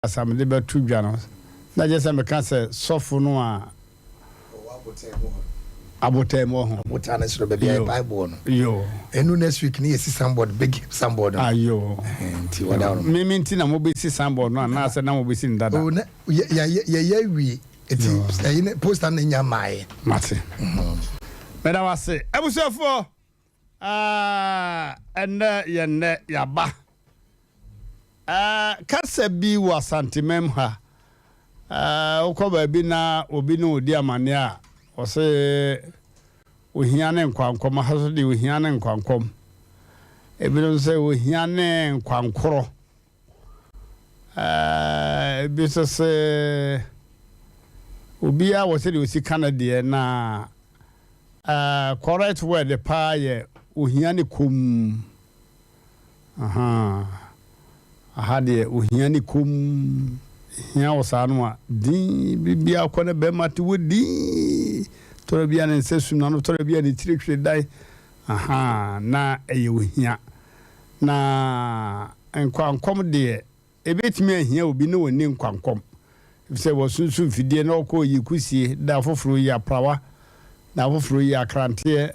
Asa mede bɛto dwa no, na kyerɛ sɛ meka sɛ sɔfo no a abotan mu ho. Abotan no soro baabi a yɛ Bible no. Yo. Ɛnu next week ne yɛsi signboard, big signboard no. Ayo. Nti wɔda no. Mimi nti na mobɛsi signboard no anaasɛ na mobɛsi no dada? Oh, na yɛyɛ awie. Nti ɛyi ne poster no nya maaeɛ. Mate. Meda wase. Abusuafoɔ, ɛnnɛ yɛ nnɛ yɛaba. Kasa bi wɔ Asantemam ha. Wokɔ baabi na obi ne wo di amanneɛ a, ɔse ohia ne nkwankɔm. Ha nso deɛ ohia ne nkwankɔm. Ebinom sɛ ohia ne nkwankorɔ. Ebi nso sɛ obiara wɔ sɛdeɛ osi ka no deɛ na correct word paa yɛ ohia ne komm. Ahaa, aha deɛ ohia ne komm, ehia wo saa no a, dinn, biribiara kɔ na bɛrima te hɔ dinn, tɔrɔ bi a ne nsa sum n'ano, tɔrɔ bi a ne tiri hwere dan, ahaa, na ɛyɛ ohia. Na nkwankɔm deɛ, Ebetumi ahia obi na onni nkwankɔm, efisɛ wɔasunsum mfidie na ɔkɔ oyi kusie, da foforo oyi aprawa, da foforo oyi akranteɛ,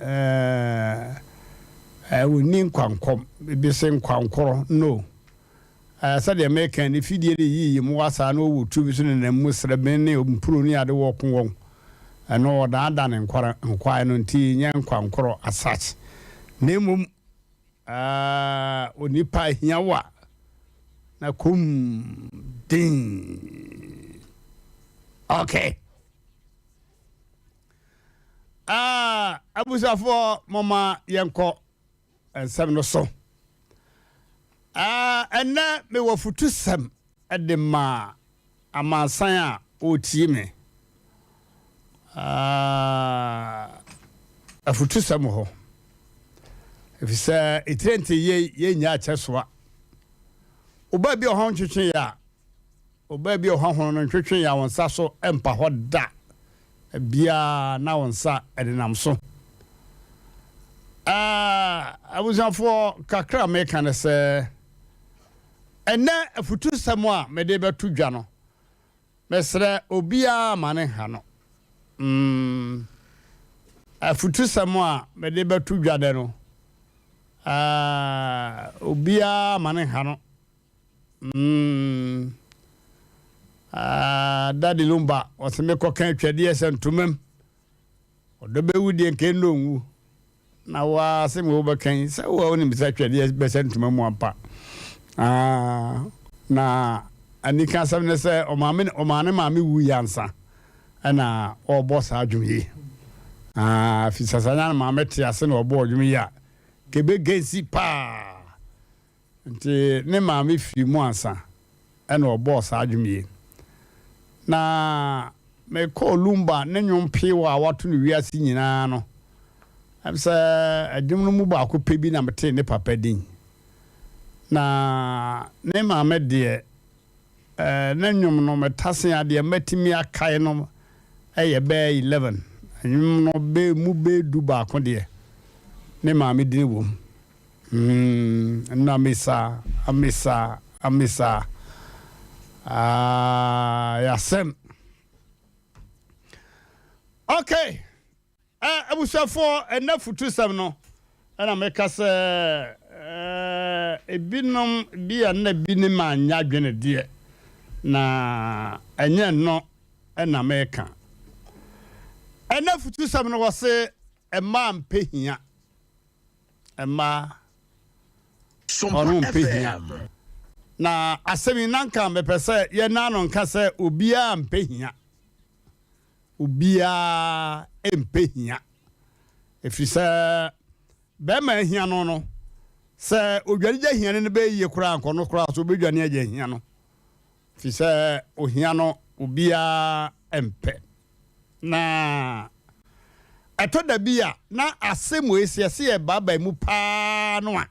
ɛɛ, onni nkwankɔm. Ebi se nkwankorɔ, no. Ɛɛ, sɛdeɛ meka yi, ne fidie no yiyi mmoa saa na ɔwɔ tuo bi so nenam mu, srɛben ne mpuro ne ade wɔko wɔn. Ɛno ɔdaadaa ne nkwae no nti nyɛ nkwankorɔ as such, na mmom Ah onipa ahia wo a na kum din. Okay. Ah abusuafoɔ moma yɛnkɔ nsɛm no so. Ah ɛnɛ mewɔ futusɛm de ma amansan a ɔretie me. Afutusɛm wɔ hɔ, ɛfiri sɛ etire nte yei yɛnnya akyɛ soa. Ɔbaa bi ɔhɔ ntwetwe yɛ a, ɔbaa bi ɔhɔ ho no ntwetwe yɛ a wɔn nsa so mpa hɔ da biara na wɔn nsa ɛdenam so. Abusuafoɔ kakra meka ne sɛ Ɛnnɛ afutusɛm a mede rebɛto dwa no, mesrɛ obiara mma no nha no. Mm, afutusɛm a mede rebɛto dwa dɛ no, uh, obiara mma no nha no. Mm, uh, Daddy Lumba, ɔse mekɔka atwadeɛ sɛ ntomam. Ɔdɔ bɛwu deɛ nka ɛnnɔ nwu. Na wo ara asɛm a wobɛka yi, sɛ wo a wonim sɛ twɛdeɛ bɛhyɛ ntoma mu ampa. Ah, na anika asɛm ne sɛ ɔmaame ɔmaa ne maame wuiɛ ansa ɛna ɔrebɔ saa dwom yi. Ah, fi sasanya ne maame te ase na ɔbɔɔ dwom yi a, kebe gensi paa. Nti ne maame firii mu ansa na ɔbɔɔ saa dwom yi. Na mekɔɔ Lumba ne nnwom peewa a wato no wiase nyinaa no, ɛm sɛ ɛdwom no mu baako pɛ bi na metee ne papa din. Na ne maame deɛ, ne nnwom no metase a deɛ matumi akae no yɛ bɛyɛ 11. Nnwom no bɛ mu bɛyɛ 11 deɛ, ne maame din wɔ mu. Mm, na mesa, amesa, amesa. Ah, yasɛm. Okay. Eh, abusuafoɔ, ɛnɛ futusɛm no, ɛna meka sɛ, eh, ebinom bi a na bi ne ma nyɛ adwene deɛ, na ɛnyɛ no ɛna meka. Ɛnɛ futusɛm no wɔ se, ɛmaa mpɛ hia. Mmaa, ɔno mpɛ hia. Na asɛm yi, na nka mepɛ sɛ yɛn ano nka sɛ obiara mpɛ hia. Obiara mpɛ hia. Ɛfiri sɛ bɛrima ahia no no, sɛ odwane gya hia no no bɛyɛ yie koraa nka ɔno koraa so ɔbɛdwane agya hia no. Ɛfiri sɛ ohia no obiara mpɛ. Na ɛtɔ da bi a na asɛm wei sɛ yɛse yɛbaabae mu paa no a,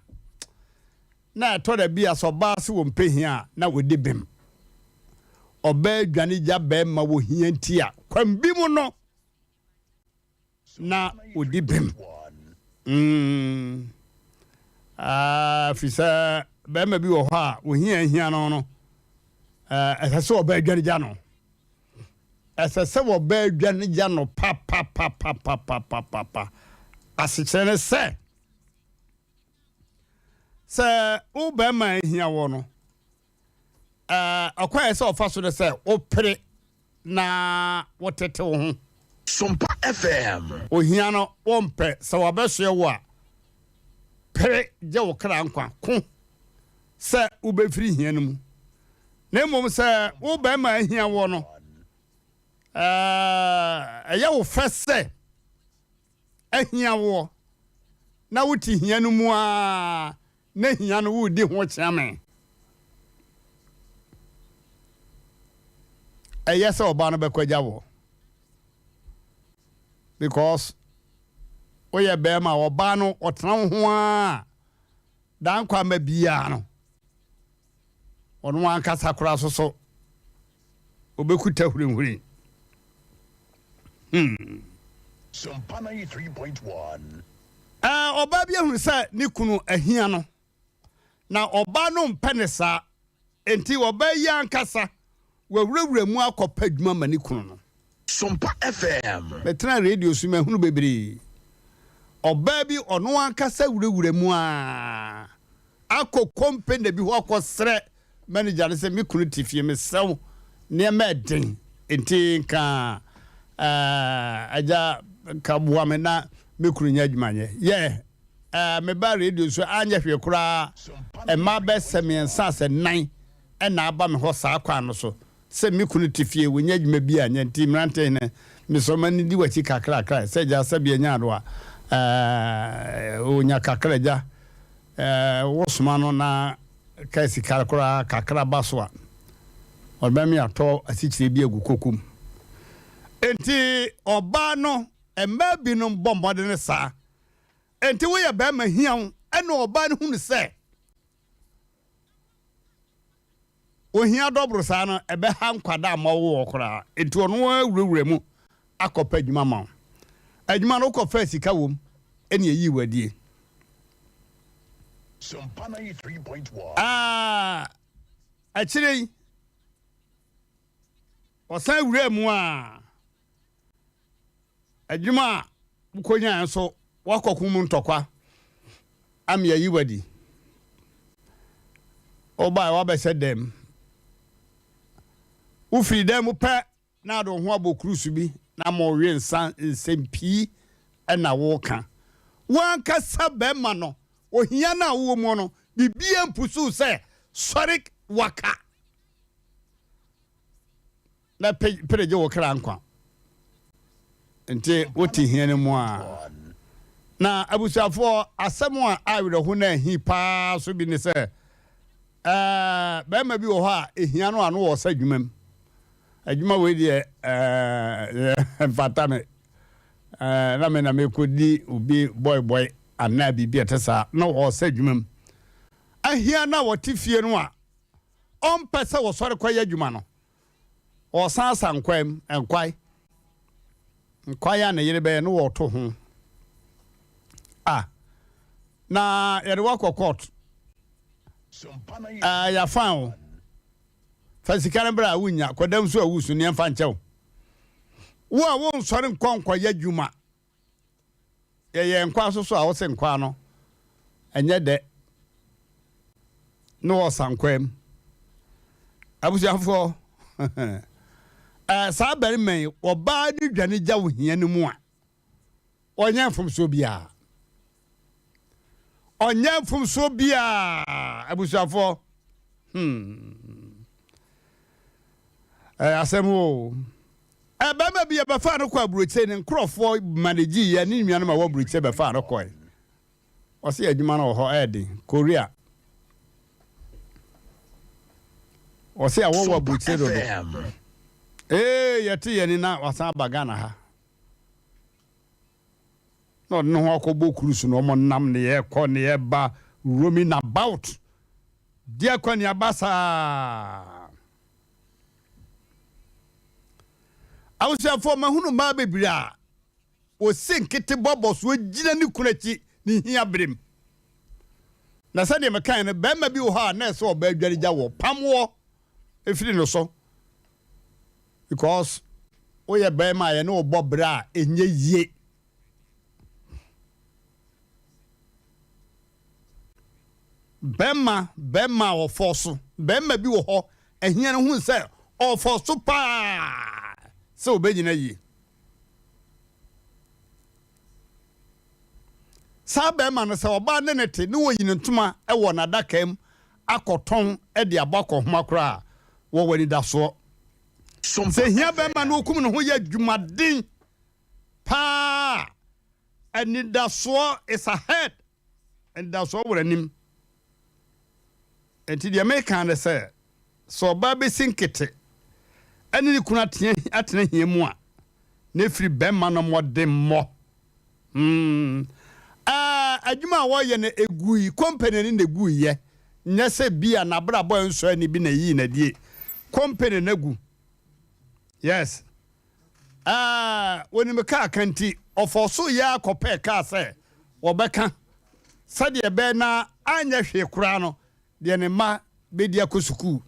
na ɛtɔ da bi a sɛ ɔbaa se wɔmpɛ hia a na wɔdi bem. Ɔbaa dwane gya bɛrima wɔ hia nti a, kwan bi mu no na ɔdi bem. Mm. Ah, fi sɛ bɛrima bi wɔ hɔ a ohia hia no no. Ɛsɛ sɛ ɔbaa dwane gya no. Ɛsɛ sɛ ɔbaa dwane gya no papapapapapapa. Asekyerɛ ne sɛ, sɛ wo bɛrima ahia wɔ no, ɔkwan a ɛsɛ ɔfa so ne sɛ wopere na wotete wo ho. Sompa FM. Ohia no wompɛ, sɛ wabɛsoɛ wo a, pere gye wo kra nkwa, ko sɛ wobɛfiri hia no mu. Na mmom sɛ wo barima ahia woɔ no, ɛyɛ wo fɛ sɛ ahia woɔ na wote hia no mu ara na hia no woredi ho kyeame. Ɛyɛ sɛ ɔbaa no bɛkɔ agya woɔ because woyɛ bɛrima a ɔbaa no ɔtena wo ho ara daa nkwa mma biara no ɔno ankasa koraa so so ɔbɛkuta hurihuri. Hmm. Sompa 93.1. Ɔbaa bi ahunu sɛ ne kunu ahia no, na ɔbaa no mpɛ ne saa. Enti ɔbaa yi ankasa wawurawura mu akɔpɛ adwuma ma ne kunu no. Sompa FM. Metena radio so mahunu bebree. Ɔbaa bi ɔno ankasa wurawura mu a akɔ company bi hɔ akɔsrɛ manager no sɛ me kunu te fie, mesrɛ wo, nneɛma ɛden nti nka agya nka boa me na me kunu nyɛ adwuma nyɛ. Yɛ meba radio so anyɛ hwee koraa, mmaa bɛsɛ 3 sɛ 4 ɛna aba me hɔ saa kwan no so sɛ me kunu te fie, wɔnyɛ adwuma bi anyɛ nti mmerante hene mesɔ ma ne di w'akyi kakrakra sɛ agya sɛbi anya ado a ɔnya kakra agya wosoma no na ka sika koraa kakra ba so a ɔbɛma atɔ asikyire bi agu kokom. Enti ɔbaa no, mmaa binom bɔ mmɔden saa. Enti woyɛ bɛrima hia wo ɛna ɔbaa no hunu sɛ ohia dɔboro saa no ɛbɛha nkwadaa ma wowɔ koraa. Enti ɔno awurawura mu akɔpɛ adwuma ma wo. Adwuma no wokɔfa sika wom ɛne ɛyi wadie. Sompa 93.1. Akyire yi ɔsan wura mu a adwuma a wokɔnyaa nso wakɔko mu ntɔkwa ama ayi wadi. Wobae wabɛhyɛ dɛm. Wofiri dɛm mu pɛ na ade wo ho abɔ kurusu bi na ma ɔwe nsa nsɛm pii ɛna woka. Wankasa bɛrima no, ohia no a wowɔ mu no, biribiara mpusuw sɛ sɔre waka na pere gye wo kra nkwa. Nti wote hia no mu a. Na abusuafoɔ, asɛm a awerɛho no ahi paa so bi ne sɛ bɛrima bi wɔ hɔ a ehia no ano wɔ sɛ adwuma mu. Adwuma wei deɛ mfata me. Na me na mekɔdi obi bɔebɔe anaa biribi a ɛte saa na ɔsɛ adwuma mu. Ahia na wɔte fie no a ɔmpɛ sɛ wɔsɔre kɔyɛ adwuma no, ɔsan asa nkwae mu, nkwae. Nkwae a ne yere bɛyɛ no wɔto ho. Ah, na yɛde wakɔ court. Yɛafan o. Fa sika no bra a wonnya, kɔdam so a wusu ne ɛmfa nkyɛ wo. Wo a wonsɔre nkɔ nkɔyɛ adwuma. Yɛyɛ nkwa so so a wose nkwa no ɛnyɛ dɛ na wɔsa nkwa mu. Abusuafoɔ, saa barima yi, ɔbaa no dwane gya wo hia no mu a, ɔnyɛ mfomsoɔ biara. Ɔnyɛ mfomsoɔ biara, abusuafoɔ. Asɛm o. Barima bi yɛbɛfaa no kɔ aburokyire, ne nkurɔfoɔ manage yɛ ne nuanom a wɔ aburokyire bɛfaa no kɔe. Ɔsɛ adwuma no wɔ hɔ ɛɛden, Korea. Ɔsɛ awɔ wɔ aburokyire dodo. Ee, yɛte yɛn ni na wasan aba Ghana ha. Na ɔde ne ho akɔbɔ cruise na ɔmo nam ne yɛ kɔ ne yɛ ba roaming about. Deɛ kɔ ne aba saa. Abusuafoɔ, mahunu mmaa bebree a wɔsi nkete bɔbɔ so gyina ne kunu akyi ne hia berem. Na sɛdeɛ mekae no, barima bi wɔ hɔ a na ɛsɛ ɔbaa dware gya wɔ pam wɔ. firi no so because woyɛ bɛrima a yɛne wo bɔ bra a ɛnyɛ yie. Bɛrima bɛrima a ɔfɔ so bɛrima bi wɔ hɔ ɛhia no hu sɛ ɔfɔ so paa sɛ ɔbɛnyina yie. Saa barima no, sɛ ɔbaa ne no te ne wɔyi ne ntoma wɔ n'adaka mu akɔtɔn de abɔ akɔnhoma koraa a, wɔwɔ anidasoɔ. Sɛ hia barima no ɔkum ne ho yɛ adwumaden paa a, anidasoɔ is ahead. Anidasoɔ wɔ n'anim. Enti deɛ meka ne sɛ, sɛ ɔbaa bɛsi nkete ne ne kunu atena hia mu a, na ɛfiri bɛrima no mmɔdemmɔ. Hmm. Ɛɛ, adwuma a wɔyɛ no ɛgui, company no na ɛguiɛ. Nyɛ sɛ bi a n'abrabɔ nsɔ ani bi na ɛyii no adie. Company no agu. Yes. Ɛɛ, wɔnim kaa ka nti, ɔfɔɔ so yɛ ara kɔpɛɛ kaa sɛ wɔbɛka sɛdeɛ ɛbɛyɛ na anyɛ hwee koraa no, deɛ ne mma bɛdi akɔ sukuu,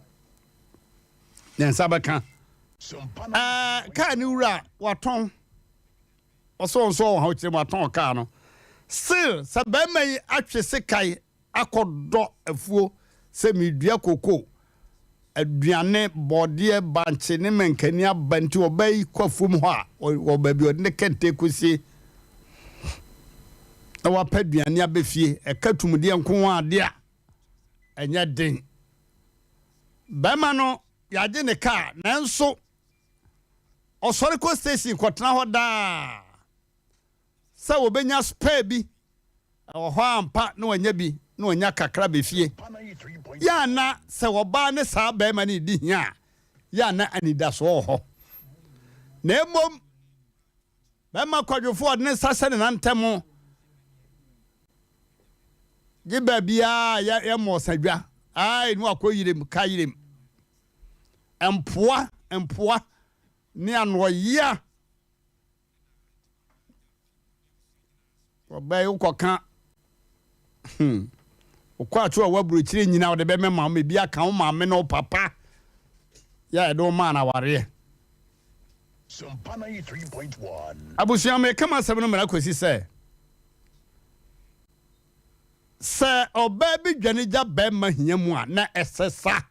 ne nsa bɛka. Ɛɛ, kaa no wura watɔn. Ɔsɛ ɔnso ɔwɔ ha ɔkyerɛ mu atɔn kaa no. Still, sɛ barima yi atwe sekan akɔdɔ afuo sɛ meredua koko, aduane, bɔɔdeɛ, bankye ne mankani aba nti ɔbaa yi kɔ afuom hɔ a, wɔ baabi ɔde ne kɛntɛn kɔsie na wapɛ aduane aba fie, ɛka tumdeɛ nko ara adeɛ a, ɛnyɛ den. Barima no, yɛagye ne kaa nanso ɔsɔre kɔ station kɔtena hɔ daa sɛ wɔbɛnya spare bi. Ɛwɔ hɔ ampa na wanya bi na wanya kakra ba fie. Yɛ a na sɛ ɔbaa ne saa barima no redi hia a, yɛ a na anidasoɔ wɔ hɔ. Na mmom barima kwadwofoɔ a ɔde ne nsa hyɛ ne nan ntam gye baabiara yɛ yɛ mmɔɔsadwa, ai na wakɔ yerem ka yerem. Mpoa mpoa ne anoɔyea. Ɔbaa yi wokɔka hmm wokɔ ato a waburokyire nyina wɔde bɛmɛma wo ma ebi aka wo maame ne wo papa yɛ a yɛde wo maa no awareɛ. Abusua meka m'asɛm no mmara kɔsi sɛ sɛ ɔbaa bi dwane gya bɛrima hia mu a na ɛsɛ sa.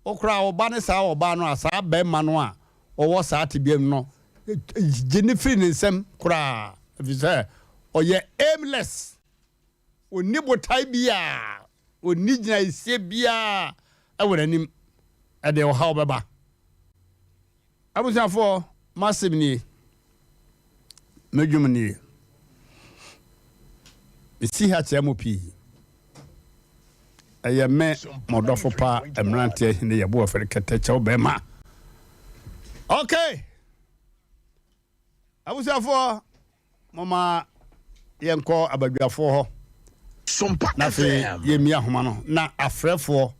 Wo koraa wo ba ne saa ɔbaa no a, saa barima no a ɔwɔ saa tebea mu no, gye no firi ne nsam koraa, ɛfiri sɛ ɔyɛ aimless, ɔnni botae biara, ɔnni gyinaesie biara wɔ n'anim, ɛde ɔhaw bɛba. Abusuafoɔ, m'asɛm nie, me dwom nie. Mesi ha kyerɛ mo pii. Ɛyɛ me mo dɔfo pa mmeranteɛ hene yɛ bo ɔfɛre kɛtɛ kyɛw bɛrima. Okay. Abusuafoɔ, Momma yɛnkɔ abadwafoɔ hɔ na afei yɛmmie ahoma no na afrɛfoɔ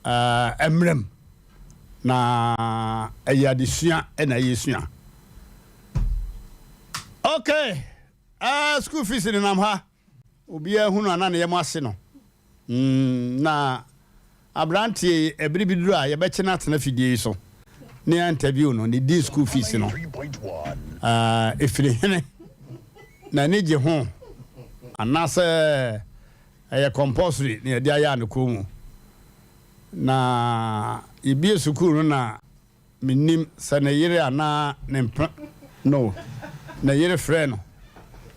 mmra mu na ɛyɛ adesua na yɛsua. Okay, uh, school fees nenam ha. Obiara hunu a na ne yam ahye no. Mm, na aberanteɛ yi, ɛbere bi duru a yɛbɛkye no atena fidie yi so ne yɛ interview no, ne din school fees no. Uh, ɛfiri hene na ani gye ho anaasɛ ɛyɛ compulsory na yɛde ayɛ anokɔ mu. Na yɛbie sukuu no na Mennim sɛ ne yere anaa ne mpena no ne yere frɛɛ no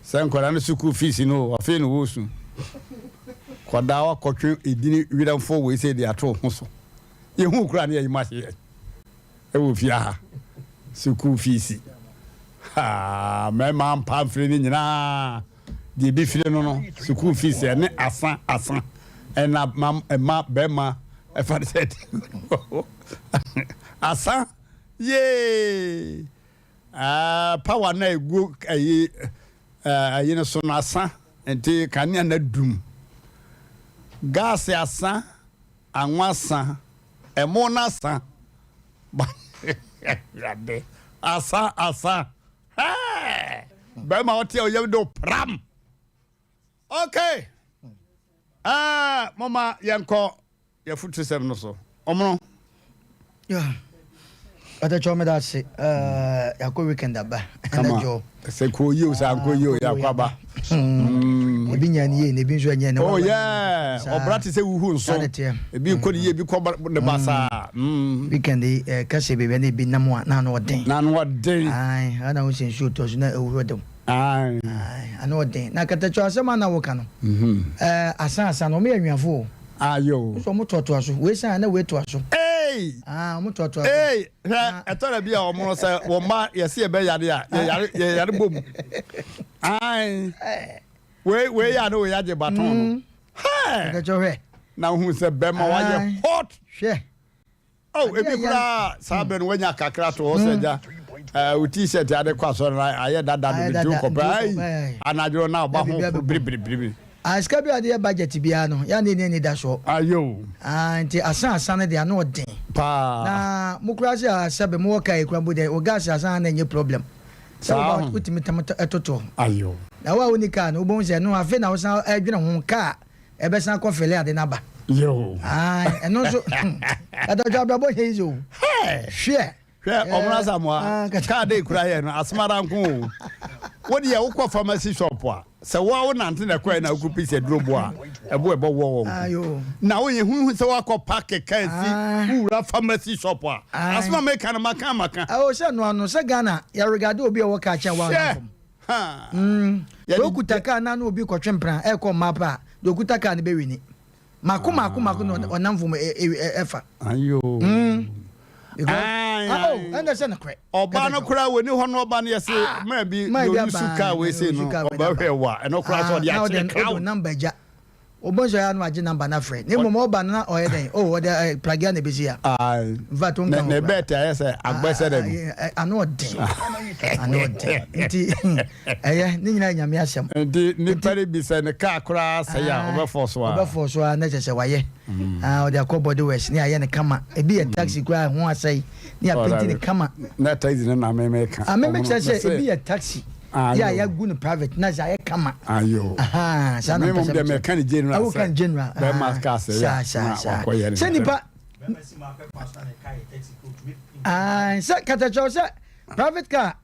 sɛ nkwadaa no sukuu fees no o, afei na ɔresu. Kwadaa wakɔtwe edini werɛmfoɔ wei sɛ de ato ho so. Yɛhu koraa ne yɛyi mo ahye yɛn ɛwɔ fie ha. Sukuu fees. Haa, mmarima ampa mfiri no nyinaa. Deɛ ebi firi no no, sukuu fees ɛne asa asa ɛna ma ɛma bɛrima ɛfa ne sɛ asa yee ɛɛ power na egu ɛyi ɛɛ ɛyi no so no asa nti kanea na dum gaase asa anwa asa ɛmo na asa ba asa asa. Hey! Bɛrima ɔte a ɔyam de pram. Okay. Ah, mama yɛnkɔ yɛfotusɛm no so. Ɔmono. Ɔtɛkyɛw meda ase. Yɛakɔ weekend aba. Kama. Sɛ kò yie o sɛ ankɔ yie o yɛakɔ aba. Ebi nya ne yie na ebi nso ɛnyɛ ne. Oh yeah, ɔbra te sɛ wuhu nso. Ebi kɔ ne yie ebi kɔ ne basaa. Weekend yi kɛse beebi na ebi nam a na ano ɔden. Na ano ɔden. Ayi, ana wo sɛ nsuo tɔ so na ewuro dem. Ayi. Ano ɔden. Na katakyɛw asɛm a na woka no. Asan asan no wɔn yɛ nwiafo o. Ayo. Nso wɔn toatoa so. Wei san na wei toa so. Hey! Ah, wɔn toatoa so. Hey, hwɛ ɛtɔ da bi a wɔn no sɛ wɔn mma yɛsi yɛ bɛ yare a yɛ yare yɛ yare bom. Ayi. Wei wei yɛ a na wei agye baton no. Hɛ! Katakyɛw hwɛ. Na ohun sɛ bɛrima wayɛ hot. Hwɛ. Oh, ebi koraa saa bere no wanya kakra to hɔ sɛ agya eh, wo t-shirt ade kɔ asɔre no ayɛ dada do nti wokɔpɛ ai anadwo na ɔba ho biribiribiribi. Ah, sika bi a ɔde yɛ budget biara no, yɛ a na ɛni anidasoɔ. Ayo. Ah, nti asa asa no deɛ ano ɔden. Paa. Na mo koraa sɛ sɛbe mowɔ kaa yi koraa mpo deɛ, wo gas asa na ɛnyɛ problem. Sɛ Saa woba ho. wotumi tam totoɔ. Ayo. Na wo a wonni kaa no, wobɛhu sɛ ɛno afei na wosan ɛdwene ho kaa Ɛbɛsan akɔ fele ade no aba. Yoo. Ae, ɛno nso, Katɔtwa abrabɔ nyɛ easy o. Hwɛ. Hwɛ, ɔmono Asamoah, kaa dɛ ekura yɛ no, asem ara nko o. Wo deɛ wokɔ pharmacy shop a, sɛ wo a wo nante na ɛkɔɛ na wokɔ pisi aduro bo a, ɛbo ɛbɔ wɔ wɔn ko. Na wo yɛ hu sɛ wakɔ park kaa si, wowura pharmacy shop a, asem a meka no maka a maka. Ɛwɔ sɛ no ano, sɛ Ghana, yɛ regard obi a ɔwɔ kaa kyɛn wo a ɔnam fam. Hwɛ! Sɛ wokuta kaa na na obi kɔtwe mpena ɛkɔ mmaa pɛ a, deɛ okuta kaa no bɛwini. Mako mako mako na ɔnam fam ɛfa. Ayo. Because ah oh ɛnna sɛ nokorɛ. Ɔbaa no koraa wɔni hɔ no ɔba no yɛse maa bi deɛ ɔyi su kaa wei sei no ɔba hwɛ wa ɛno koraa sɛ ɔde akyerɛ crowd. Na ɔde number gya. Wobɔ nso a na wagye number no afrɛ. Na mmom ɔba no na ɔyɛ dɛn? Oh, ɔde eh, pragea na ebesi ha. Aye. In fact, wonka ho Ne koraa. bɛɛte ayɛ sɛ agbɛsɛ dɛ no. Ano ɔden. Ano ɔden. Nti, ɛyɛ, ne nyinaa yɛ Nyame asɛm. Nti nipa no bi sɛ ne kaa koraa sɛe a, ɔbɛfɔ so a. Ɔbɛfɔ so a na kyerɛ sɛ wayɛ. Ah, ɔde akɔ body works ne ayɛ no kama. Ebi yɛ taxi koraa ɛho asɛe ne apenti no kama. Na taxi no na me meka. Ah, me mekyerɛ sɛ ebi yɛ taxi. Yɛ a yɛagu no private na sɛ ayɛ kama. Ayo. Ahaa, saa na Me mpɛ mom sɛ deɛ mekyerɛ. meka ne general Awo ka ne sɛ general. bɛrima kaa sɛ Saa yɛ saa na saa. wakɔyɛ ne Sɛ ntɛm. nipa Ah, sɛ katakyɛw sɛ private car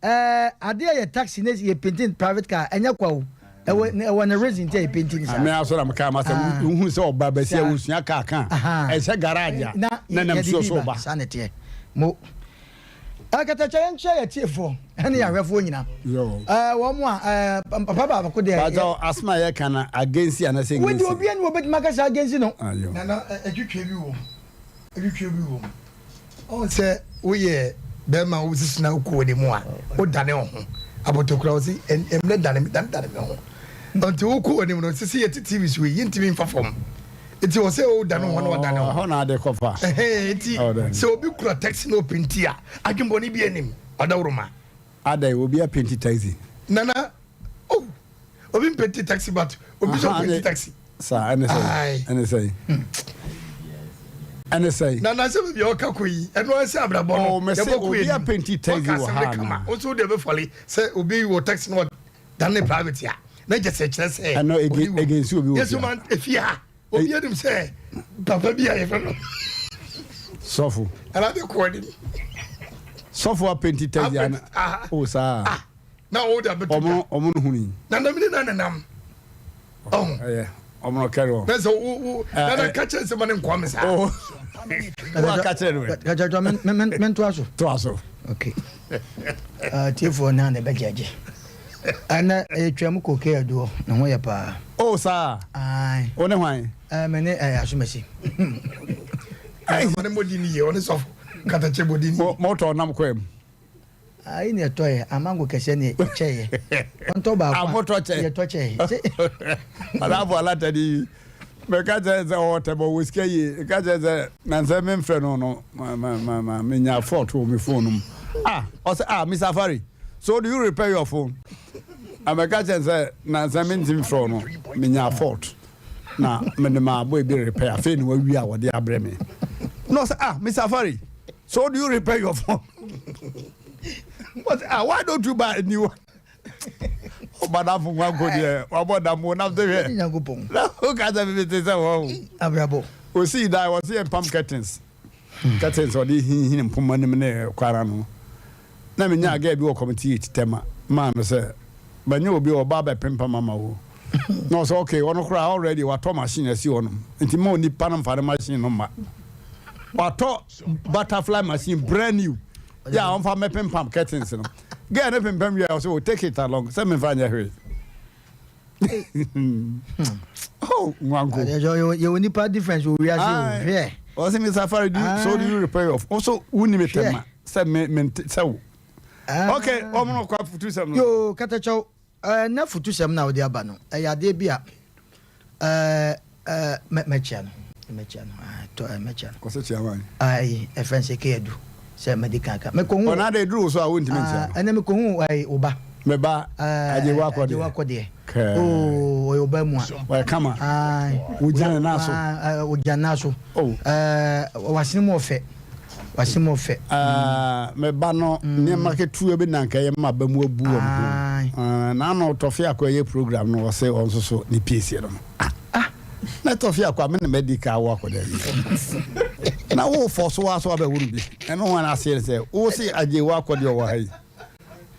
ɛɛ adeɛ yɛ taxi ne yɛ painting private car ɛnyɛ kwa o. Ɛwɔ ɛwɔ ne reason nti a yɛ painting saa. Me aso na meka ma sɛ Ah. wohu sɛ ɔba bɛsi a Saa. wosua kaa ka Aha. a ɛhyɛ garage a na na nam yɛde suo bi so ba ba. saa na ɛteɛ mo akatakyɛ yɛn kyerɛ yɛ tiefoɔ ɛne yɛ ahwɛfoɔ nyina ɛɛ wɔn mu a ɛɛ papa baako deɛ Pàtó asoma yɛ kan na agensi anase wodi ngensi. obi ɛni obetumi akasa agensi no. Ayo. Nana ɛtwitwe bi wɔ mu ɛtwitwe bi wɔ mu ɔn sɛ woyɛ bɛrima a wosisi na wokɔ wɔ ne mu a wodane wo ho abotokura wo se mmerɛ dane me dane dane me ho nti wokɔ wɔ ne mu no sisi yɛte tv so yi yɛntumi mfa fam nti wɔ sɛ wodane wo ho na wadane wo ho Ɛhɔ na ade kɔfa. Ɛhɛn, nti Oh, then. sɛ obi kura taxi na ɔpinti a adwembɔne bi anim ɔdawuroma Adɛn obi apinti taxi. Nana oh obi mpenti taxi but obi sɛ Aha, ɔpenti ne- taxi Saa ɛne sɛ Aye. ɛne sɛ ɛne sɛ. Nana sɛ baabi a ɔka kɔ yi ɛno ara sɛ abrabɔ no Oh, mese yɛbɔ kɔ obi anim apenti taxi wɔka wɔ asɛm ha no kama anaa? wo nso wode bɛfɔle sɛ obi wɔ taxi na ɔdane ne private a na kyɛ sɛ kyerɛ sɛ Ɛno obi ege wɔ egensi obi wɔ yɛsɛ fie ma ha. efie ha obi anim sɛ papa bi a yɛfrɛ no Sɔfo. Nana de kɔ anim Sɔfo apenti taxi ana? apenti aha Oh saa. ah na wo de abɛto Ɔmo dwa ɔmo no huni. Nana mene na nenam ɔho Ɛyɛ ɔmo no carry on. na sɛ wo wo nana ka kyerɛ sɛ ma ne nkoa me saa Oh. Wo aka kyerɛ no ɛ. Katakyɛ me me me ntoa so. Toa so. Okay. Uh, tiefoɔ naa na ɛbɛgyɛgye. Ɛnɛ ɛyɛ twam kɔ kee aduɔ ne ho yɛ paa. Oh saa. Ae. Wo ne hwan? Eh, me ne eh, asomasi. Nana ma ne mmɔdi ne yie ɔne sɔfo katakyɛ bɔdi ne yie Mo tɔ nam kɔɛ mu. Ayi na ɛtɔ yɛ amango kɛseɛ ne ɛkyɛ yɛ. Ɔntɔ baako a Amotɔ kyɛ. yɛtɔ kyɛ yɛ. Adafo alata ni mɛka kyerɛ sɛ ɔwɔ tɛbɔ wɔ sika yie meka kyerɛ sɛ nansɛ memfrɛ no no ma ma ma ma menya fault wɔ me phone no mu ah ɔsɛ ah Mr. Afari so do you repair your phone na mɛka kyerɛ sɛ nansɛ mentimi frɛ no menya fault na mede ma abɔ ebi repair afei na wawie a wɔde abrɛ me na ɔsɛ ah Mr. Afari so do you repair your phone ɔsɛ ah why don't you buy a new one ɔbadafo nwa nko deɛ wabɔ dam wo nam sɛ hwɛ Nyankopɔn. na woka sɛ meme te sɛ wɔ Abrabɔ. osii dan wɔ se yɛ mpam curtains. Curtains a ɔde hinhini mpoma no mu ne kwan ano. Na menyaa girl bi wɔ committee 8 Tema maa no sɛ manya obi a ɔba abɛpempam ama wo. Na ɔsɛ okay, ɔno koraa already watɔ machine asi hɔnom nti ma onipa no mfa ne machine no mma. Watɔ butterfly machine brand new yɛ a ɔmfa mmɛpempam curtains no. Girl no pempam wie a ɔsɛ oh take it along sɛ memfa nyɛ hwee. Oh, nwanko. Yɛwɔ nipa difference wɔ wiase o. Hwɛ. Ɔsɛ mi safari do you, so do you repair your phone? So wo ni mi tɛma sɛ me me nte sɛ wo. Okay, wɔn no kɔ afutusɛm no. Yoo katakyɛw ɛɛ na futusɛm na wɔde aba no ɛyɛ adeɛ bi a ɛɛ ɛɛ mɛ mɛkyia no mɛkyia no ɛɛ tɔ ɛɛ mɛkyia no. Ɔsɛ kyia wan. Ɛɛ ɛfɛn sɛ keyadu sɛ mɛdi kan ka mɛkɔ hu. Ɔna de duru so a wontumi nkyia no. Ɛnɛ mɛkɔ hu ɛɛ ɔba. Me ba agyewa kɔ deɛ. Agyewa kɔ deɛ. Oo ɔyɛ ɔbaa mu a. Ɔyɛ kama. Wogyina ne nan so. Ogyina nan so. Wasene mu ɔfɛ. Wasene mu ɔfɛ. Me ba no nneɛma ketewa bi na nka ɛyɛ ma ba mu abu wɔn ho. N'ano tɔfe akɔ ɛyɛ program no ɔsɛ wɔn nso so ne piesie no. Ah na tɔfe akɔ a me na madi ka awo akɔ dɛ. Na wo fɔ so wa so abɛwo no bi. Ɛno ho aseɛ sɛ wo se agyewa akɔ deɛ ɔwɔ ha yi.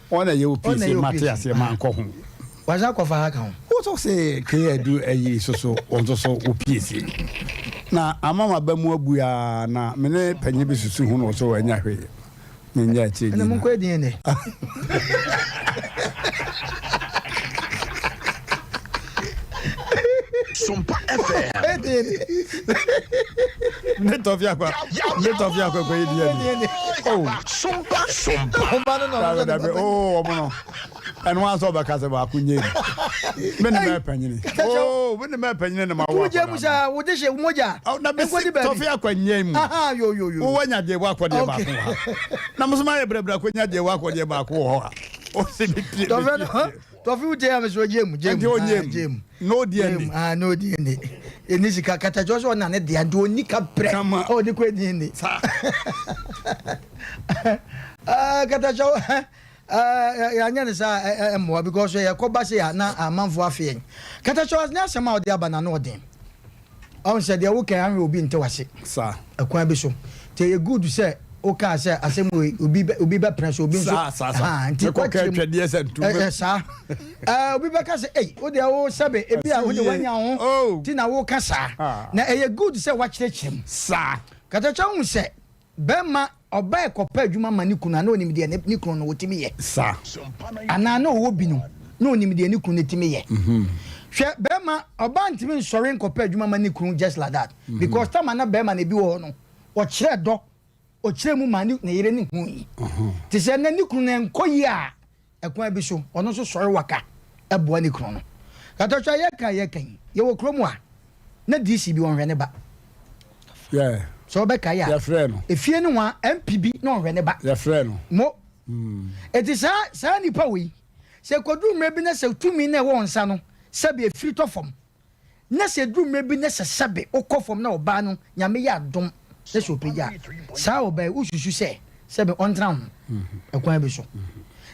Wɔn na ɛyɛ wo pie se mate aseɛ mankɔ ho. Wasan akɔfa ha ka ho. Wo so se kee adu ayi so so wɔn nso so wo pie se. Na ama m'aba mu abu aa na me ne panyin bi susu ho na ɔsɛ wanya hwee. Menyɛ akyire Ɛna nyina. monkɔ edin ɛnɛ. Sompa FM. Ne tɔfi akwa ne tɔfi akwa kɔ edi ɛni. Oh. Sompa sompa. Ɔba no na ɔno Dabi dabi oh ɔmo no ɛno wa sɛ ɔbɛka sɛ baako nye mi me ne mɛ panyini oh me ne mɛ panyini na ma wɔ akɔda no sa wo de hyɛ mogya oh na bɛ si tɔfi akwa nye mu aha yo yo yo wo wanya deɛ wɔ akɔdeɛ baako wɔ ha na mo so ma yɛ brɛbrɛ akɔnya deɛ wɔ akɔdeɛ baako wɔ hɔ a ɔsɛ mi pie mi pie. Tɔfi wo tie ame so gye mu gye mu ah, gye mu no DNA ah no DNA ɛni sika katakyɛ sɛ ɔna ne dea nti ɔni ka prɛ ɔde kɔ DNA katakyɛ yɛanyɛ ne saa mmoa because yɛkɔ ba se a na amanfoɔ afe yɛn katakyɛ ne asɛm a ɔde aba na no ɔden Ɔhu sɛ deɛ woka yi anhwɛ obi nte wase. Saa. Ɛkwan bi so. Nti ɛyɛ good sɛ wokaa sɛ asɛm wei obi bɛ obi bɛpene so obi nso. Saa saa saa. Ahaa nti Mekɔ ka wakyerɛ mu. atwadeɛ sɛ ntu Ɛ me. ɛ saa. Ɛɛ obi bɛka sɛ ei wo deɛ wo sɛbe ebi a Asi wo deɛ yie. wanya wo ho Oh. nti na woka saa. Ah. Na ɛyɛ good sɛ wakyerɛkyerɛ mu. Saa. Katakyɛ hu sɛ Bɛrima, ɔbaa ɛkɔpɛ adwuma ma ne kunu a, na ɔnim deɛ ne kunu no ɔtumi yɛ. Saa. Anaa na ɔwɔ bi no, na ɔnim deɛ ne kunu no tumi yɛ. Hwɛ, bɛrima, ɔbaa ntumi nsɔre nkɔpɛ adwuma ma ne kunu just like that. Because time a na bɛrima no ebi wɔ hɔ no, ɔkyerɛ dɔ, ɔkyerɛ mu ma ne yere no hui. Te sɛ nnɛ ne kunu no ɛnkɔ yie a, Ɛkwan bi so, ɔno nso sɔre waka boa ne kunu no. Katɔtwa yɛka a yɛka yi, yɛwɔ kurom a, na DC bi ɔnhwɛ ne ba. Yeah. Sɛ ɔbɛkae a, Yɛfrɛ no. efie no wa MP bi na ɔnhwɛ ne ba. Yɛfrɛ no. Mo. Eti saa saa nipa wei, sɛ ɛkɔduru mmerɛ bi na sɛ tumi no a ɛwɔ wo nsa no, sɛbe ɛfiri tɔ fam, Na sɛ ɛduru mmerɛ bi na sɛ sɛbe wokɔ fam na ɔbaa no Nyame yɛ adom na sɛ ɔpagya a, saa ɔbaa yi wosusu sɛ sɛbe ɔntena ho ɛkwan bi so?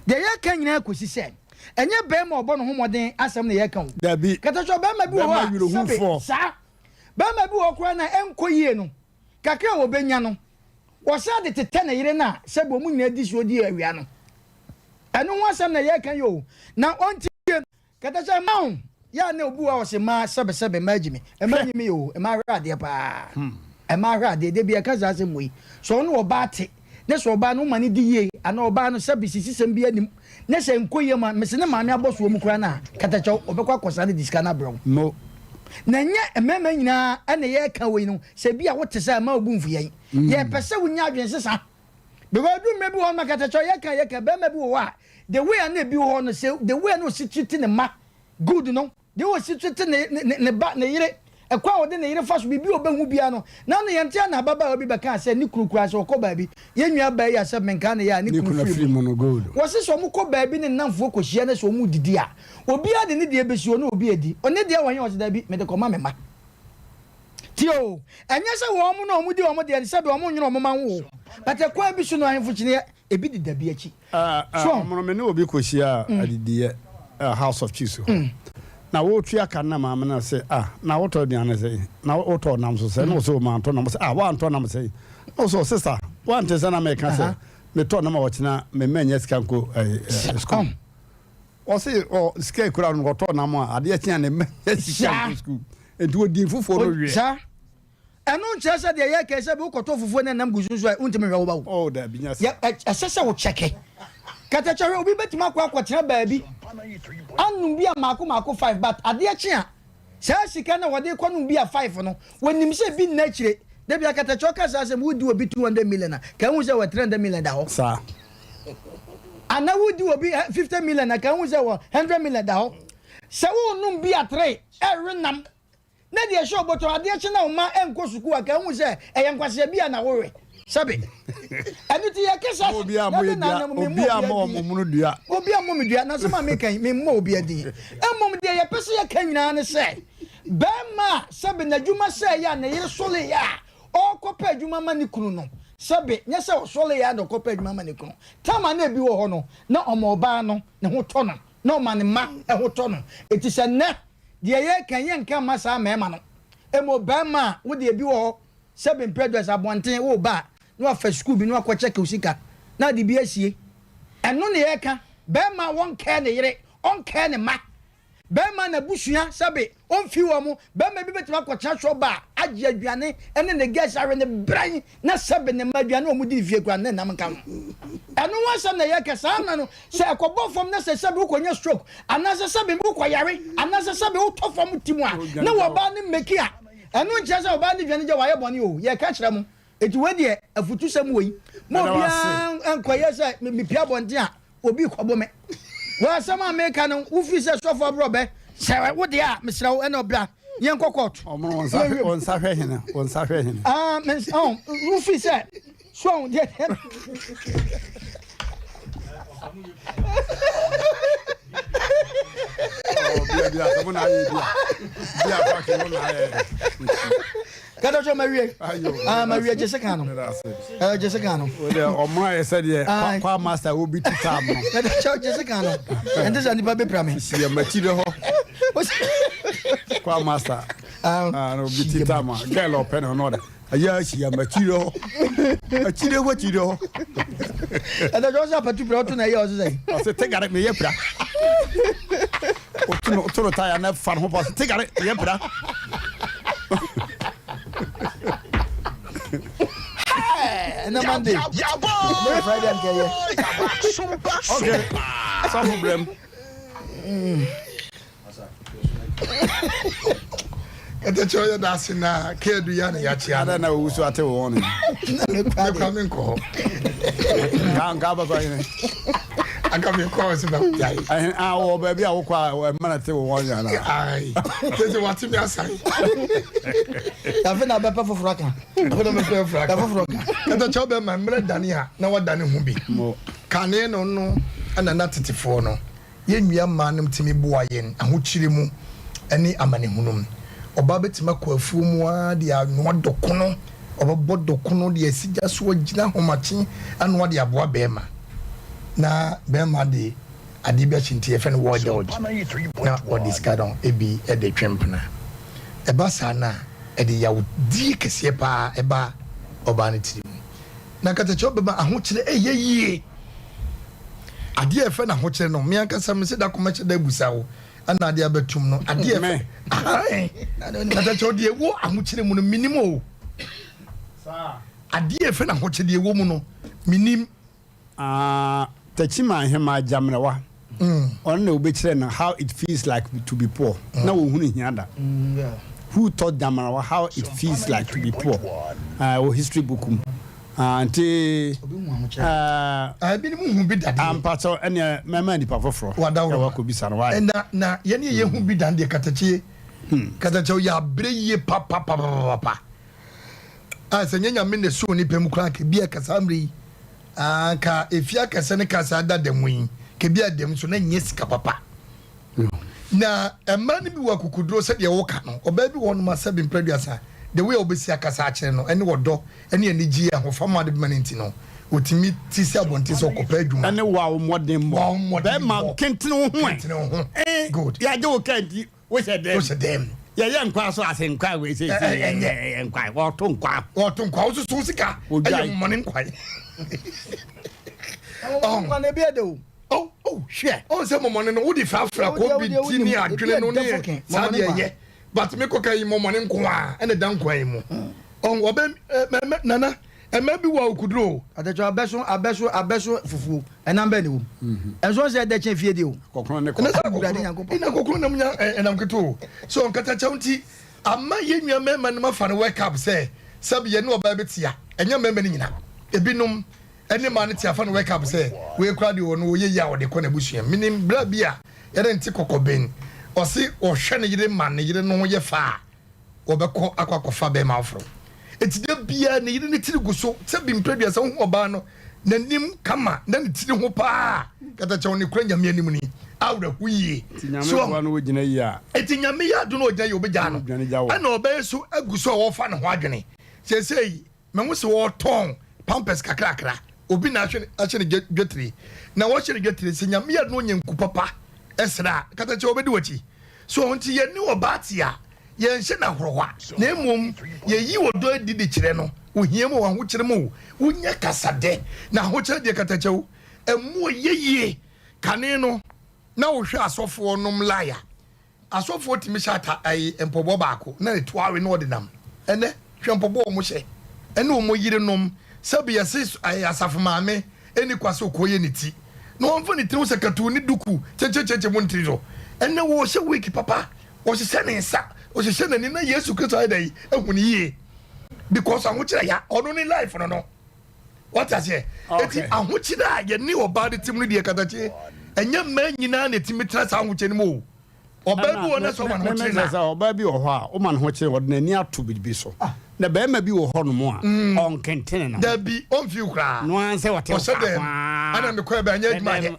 Deɛ yɛreka nyinaa kɔsi sɛ ɛnyɛ barima a ɔbɔ ne ho mmɔden asɛm na yɛreka o. Dabi. Katakyɛ barima bi wɔ hɔ Bɛrima a sɛbe werɛhufoɔ. saa barima bi wɔ hɔ koraa no a ɛnkɔ yie no kakra a ɔbɛnya no ɔsan de tetɛ ne yere no a sɛbe wɔn nyinaa di soɔ di awia no. Ɛno ho asɛm na yɛreka yi o. Na ɔntie. Kɛtɛsɛ mma ho yɛ a na obi wɔ hɔ a ɔse mmaa sɛbe sɛbe mmaa gyimi mmaa nyimi oo mmaa hwɛ adeɛ paa mmaa hwɛ adeɛ da bi ɛka saa asɛm wei sɛ ɔne ɔbaa te ne sɛ ɔbaa no woma no di yie anaa ɔbaa no sɛbe sisisɛm bi anim ne sɛ nkɔ yie ma mese ne maame abɔ soɔ mu koraa no a kɛtɛkyɛw ɔbɛkɔ akɔsa no de sika no abrɛ wo Mo. Na ɛnyɛ mmarima nyinaa ɛna yɛreka wei no sɛ bi a wote sɛ mma wo bo mfu yɛn yɛpɛ sɛ wonya adwene sesa Because edu mmerɛ bi wɔ hɔ no makatakyɛ yɛka yɛka bɛrima bi wɔ hɔ a the way a na ebi wɔ hɔ no sɛ the way a na osi treat ne mma good no the way osi treat ne ne ne ba ne yere ɛkwan a ɔde ne yere fa so biribi a ɔbɛhu biara no na no yɛn te a na ababaawa bi bɛka sɛ ne kunu koraa sɛ ɔkɔ baabi yɛn nua baa yi a sɛ menkaa ne yɛ a ne kunu firi mu no wɔse sɛ wɔn kɔ baabi ne nnamfoɔ kɔhyia na sɛ wɔn didi a obiara de ne deɛ bɛsi hɔ na obi adi ɔne deɛ wɔ he ɔse daabi mede kɔma me mma. Tie o, ɛnyɛ sɛ wɔn na wɔdi wɔn deɛ no sɛdeɛ wɔn nwene wɔn mma ho o, but ɛkwan bi so no ahemfo kyiniiɛ ebi deda bi akyi. So Ɔmono me ne obi kɔhyiaa adidiiɛ House of Chiefs hɔ na wɔretua ka no na maame no se ah na wotɔ aduane sɛn na wotɔɔ nam so sɛn na ɔse o mantɔ nam ɔse ah woantɔ nam sɛn. Na ɔsɛ sista wante sɛ na meka sɛ metɔ nam a ɔkyena me mma nya sika nkɔ sukuu. Ɔse ɔ sika ekura no ɔtɔ nam a adeɛ kye a ne mma nya sika nkɔ sukuu. Nti ɔdi fufuo no weɛ. Saa. Ɛno nkyerɛ sɛ deɛ yɛka yi sɛ bi wokɔtɔ fufuo na nam gu so nso a wontumi nhwɛ wo ba o. Oh dabi nya saa. Yɛ ɛsɛ sɛ wo kyɛke. Katakyɛ hwɛ obi bɛtumi akɔ akɔtena baabi anom bi a maako maako five but adeɛ kye a Saa sika no a wɔde rekɔnom beer five no, wɔnim sɛ bi nna akyire. Da bi akatakyɛ ɔka saa asɛm, wodi obi 200 million a, ka hu sɛ wɔ 300 million da hɔ. Saa. Ana wodi obi 50 million a, ka hu sɛ wɔ 100 million da hɔ. Sɛ worenom beer three, ɛrewe nam, na deɛ ɛhyɛ wo bɔtɔ, adeɛ kye na wo mma nkɔ sukuu a, ka hu sɛ ɛyɛ nkwasea beer na wowe. Sɛbe. Ɛno nti yɛkasa Obi a mo yɛ dua, obi a mo ɔmo mono dua. Obi a mo me dua, na asɛm a meka yi, memmɔ obi adin. Mmom deɛ yɛpɛ sɛ yɛka nyinaa ne sɛ, barima a sɛbe n'adwuma sɛeɛ a ne yere soleeɛ a ɔrekɔpɛ adwuma ma ne kunu no, sɛbe, nyɛ sɛ ɔsoleeɛ ara na ɔkɔpɛ adwuma ma ne kunu. Tam a na ebi wɔ hɔ no, na ɔma ɔbaa no ne ho tɔ no, na ɔma ne mma ho tɔ no. Enti sɛ nnɛ, deɛ yɛreka yi, yɛnka mma saa mmarima no. Mmom barima a wo deɛ ebi wɔ hɔ, Sɛ mprɛ duasa abɔnten wo ba a na wafa sukuu bi na wakɔ kyɛke wo sika na ade bi asie. Ɛno na yɛka bɛɛma a wɔnkɛɛ ne yere, ɔnkɛɛ ne mma. Bɛɛma n'abusua sɛbe ɔmfi wɔn. Bɛɛma bi bɛtumi akɔtena shop bar agye aduane ne ne girls awe ne brɛn na sɛbe ne mma aduane a wɔdi ne fie koraa no na nam nka ho. Ɛno ho asɛm na yɛka. Saa mmerɛ no sɛ ɛkɔbɔ fam na sɛ sɛbe wokɔnya stroke anaasɛ sɛbe wokɔyare anaasɛ sɛbe wotɔ fam ti mu a na wɔbaa no mmɛki a, Ɛno nkyerɛ sɛ ɔbaa no dwane gya wayɛ bɔne o, yɛka kyerɛ mo. Enti wei deɛ afutusɛm wei, mo obiara nkɔyɛ sɛ mepie abɔnten a obi kɔbo me. Wɔ asɛm a meka no, wofiri sɛ sɔfo aborɔbɛ, sɛ wo deɛ a mesrɛ wo ɛna bra yɛnkɔ kɔɔto. Wɔn nsa hwɛ hene, wɔn nsa hwɛ hene. Ah, wofiri sɛ so deɛ Kata sɛ mawie ah, mawie gye se kan no eh, gye se kan no ɔmo ayɛ sɛ deɛ kwa master obi ti tam no kata sɛ gye se kan no ɛnte sɛ nipa bɛpira me si yɛ makyi dɛ hɔ kwa master ah, obi ti tam a girl ɔpɛ no ɔno ɔde Ayɛ ahyia m'akyire hɔ. Akyire hɔ akyire hɔ. Ɛdɛ sɛ ɔsɛ apatu pira ɔto na ɛyɛ ɔsɛ sɛ. Ɔsɛ tegare meyɛ pira. Ɔto no ɔto no taya na fa ne ho pa ɔsɛ tegare meyɛ pira. Ɛnɛ Monday. Ɛnɛ Friday ankɛyɛ. Okay. Sɔfo brɛm. Kɛtɛkyɛ ɔyɛ daase na keedu ya na yakyea no. Adɛn na owu so ate wo wɔn? Mekura me nkɔ hɔ. Nka nka bɛkɔ hene. Anka me kɔ hɔ sɛ bɛ gyae. Ɛhene a wɔ baabi a wokɔ a ɛmana te wo wɔn yana. Ayi tete wate me asan. Afe na bɛpɛ foforɔ aka. Afe na bɛpɛ foforɔ aka. Foforɔ aka. Kɛtɛkyɛ ɔbɛma mmerɛ dane a na wadane ho bi. Kane no no ɛna na tetefoɔ no. Yɛn nua mmaanom tumi boa yɛn ahokyere mu ne amanehunu mu. Ɔbaa bɛtumi akɔ afuo mu ara de anoa dɔkono, ɔbɛbɔ dɔkono de asi gya so agyina ahomakye anoa de aboa barima. Na barima de adeɛ bi ahyɛ nti yɛfrɛ no wardrobe na ɔde sika no bi de twe mpena. Ɛba saa no a, ɛde yawdie kɛseɛ pa ara ba ɔbaa no tiri mu. Na katakyɛ bɛma ahokyerɛ ɛyɛ yie. Adeɛ a ɛfɛ na ahokyerɛ no, me ankasa me sɛ da kɔmɛhyɛ da abusa wo ɛna adeɛ abɛtum no adeɛ ɛfɛ katakyɛ deɛ ɛwɔ ahokyerɛ mu no menim o. Adeɛ ɛfɛ na ahokyerɛ deɛ ɛwɔ mu no menim. Ah, Techiman Hemaa Gyamrewa, ɔno na wobɛkyerɛ no how it feels like to be poor. Na wɔhunu hia da. Who taught Gyamrewa how it feels like to be poor? Ah, wɔ history book mu. Ah, nti ah, ebinom hu bi da deɛ. Ampa sɛ ɛneɛ mɛma nipa foforɔ Wadaworo. ɛwɔ akɔbisa no why? Na na yɛne yɛ hu bi da no deɛ katakyie. Katakyie yɛ abrɛ yie papapapapa. A sɛ nyɛ Nyame na ɛsoo nipa mu koraa anka ebia ka saa mmerɛ yi anka efie akɛsɛ ne cars ada da mu yi ka ebia da mu so na nyɛ sika papa. Na mmaa no bi wɔ akokoduro sɛdeɛ woka no, ɔbaa bi wɔ hɔnom a sɛbe mprɛ aduasa the way a wobɛsi akasa akyerɛ no ɛne ɔdɔ ɛne anigyeɛ ahofama a wode bɛma no nti no ɔtumi ti si abɔnten sɛ ɔkɔpɛ adwuma. Ɛne wo a wo mmɔdenmmɔ. Wo a wo mmɔdenmmɔ. Bɛrima kentene wo ho ɛ. Kentene wo ho. Eh, Good. Yɛagye wo kaa nti Wohyɛ dɛm. Wohyɛ dɛm. Yɛyɛ nkwa so ase nkwa wei sɛ sɛ nkwa wɔto nkwa. Wɔto nkwa wososo sika ɛyɛ mɔmɔne nkwa. Nkwa na ebi ɛdɛ o. Oh oh hwɛ ɔn sɛ mɔmɔne no wode frafra kɔ bi ti ne adwene no ne saa deɛ ɛyɛ but me kɔka yi mɔmɔne nko a ɛna da nkwa yi mu ɔn ɔbɛ mɛ nana ɛmɛ bi wɔ okuduro o. Atɛkyɛ abɛso abɛso abɛso fufuo ɛnam bɛn ne wom ɛnso ɔnsɛ ɛdɛ kyɛn fie deɛ o. Kɔkɔrɔ ne kɔkɔrɔ. Awurade Nyankopɔn. Ɛna kɔkɔrɔ nam nya ɛnam ketewa o so ɔnkatakyɛw nti ama yɛn nua mmarima no ma fa no wake up sɛ sɛbi yɛne ɔbaa bi tea ɛnyɛ mmarima no nyina ebinom ɛne mmaa no te afa no wake up sɛ wei koraa deɛ ɔno ɔyɛ yie a ɔde kɔ n'abusua mu menim bra bi a yɛne nte kɔkɔben ɔse ɔhwɛ ne yere ma ne yere no ho yɛ fɛ a wɔbɛkɔ akɔ akɔfa bɛrima aforo eti da biara ne yere ne tiri gu so sɛ bi mpɛ duasa wohu ɔbaa no n'anim kama na ne tiri ho paa katakyɛw ne kura nyame anim ni awerɛho yie so eti nyame yɛ ado na ɔgyina yie ɔbɛgyaa no ɛna ɔbɛyɛ so agu so a wɔfa ne ho adwene seesei Mahu sɛ wɔtɔn pampers kakrakra, obi na ahwɛ ahyɛ ne dwetire, na wɔhyɛ ne dwetire sɛ nyame yɛ no ɔnya nku papa ɛsrɛ a, katakyɛ ɔbɛdi w'akyi. So nti yɛne ɔbaa te a, yɛnhyɛ no ahorowa, na mmom yɛyi ɔdɔ adi de kyerɛ no, ohia mu o, ahokyere mu o, wonya kasadɛ, na ahokyerɛ deɛ katakyɛ o, ɛmu ɔyɛ yie. Kane no, na wohwɛ asɔfoɔ nom lie a, Asɔfoɔ tumi hyɛ ata ɛyi mpɔboa baako na ɛtu awe na ɔde nam. Ɛnɛ hwɛ mpɔboa a wɔhyɛ ɛne wɔn yerenom. Sɛbi yɛse ɛyɛ asafo maame ɛni kwa sɛ ɔkɔ yɛ ne ti na wɔmfa ne tiri ho sɛ katuu ne duku kyenkyenkyenkyen mu ntiri so. Ɛnɛ wɔhyɛ wig papa, wɔhyehyɛ ne nsa, wɔhyehyɛ n'ani na Yesu Kristo ayɛ dɛn ahu no yie because ahokyerɛ ya ɔno ne life no no. Wate aseɛ? Eti ahokyerɛ a yɛne ɔbaa de te mu no deɛ katakye, ɛnyɛ mmaa nyinaa na ɛtumi tena saa ahokyerɛ no mu o. Ɔbaa bi wɔ hɔ na sɛ ɔma ne ho kyere no a. Sɛ ɔbaa bi wɔ hɔ a, woma ne ho kyere, ɔde n'ani ato biribi so. Na barima bi wɔ hɔnom a, ɔnkentene ne ho. Dabi, ɔmfi wo koraa. No ara sɛ ɔte wo Ɔhyɛ faako dɛm. ara. Ɛna mekɔɛ bɛ anyɛ adwuma anyɛ.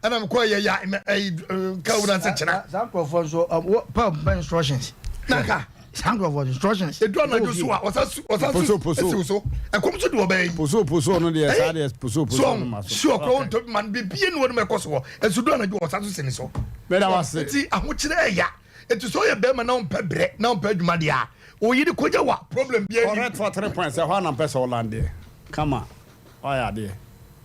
Ɛna mekɔɛ yɛ ya ɛyi ka wura nsɛ kyena. Saa nkurɔfoɔ nso, wɔ pa bɛ instructions. Naka. Saa nkurɔfoɔ instructions. Edu anadwo so a ɔsa su ɔsa su esiw so ɛkɔm so de ɔbɛn yi. Poso poso no deɛ saa deɛ poso poso no ma so. So ɔkura wɔn ntɔbi ma no bibie ni wɔn mu ɛkɔ so hɔ nso du anadwo ɔsa so si ne so. Mɛda wase. Eti ahokyerɛ ɛya eti sɛ ɔyɛ bɛrima na ɔmpɛ brɛ na ɔmpɛ adwuma deɛ a oyiri kogya wa problem bi ɛni. Correct for three points ɛhɔ a na mpɛ sɛ ɔlandeɛ kama wayɛ adeɛ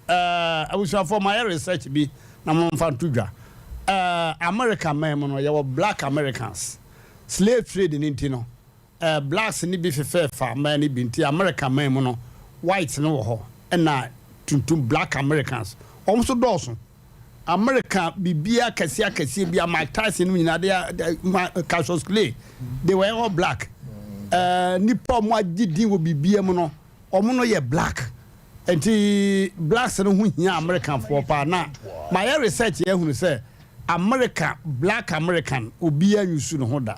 ɛɛ abusuafoɔ mayɛ research bi na mo nfa nto dwa ɛɛ America man mu no yɛwɔ black Americans. Slave trade no nti no, blacks no bi fefɛɛ faa man no bi nti America man mu no, whites no wɔ hɔ ɛna tuntum, black Americans, wɔn nso dɔɔso. America biribiara akɛseɛ akɛseɛ biara, Mike Tyson nom nyinaa, they are, they, Cassius Clay, they were all black. Nnipa a wɔn agye din wɔ biribiara mu no, Wɔn no yɛ black nti blacks no ho hia American foɔ paa na mayɛ research yɛ ahunu sɛ America black American obiara nyusu ne ho da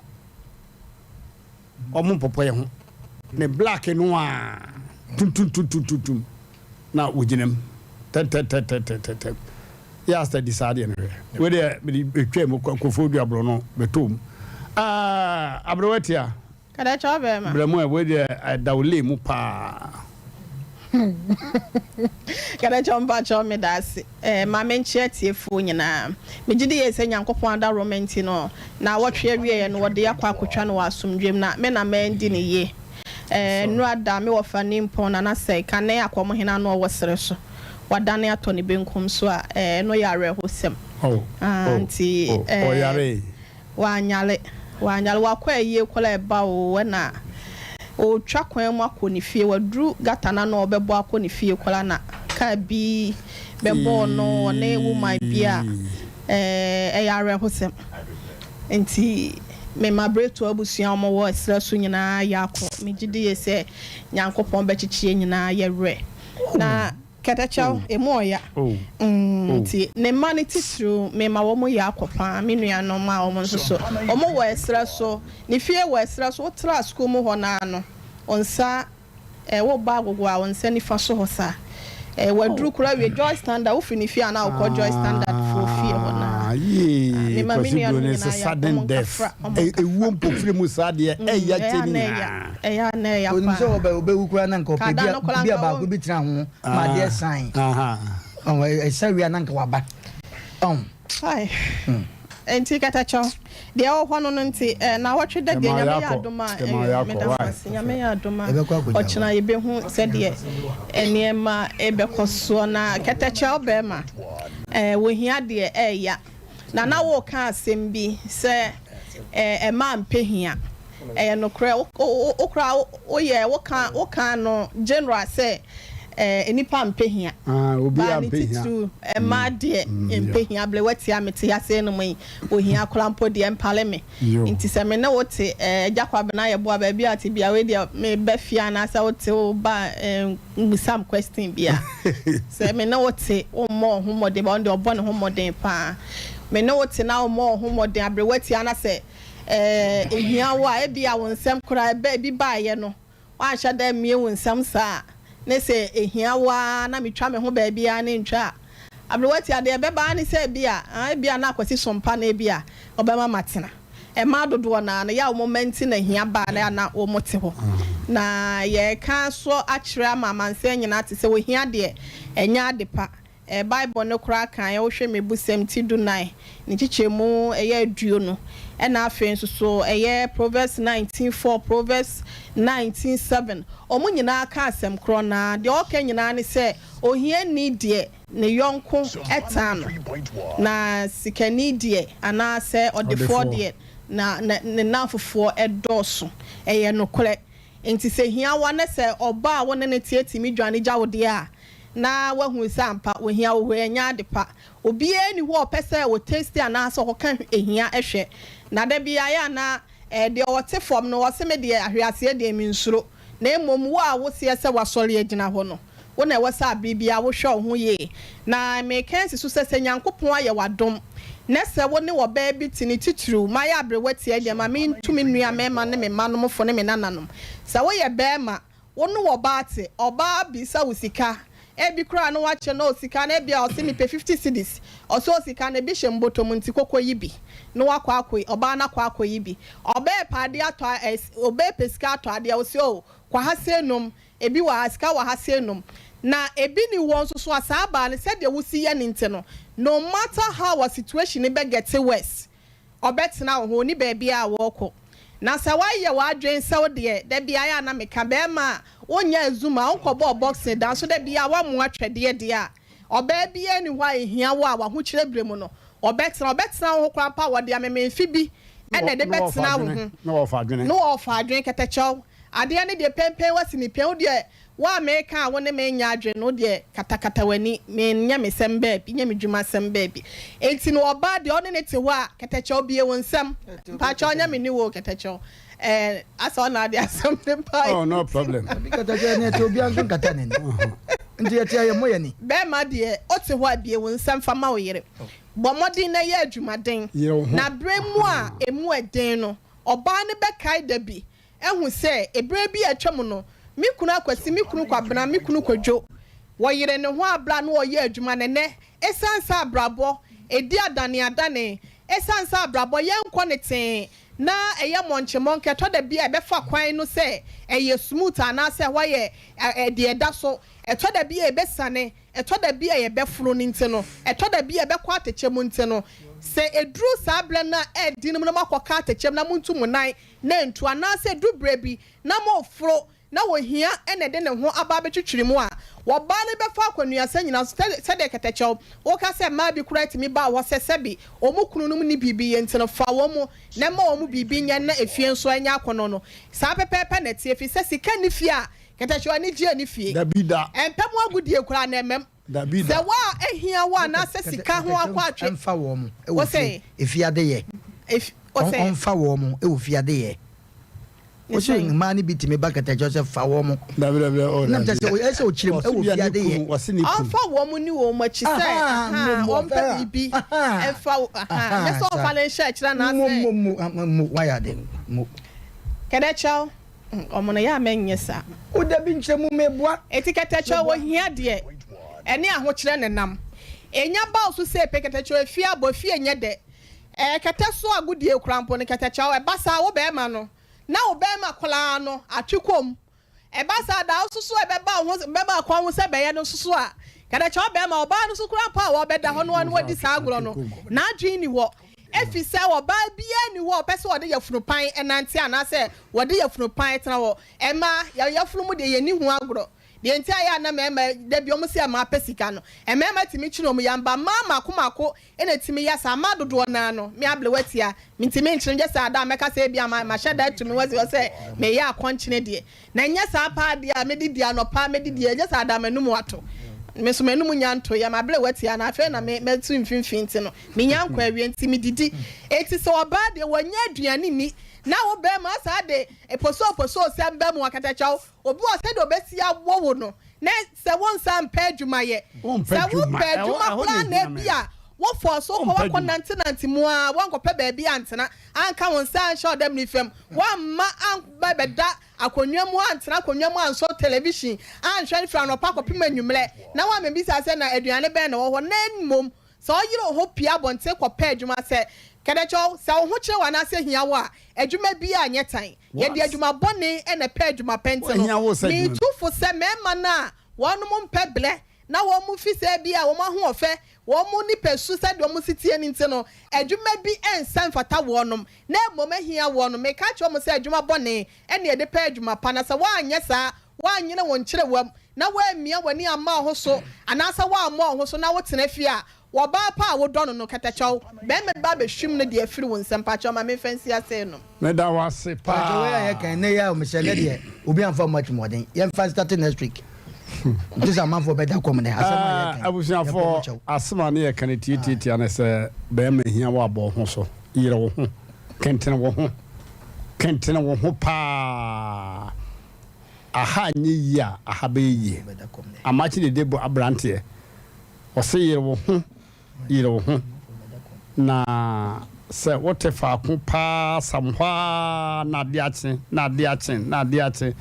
wɔn mpɔpɔ yɛ ho ne black no a tuntuntuntuntum na wɔgyina mu tɛntɛntɛntɛntɛntɛm yɛ asɛ di saa deɛ no hwɛ wei deɛ mede etwa mu kɔfo dua borɔ no bɛtɔ mu ah aberewa tia Kada kyɛw bɛɛma. Brɛ mu ɛ, wei deɛ ɛda wo lane mu paa. Kada kyɛw mpakyɛw medaase eh, ma menkyea atiefoɔ nyinaa. Megye di yie sɛ Nyankopɔn adaworoma nti no naawɔtwe awieɛ no wɔde akɔ akɔtwa no wɔ asomdwoeɛ mu na me na mandi no yie. Eh, nnora da me wɔfa Nimpɔn Nana Sɛe kane akɔmhene ano ɔwɔ serɛ so wadane atɔ ne benkum so a eh, ɛno yɛ awerɛhosɛm. Oh, Ah, oh, nti oh, eh, ɔyaree. Wanyare, wanyare, wakɔ ayie koraa ɛba oo ɛna ɔretwa kwan mu akɔ ne fie, waduru gutter no ano a ɔbɛbɔ akɔ ne fie koraa na car bi bɛbɔɔ no, ɔne woman bi a ɛyɛ awerɛhosɛm. Nti me Mabretoɔ abusua a wɔwɔ ɛserɛ so nyinaa yɛ akɔ, megye die sɛ Nyankopɔn bɛkyekye yɛn nyinaa yɛ werɛ. Na. Kɛtɛkyɛw, emu ɔya. Nti ne mma no titiriw, mema wɔn yɛ akɔ paa. Me nuanom a wɔn nso so, wɔwɔ ɛserɛ so. Ne fie wɔ ɛserɛ so. Wotra sukuu mu hɔ no ara no, wo nsa, woba agogo a, wo nsa nifa so hɔ saa. Waduru koraa wie Joy Standard, wofiri ne fie a na wokɔ Joy Standard foɔ fie hɔ no ara. Yee, Mema me Kwasi nuanom Broni sɛ nyinaa yɛ akɔ, sudden wɔn death. nkafra, wɔn nkafra. Ewuo mpofirim mu saa deɛ, ɛya Ɛyɛ kyɛ a ne na ɛya, nyinaa. ɛyɛ a na ɛya Onim sɛ paa. ɔbɛ ɔbɛwu koraa na nka ɔpɛ Ka bi da a no koraa bi a nka baako wo. bi tena ho ma adeɛ san. Ɔn ɛsa wie a na nka waba. Ɔn. Ai. Enti katakyɛw, deɛ ɛwɔ hɔ no no nti, eh, naawɔtwe da deɛ Nyame yɛ adom a, eh, meda mo ase, Nyame yɛ adom a, ɔkyena yɛbɛhu sɛdeɛ nneɛma bɛkɔ soɔ. Na katakyɛw bɛɛma, eh, wɔhia deɛ ɛɛya. Na na woreka asɛm bi sɛ, eh, ɛmaa mpɛ hia. Ɛyɛ nokorɛ, wo, wo, wo koraa woyɛ, woka, wokaa no general sɛ, eh, nnipa mpɛ hia. Ah, Baa obiara ne mpɛ hia. titiriw, mmaa deɛ mpɛ hia. Bere woatia me te ase nom yi, ohia koraa mpo deɛ mpale me. Yo. Nti sɛ me ne wo te, eh, Agya Kwabena yɛboa baabi a te bia, wei deɛ meba fie anaasɛ wote wo ba eh, mmisa me question bia. Sɛ me ne wo te, wommɔ wo ho mmɔden, but ɔno deɛ ɔbɔ ne ho mmɔden paa. Me ne wo te na wommɔ wo ho mmɔden, aberewa tia na sɛ eh, ehia wo a, ebia wo nsɛm koraa ɛbɛ, ebi baeɛ no, Woanhyɛ da ammue wo nsam saa a, ne sɛ ehia wo ara na metwa me ho baabiara ne ntwa a, aberewa tia, deɛ ɛbɛba ara ne sɛ ebia, ah, ebia na Akwasi som pa na ebia ɔbɛma matena. Mmaa dodoɔ no ara no, yɛ a wɔn mma nti na hia ba a na na wɔte hɔ. Na yɛreka nso akyerɛ ama amansan nyinaa te sɛ ohia deɛ, ɛnyɛ adepa. Bible no koraa ka ɛ, wohwɛ Mmebusɛm ti dunan ne nkyekyɛmu ɛyɛ aduonu, ɛna afei nso so ɛyɛ Proverbs 19:4, Proverbs 19:7, wɔn nyinaa ka asɛm korɔ no ara. Deɛ ɔka nyinaa ne sɛ, ohiani deɛ ne yɔnko tan no, na sikani deɛ anaasɛ ɔdefoɔ deɛ na ne nnamfofoɔ dɔɔso. Ɛyɛ nokorɛ. Enti sɛ ehia wo a, na sɛ ɔba a wo ne no teɛ tumi dwane gya wo deɛ a, na woahunu sɛ ampa ohia wo hɔ, ɛnyɛ ade pa. Obiara nni hɔ a ɔpɛ sɛ ɔtesti anaasɛ ɔkɔka ahia hwɛ. Na da biara ɛyɛ a na deɛ ɔte fam no, ɔse me deɛ ahweaseɛ deɛ mensuro. Na mmom wo a woseɛ sɛ woasɔre agyina hɔ no, wo na ɛwɔ sɛ abere biara wohwɛ wo ho yie. Na mereka asi so sɛ, sɛ Nyankopɔn ayɛ wo adom, na sɛ wo ne ɔbaa bi te, ne titiriw, mayɛ aberewa tia deɛ, ma mentu me nua mmarima ne me mmanom fo ne me nananom. Sɛ woyɛ barima, wo ne ɔbaa te, ɔbaa bisa wo sika, ebi koraa na woakyɛ no sika no, ebia ɔse mepɛ 50 cedis, ɔse o sika no ebi hyɛ me bɔtɔ mu nti kɔkɔ yi bi, na woakɔ akɔyi, ɔbaa no akɔ akɔyi bi. Ɔbaa repɛ adeɛ atɔ a, ɔbaa repɛ sika atɔ adeɛ, ɔse o kɔ ha sei nom, Ebi wɔ ha, sika wɔ ha sei nom. Na ebi ni hɔ nso so a saa baa no sɛdeɛ wosi yɛ no nti no, no matter how a situation no bɛ get worse, ɔbɛtena wo ho, ɔnni baabiara a ɔrekɔ. Na sɛ woayɛ w'adwene sɛ wo deɛ, da biara ɛyɛ a na meka, barima a wonyɛ azuma, wonkɔbɔɔ boxing da nso da biara woamoa twɛdeɛ deɛ a, ɔbaa biara nni hɔ a ɛhia wo a w'ahokyerɛ berɛ mu no, ɔbɛtena. Ɔbɛtena wo ho koraa mpo a, wɔde amemenemfe bi na ɛde bɛtena wo ho. Na wɔfa adwene. Na wɔfa adwene, kɛtɛkyɛw. Adeɛ no deɛ pɛnpɛn wasi me pɛn wo deɛ wo a meka a wo ne me nyɛ adwene no wo deɛ katakata w'ani menyɛ me sɛm baabi nyɛ me dwuma sɛm baabi enti no ɔbaa deɛ ɔne ne te hɔ a kɛtɛkyɛw bie wo nsɛm mpakyɛw nyɛ me ne wo kɛtɛkyɛw ɛɛ asɛ ɔna ade asɛm ne ba Oh no problem. Obi kɛtɛkyɛw ne ɛte obiara nso nkata n'ani nti yɛte a yɛmmɔ yɛn ani. Bɛɛma deɛ ɔte hɔ a bie wo nsɛm fa ma wo yere bɔ mmɔden na yɛ adwumaden Yere wo ho. na berɛ mu a ɛmu ɛden no ɔbaa no bɛkae da bi ahu sɛ berɛ bi a atwam no, me kunu Akwasi, me kunu Kwabena, me kunu Kwadwo, wɔyere ne ho aberɛ a na ɔyɛ adwuma na ɛnnɛ, ɛsiane sɛ abrabɔ ɛdi adaneadane, ɛsiane sɛ abrabɔ yɛnkɔ no tee na ɛyɛ mɔnkyemɔnkɛ, ɛtɔ da bi a ɛbɛfa kwan no sɛ ɛyɛ smooth anaasɛ ɛhɔ yɛ deɛ ɛda so, ɛtɔ da bi a ɛbɛsiane, ɛtɔ da bi a yɛbɛforo no nti no, ɛtɔ da bi a ɛbɛkɔ atɛkyɛ mu nti no, sɛ ɛduru saa berɛ no a ɛɛden no mu na moakɔka atɛkyɛ mu na montu mo nan na antu, anaasɛ ɛduru berɛ bi na moreforo na ohia na ɛde ne ho aba abɛtwitwiri mu a, wɔbaa no bɛfa akwannuasa nyinaa so, sɛdeɛ kɛtɛkyɛw, woka sɛ mmaa bi koraa tumi baa hɔ sɛ sɛbe wɔn kununom nni biribi yɛ nti no, fa wɔn na ma wɔn biribi nyɛ na efie nso nyɛ akɔnnɔ no. Saa pɛpɛɛpɛ na ɛteɛ, ɛfiri sɛ sika nni fie a, kɛtɛkyɛw anigyeɛ nni fie. Dabi da. Ɛmpɛ mu agodie koraa na ɛmam. Dabi da. Sɛ wo a ahia wo anaasɛ sika ho akɔ atwe. Ɛmfa wɔn Wo wɔ se. fie efie adeyɛ. Ef, wo se. Ɔmfa wɔn wɔ fie adeyɛ. Ne Wo se sɛn? mmaa no bi tumi ba kɛtɛkyɛw sɛ fa wɔn. Dabi dabi oh Nam dabi. kyɛ sɛ ɛsɛ ɔkyerɛ mu Ɔse wɔ bia fie ne adeyɛ. kunu, ɔse ne kunu. Ɔmfa wɔn nni wɔn akyi sɛ, Ahaa, ahaa, mo, wɔmpɛ ahaa, biribi ahaa, mfa wo, ahaa, ahaa, nyɛ sɛ saa. ɔmfa no nhyɛ akyire Mo, anaasɛ. mo, mo, ah, mo, wayɛ ade, mo. Kɛtɛkyɛw, Wɔn no, yɛ a mɛnyɛ saa. O dabi nkyerɛ mu meboa. Enti kɛtɛkyɛw Meboa. ohia deɛ, ɛne ahokyerɛ na ɛnam. Enya ba wo so sei pɛ, kɛtɛkyɛw efie abɔ, fie nyɛ dɛ. Ɛɛ kɛtɛ so agodie koraa mpo no, kɛtɛkyɛw, ɛba saa wo bɛɛma no, na wo bɛɛma koraa no atwe kɔ mu. Ɛba saa da wo nso so ɛbɛba wo ho, bɛba akwan ho sɛ bɛyɛ no nso so a, kɛtɛkyɛw bɛɛma, ɔbaa no nso koraa mpo a ɔbɛda hɔ no ara na wadi saa agorɔ no, n'adwene nni hɔ. Efisɛ ɔbaa biara nni hɔ a ɔpɛ sɛ ɔde yafunu pan nante anaasɛ wɔde yafunu pan tena hɔ. Mmaa, yɛn yafunu mu deɛ yɛnni ho agorɔ. Deɛ nti a ɛyɛ a na mmarima, da bi wɔse mmaa pɛ sika no, mmarima tumi kyini wɔn yam ba mmaa mmaako mmaako na ɛtumi yɛ saa. Mmaa dodoɔ no ara no, me ablewa tia, mentumi nkyene gye sɛ ada a mɛka sɛ ebia mahyɛ da atu me ho asi hɔ sɛ mereyɛ akɔnkyene deɛ. Na ɛnyɛ saa paa deɛ a mɛdidi anɔpa mɛdidi a ɛnyɛ saa da m'anum ato. Me nso m'anum nya ntoeɛ, m'ablewa tia no afei na me matu mfimfini nti no menya nkɔ awie nti medidi. Enti sɛ ɔbaa deɛ wannya aduane nni na wo barima saa de posoo posoo sɛm ba mu akatakyɛw Obi wɔ hɔ sɛdeɛ ɔbɛsi awɔ wo no, na sɛ wo nsa mpɛ adwuma yɛ. Sɛ wopɛ adwuma koraa na ebi a wo fɔɔ so kɔ wakɔ nante nante mu ara, woankɔpɛ baabi antena, anka wo nsa anhyɛ ɔdamini fam, woamma amba bɛda akonnwa mu, antena akonnwa mu ansɔ television anhwɛ no firi anɔpa kɔpem anwummerɛ, na woammɛbisa sɛ na aduane bɛn na ɛwɔ hɔ, na mmom Sɛ ɔyere wo ho pue abɔnten kɔpɛ adwuma sɛ kɛdɛkyɛw, sɛ wo ho kyere wo anaasɛ hia wo a, adwuma biara nyɛ tan. Yɛde adwuma bɔne na ɛpɛ adwuma pa nti no, metu fo sɛ mmarima no a wɔnom mpɛ blɛ na wɔn fi sɛ ebia wɔn ahoɔfɛ, wɔn nipasu sɛdeɛ wɔn si teɛ no nti no, adwuma bi nsɛ mfata wɔnom na mmom ahia wɔnom. Meka kyerɛ wɔn sɛ adwuma bɔne na yɛde pɛ adwuma pa na sɛ woanyɛ saa, woanyene wo nkyerewa mu na woammia w'ani amma wo ho so anaasɛ woammɔ wo ho so na wotena fie a, wɔ ɔbaa pa a wodɔ no no, kɛtɛkyɛw, barima bi ba abɛhwim no de afiri wo nsam. Mpakyɛw ma memfa nsi ase nnom. Meda wo ase paa. Mpakyɛw wei a yɛka yi nnɛ yi a mehyɛ nnɛ deɛ obi amfa mma atirimuɔden yɛmfa starte next week nti sɛ amanfoɔ bɛda kɔm nnɛ asɛm a yɛka yi yɛbɔ mo Abusuafoɔ kyɛw. asɛm a ne yɛka no tiatiatia ne sɛ barima hia wo a bɔ wo ho so, yere wo ho, kentene wo ho, kentene wo ho paa. Aha nyɛ yie a, aha bɛyɛ yie. Amakye dede bɔ abranteɛ. Ɔse yere wo ho, yere wo ho. Na sɛ wote faako paa sam hɔ ara na ade akye, na ade akye, na ade akye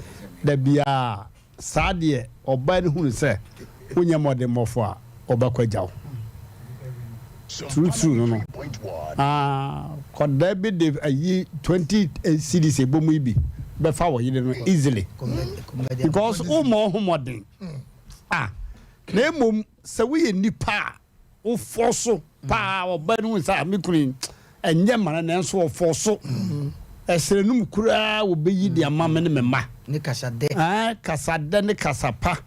da biara a, saa deɛ ɔbaa no hunu sɛ wonyɛ mmɔdemmɔfo a, ɔbɛkɔ agya wo. True true no no ah kɔdaa bi de ayi 20 cedis ɛbɔ mu yi bi bɛfa wɔ yere no easily because wo mmɔ ho mmɔden ah na mmom sɛ woyɛ nipa a wofɔ so paa ɔba no sɛ ah, me kunu yi ɛnyɛ ma no nanso ɔfɔ so ɛsrɛ no mu koraa wɔbɛyi de ama me ne me mma ne kasadɛ ah kasadɛ ne kasapa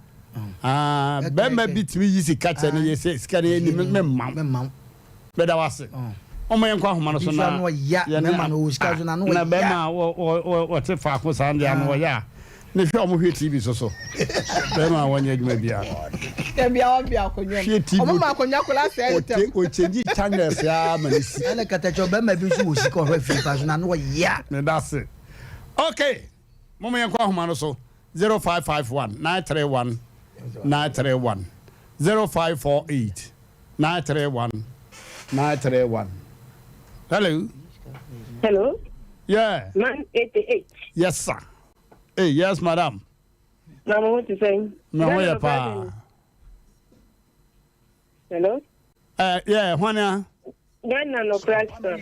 Ah, bɛrima bi tumi yi sika kyɛ no yɛ sɛ sika no yɛ ni me mma wo. Bɛda wo ase. Ɔmo yɛn kɔ ahoma no so na yɛne na bɛrima wɔte faako saa deɛ ano ɔyɛ a ne hwɛ ɔmo hwɛ TV so so bɛrima a wɔnyɛ adwuma biara. Dabi a wɔn bi akonnwa mu. Hwɛ TV Ɔmo ma akonnwa kola sɛɛ ntɛm. Ɔkyɛngyi channels a ma ne si. Ɛna katakyɛ ɔbɛrima bi nso wɔ sika ɔhwɛ fie pa so na ano ɔyɛ a. Meda ase. Okay, mo mo yɛn kɔ ahoma no so. 0551 931 931 0548 931 931 Hello. Hello. Yeah. Man 88. Yes, sir. Hey, yes, madam. Na mo te sɛn? Me ho yɛ paa. Hello. Eh, yeah, hwan a? Ghana no kora sa.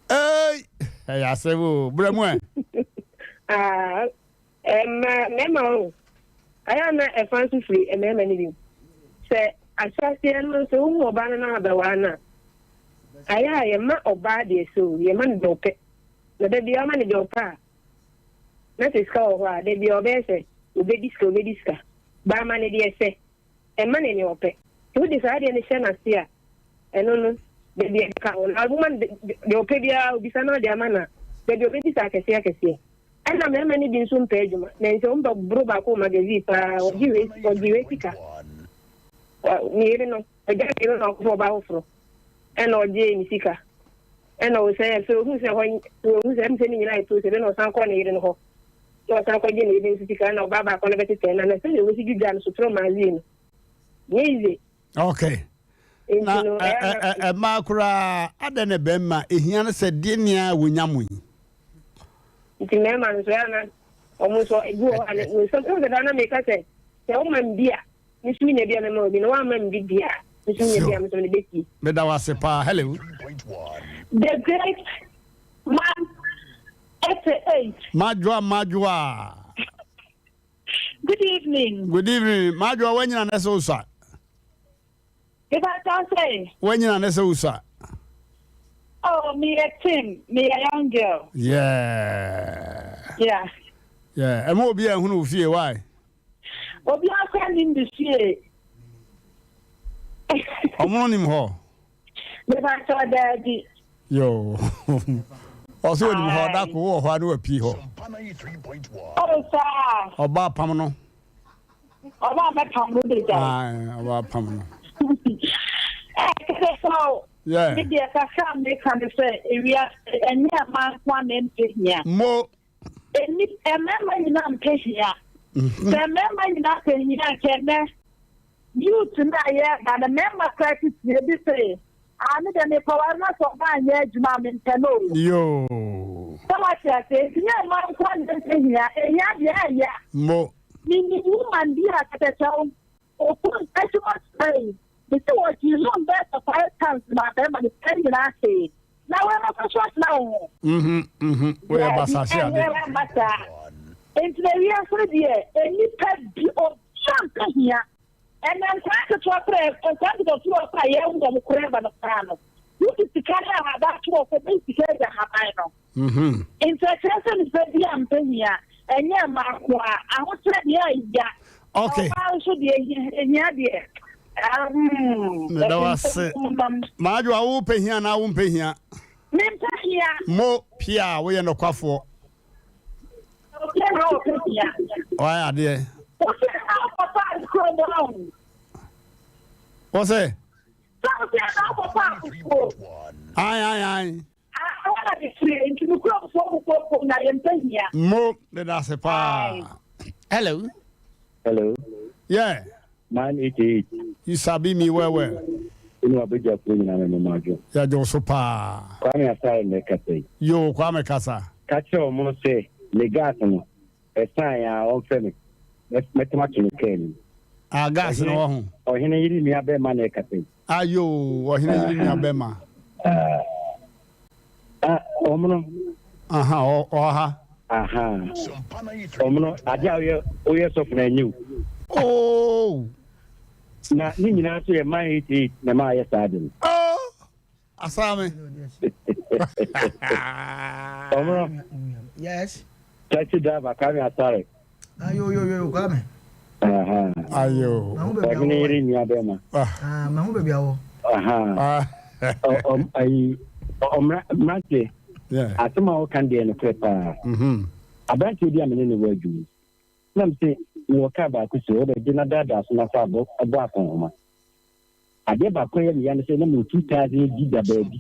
Hey, ɛyɛ asɛm o. Brɛ mu ɛ. Ah, ɛma mmarima o. Ayɛ na ɛfa nso firi mmarima no bi. Sɛ ahyɛaseɛ no sɛ wohu ɔbaa no na abɛwaa no a, ayɛ a yɛma ɔbaa deɛ sɛ o, yɛma no deɛ ɔpɛ. Na da biara ɔma no deɛ ɔpɛ a, na sɛ sika wɔ hɔ a, da biara ɔbɛyɛ sɛ obɛdi sika, obɛdi sika. Baama no deɛ sɛ Mma no nea ɔpɛ. Sɛ wode saa adeɛ no hyɛ n'ase a, ɛno no, baabi a ɛbɛka hɔ no, woma no deɛ ɔpɛ biara, obisa na ɔde ama no a, baabi a ɔbɛbisa akɛseɛ akɛseɛ. Ɛna mmarima no bi nso mpɛ adwuma, na nkyɛ wɔn bɛboro baako wɔ magazine paa, ɔgye wei, ɔgye wei sika. Ne yere no, ɔgya ne yere na ɔkɔfa ɔbaa foforɔ, ɛna ɔgye ne sika. Ɛna ɔsan afei ohuu sɛ hɔ, ohuu sɛ ɛm sɛ ne nyinaa yɛ process, ɛna ɔsan kɔɔ ne yere no hɔ. Na ɔsan kɔgye ne yere nso sika na ɔbaa baako no bɛtetɛɛ no na sɛdeɛ wɔsi dwidwaa no sotorɔ magazine no, nyɛ easy. Okay. Nti Na no, ɛyɛ na. ɛmaa koraa adɛn na bɛrima ehia no sɛ deɛ nea wonya mo yi. Nti mmarima no nso ɛyɛ na wɔn nso ebi wɔ hɔ a ne nsɛm ɛwɔ sɛ daa na meka sɛ sɛ woma me bi a me nso menya bi a mɛma obi na woamma me bi deɛ a me nso menya bi a me nso mede bɛsie. Meda wo ase paa. Hello. The great man 88. Madwoa Madwoa. Good evening. Good evening. Madwoa wanyina ne sɛ wosua. Mepa kyɛw sɛ. Wanyina ne sɛ wosua. Oh, meyɛ Tim, meyɛ young girl. Yeah. Yeah. Yeah, ɛma obi a ehunu wo fie, why? Obi akora nim me fie. Ɔmo nim hɔ. Mepakyɛw daabi. Yoo. Ɔsɛ onim hɔ ɔda ko wɔ hɔ a ne wapie hɔ. Oh saa. Ɔba apam no. Ɔba abɛpam no de gyae. Ae, ɔba apam no. Ɛɛ sɛ o. Yeah. Me deɛ kakra a meka ne sɛ ewiase ɛnyɛ mmaa nko a na ɛmpɛ hia. Mo. Ɛni mmarima nyinaa mpɛ hia. Sɛ mmarima nyinaa pɛ hia nka ɛnɛ youth no a yɛreba no mmarima koraa titiri ebi se ah me deɛ mekɔware na sɛ ɔbaa nyɛ adwuma a mempɛ no o. Yoo. Sɛ wate aseɛ nti nyɛ mmaa nko a na ɛmpɛ hia ehia deɛ ɛyɛ. Mo. Minim woman bi a kɛtɛkyɛw okun adwuma sɛe. Mese wɔgyee loan bɛyɛ sɛ 5 times maa bɛrima no sika nyinaa hwee. Na wei bɛkɔ so atena wo ho? Mhm, mhm, woyɛ Daabi, basahye ade. ɛnyɛ ɛmma saa. Enti na wiase no deɛ, nnipa bi, obiara mpɛ hia. Ɛnɛ nkwadaa nketewa koraa, nkwadaa nketewa firi hɔ koraa a yɛwo wɔn koraa ba no koraa no, wode sika ne ahaban to hɔ sɛ bɛyi sika agya ahaban no. Nti ɛkyerɛ sɛ nipa bi a mpɛ hia, ɛnyɛ mmaa nko a, ahokyerɛ deɛ ɛya. Okay. Ɔbaa nso deɛ ehia deɛ. Meda wo ase. Maadwoa wo pɛ hia anaa wo mpɛ hia? Mempɛ hia. Mo pia a woyɛ nɔkwafoɔ. Obiara na ɔpɛ hia. Wayɛ adeɛ. Wosɛ na wokɔfa kurom hɔ. Wosɛ? Sɛ wosɛ na wokɔfa fufuo. Ae ae ae. Ah ɛhɔ na me firi nti me kurom foɔ mu kurom na yɛn pɛ hia. Mo meda ase paa. Hello. Hello. Yeah. 988. You sabi me well well. Inu abegya kuo nyinaa me mama adwo. Yɛgye wo so paa. Kwame Asare na ɛkasa yi. Yoo Kwame kasa. Ka kyerɛ wɔn sɛ me gas no ɛsan a wɔmfrɛ me mɛtɛm ato me kaa no mu. Ah gas no wɔ ho. Ɔhene yere nua bɛrima na ɛkasa yi. Ayoo ɔhene yere nua bɛma. Ah, ɔmono. Aha, ɔha. Aha. Ɔmono, ade a woyɛ woyɛ sɔfo na ɛnyɛ o. Oh. Na ne nyinaa nso yɛ man 88 na ma ayɛ saa de no. Oh. Asame. Ɔmono. Yes. Taxi driver Kwame Asare. Ayo yo yo Kwame. Ayo. Ɔhene yere nua bɛrima. Ah, mahu baabi awɔ. Ayi, mmeranteɛ. Asɛm a wɔka deɛ nokorɛ paa. Aberanteɛ bi a me ne no wɔ adwuma. Na me sɛ mewɔ kaa baako si hɔ, wode gye na daadaa so na fa bɔ akɔnhoma. Adeɛ baako a ɛyɛ me ya ne sɛ na mewɔ 2000 bi da baabi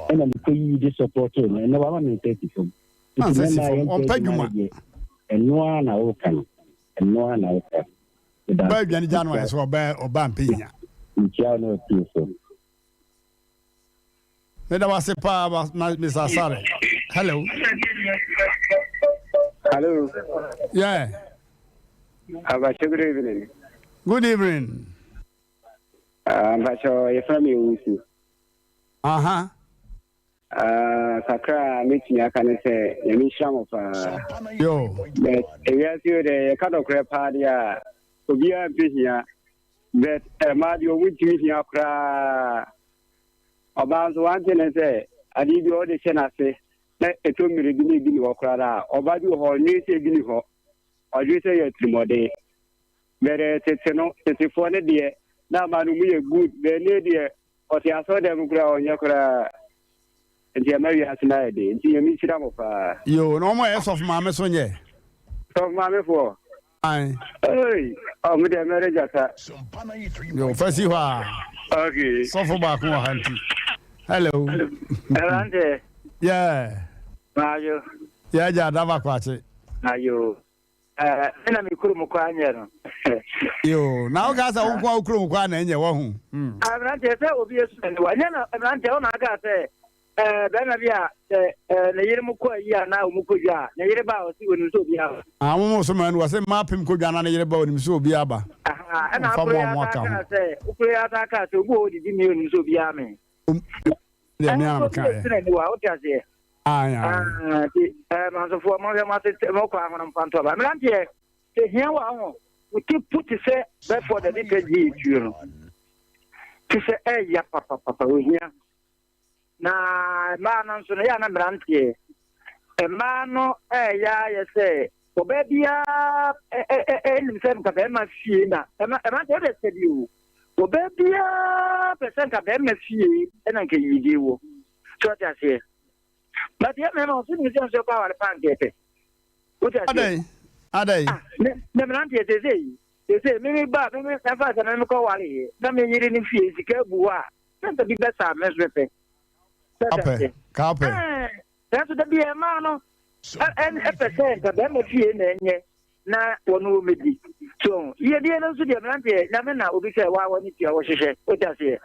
ɛna mekɔyii de sɔpɔtoo no, ɛnnɛ wama me nsa asi fam. Nti Nsa si mmarima a fam, yɛmpɛ ɔmpɛ adwuma no adwuma. deɛ, ɛno ara na woka no, ɛno ara na woka no. Meda Ɔbaa ase. aduane gya no ayɛ sɛ ɔbaa ɔbaa mpɛ hia. Mekyia wo ne w'atiefoɔ. Meda wo ase paa Mr. Asare. Hello. Hello. Yeah. Abacho, good evening. Good evening. Abacho, yɛfrɛ me Owusu. Aha. Kakra a mɛtumi aka ne sɛ Nyame nhyira mo paa. Yo. But ewiase yi deɛ yɛka nɔkorɛ paa deɛ a obiara mpɛ hia. But mmaa deɛ ɔmo ntumi hia koraa. Ɔbaa nso one thing ne sɛ adeɛ bi ɔde hyɛ n'ase na ɛtɔ mmiri bi na ebi ni hɔ koraa a ɔbaa bi wɔ hɔ ɔnwene sɛ ebi ni hɔ. Ɔdwene sɛ yɛ atirimuɔden. But tete no tetefoɔ no deɛ na ama no mu yɛ good. But ɛnɛ deɛ ɔte asɔre dɛm koraa ɔnyɛ koraa. Nti ɛma wiase no ayɛ den. Nti Nyame nhyira mo paa. Yoo na wɔn a ɛyɛ sɔfo maame so nyɛ. Sɔfo maame foɔ. Ae. Hey, ɔmo deɛ mɛre gyata. Yoo fa si hɔ a. Okay. Sɔfo baako wɔ ha nti. Hello. Ɛlante. Yeah. Maayo. Yeah, gya adaba kwakye. Ayo. Ɛɛ, me na me kurom kɔ anyɛ no. Yoo, na woka sɛ wo nkoa wo kurom kɔ a na ɛnyɛ wahu. Hmm. Mmeranteɛ sɛ obi esu na niwa nyɛ na mmeranteɛ wo na aka sɛ ɛɛ bɛrima bi a sɛ ɛɛ ne yere mu kɔ ayi a na wɔn kɔ dwa a ne yere ba a ɔsi onim sɛ obi aba. Ah, mo mo so ma no wɔsɛ mmaa pem kɔ dwa na ne yere ba onim sɛ obi aba. Aha, ɛna Mfa akoro mo yi a mo asa aka ho. aka sɛ okoro yi asa aka sɛ obi wɔ hɔ didi mi onim sɛ obi ame. Deɛ me Ɛno a nso meka obi yɛ. esu na niwa wote aseɛ. Ae, ae. Ah, nti ɛɛ mansofoɔ mo hwɛ mo ase mo kɔ ahono mfa nto aba mmeranteɛ sɛ hia wɔ ho wo ti pu te sɛ bɛfɔ dade pɛ gye tuo no te sɛ ɛya papapapa ohia. Na mmaa no nso no, yɛ a na mmeranteɛ. Mmaa no ɛyɛ ayɛ sɛ ɔbaa biara nim sɛ nka bɛrima fie na mmeranteɛ wode sɛ bi o. Ɔbaa biara pɛ sɛ nka bɛrima fie na nka yiyedie wɔ. So ɔte aseɛ? But yɛ mmarima ɔso nim sɛ nso ɛkɔ aware paa nka ɛpɛ. Wote aseɛ? Adɛn? Adɛn? Ah, ne ne mmeranteɛ seesei seesei me me ba me me ɛfa sɛ me me kɔ ware yɛ na me yere ne fie sika abu hɔ a sɛ nka bi bɛsa me nso mepɛ. Kapɛ, kapɛ. Ɛɛ, nanso da bi mmaa no ɛpɛ sɛ nka bɛrima fie na ɛnyɛ na wɔn wɔ medi. So yiedie no nso deɛ mmeranteɛ nyame na obi sɛ waa wɔne tua wɔhyehyɛ wote aseɛ.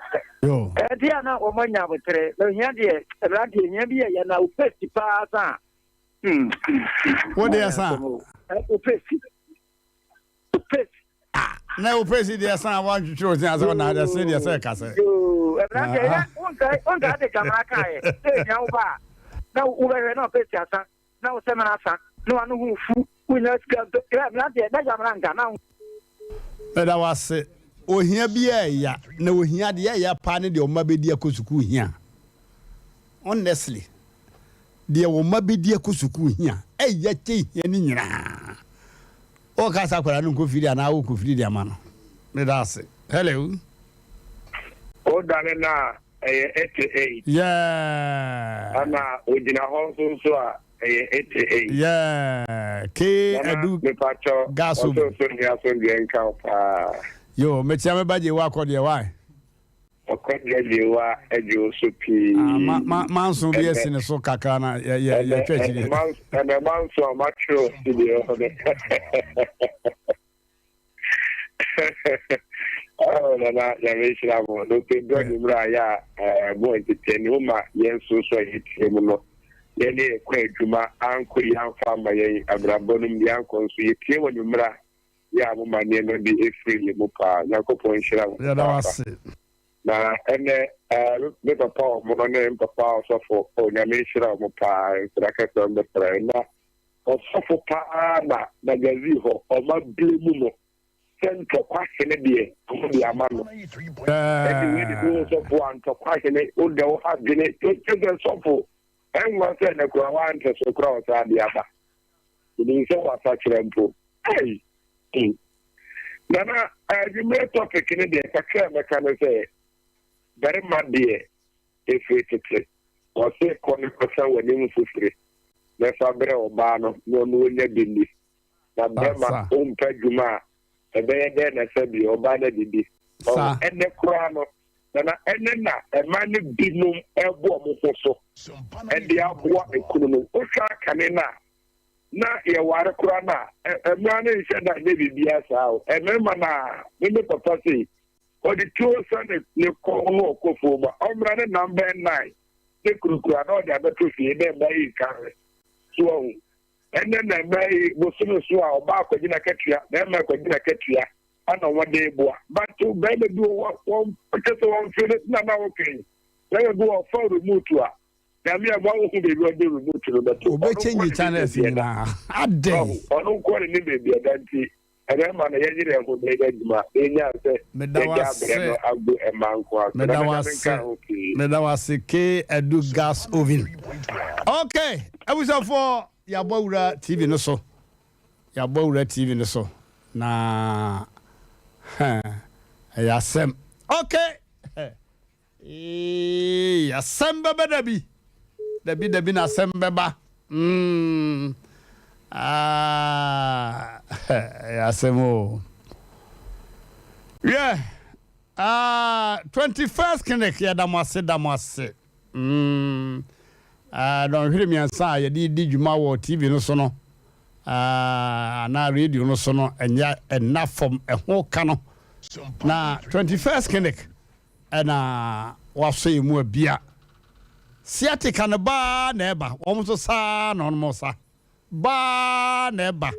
Ɛnti a na wɔn anya abotere na ohia deɛ mmeranteɛ hia bi yɛ yɛ na wopɛ paa sa. Wo deɛ sa. Wopɛ si. Wopɛ si. Ah, na wopɛ si deɛ sa wantwitwiri wo se asɛ ɔna adeɛ se deɛ sɛ ɛka sɛ. Yoo, mmeranteɛ yɛ wonkae wonkae de gamara kaeɛ sɛ ehia wo ba a na wobɛhwɛ na ɔpɛ si asa. Na wo samina asa, na w'ano ho refu, wonnya sika mpo. Hwɛ, mmeranteɛ, na Gyamena nka, na. Meda wo ase. Ohia biara ɛya, na ohia deɛ ɛya paa ne deɛ wo mma bɛdi akɔ sukuu hia. Honestly, deɛ wo mma bɛdi akɔ sukuu hia, ɛya kyɛ hia ne nyinaa. Woka sɛ akwadaa no nkɔ firi anaa wokɔ firi de ama no. Meda ase. Hello. Wodane no a, ɛyɛ 88. Yeah. Ɛna ogyina hɔ nso nso a, ɛyɛ 88. Yeah. K Nana, Adu mepakyɛ Gaso. ɔsorosoro ni asomdwoeɛ nka wo paa. Yo, mekyia me ba Gyewa akɔ deɛ why? Ɔkɔ deɛ Gyewa agye wo so pii. Ah, ma ma manso bi asi ne so kakra na yɛ yɛ yɛtwa akyiri. Ɛnɛ manso a matwerɛ si deɛ ɔhɔ no. Oh, nana nyame nhyira mo na ɔpɛ dɔ ne mmerɛ a yɛ a mo ntetɛ ne woma yɛn nso so a yɛtie mu no yɛne yɛkɔ adwuma ankɔ yi amfa ama yɛn abrabɔ no mu deɛ ankɔ nso yɛtie wɔ ne mmerɛ yɛ a moma nneɛma bi ɛfiri yɛ mu paa. Nyankopɔn nhyira mo Yɛda wo ase. Na ɛnɛ me papa ɔmo ne me papa ɔsɔfo, oh, Nyame nhyira ɔmo paa, nsra kɛsɛ ɔmo bɛsra na Ɔsɔfo paa na magazine hɔ ɔma bere mu no sɛ ntɔkwa hene deɛ ɔmo de ama no. Ɛde wei de wo sɔfo a ntɔkwa hene wo dɛ wo ha dwene kyɛ sɛ sɔfo ɛnwa sɛ na kura wa ntɛ so kura ɔsaa de aba. Menim sɛ wasakyerɛ mpo. Ei! Hmm. Nana, adwummerɛ topic ne deɛ kakra mɛka ne sɛ barima deɛ Ɛfiri tete, wɔse kɔ na kɔsa w'anim mfofire na fa brɛ ɔbaa no na ɔno ɔnya bi nni. Na bɛrima wompɛ adwuma a, ɛbɛyɛ dɛn na sɛbi ɔbaa no adidi? Ɔho, ɛnnɛ koraa no, Nana, ɛnnɛ na mmaa no binom ɛrebɔ wɔn ho so de aboa ekununom. Wohwɛ akane no a, na yɛware koraa no a, mmaa no nhyɛ da nyɛ biribiara saa o. Mmarima no a, me me papa sei, Ɔde tuo sɛ ne ne kɔn no ɔkɔ fuom a, ɔmmra ne nam bɛn nan ne kurakura na ɔde abɛto fie dɛ mmaa yi nka hwɛ. So wahu? Ɛnnɛ na mmaa yi bosome so a ɔbaa kɔgye n'akatua, bɛrima kɔgye n'akatua ana wɔde boa. But bɛrima bi wɔ hɔ a wɔn kyɛ sɛ wɔn feel it na na wɔka yi. Bɛrima bi wɔ ɔfa remote a, Nyame a moahu baabi ɔde remote no bɛto. Ɔno Ɔbɛ nko change ne nim channels baabi ɛda. nyinaa. Adɛn? Ɔno nko ne nim baabi ɛda nti Ɛbɛma no yɛnyere yɛn ho na yɛnyɛ adwuma na yɛnyaa sɛ Meda wo yɛagya abrɛ ase. no agu mmaa nko ara so. Meda Nana wo Nyame ase. nka ho pii. Meda wo ase K Adu gas oven. Ok, abusuafoɔ yɛabɔ awura TV no so. Yɛabɔ awura TV no so na ɛyɛ asɛm. Ok. Eeii asɛm bɛba dabi dabi dabi na asɛm bɛba mm aah ɛyɛ asɛm o wiɛ ah 21st clinic yɛda mo ase da mo ase mm ah dɔnhwere mmiɛnsa a yɛde di dwuma wɔ TV no so no ah anaa radio no so no ɛnyɛ ɛnna fam ɛho ka no na 21st clinic Ɛna wasɔ yɛn mu abia. Sciatica no baa na ɛba, wɔn nso saa na wɔn sa. Baa na ɛba,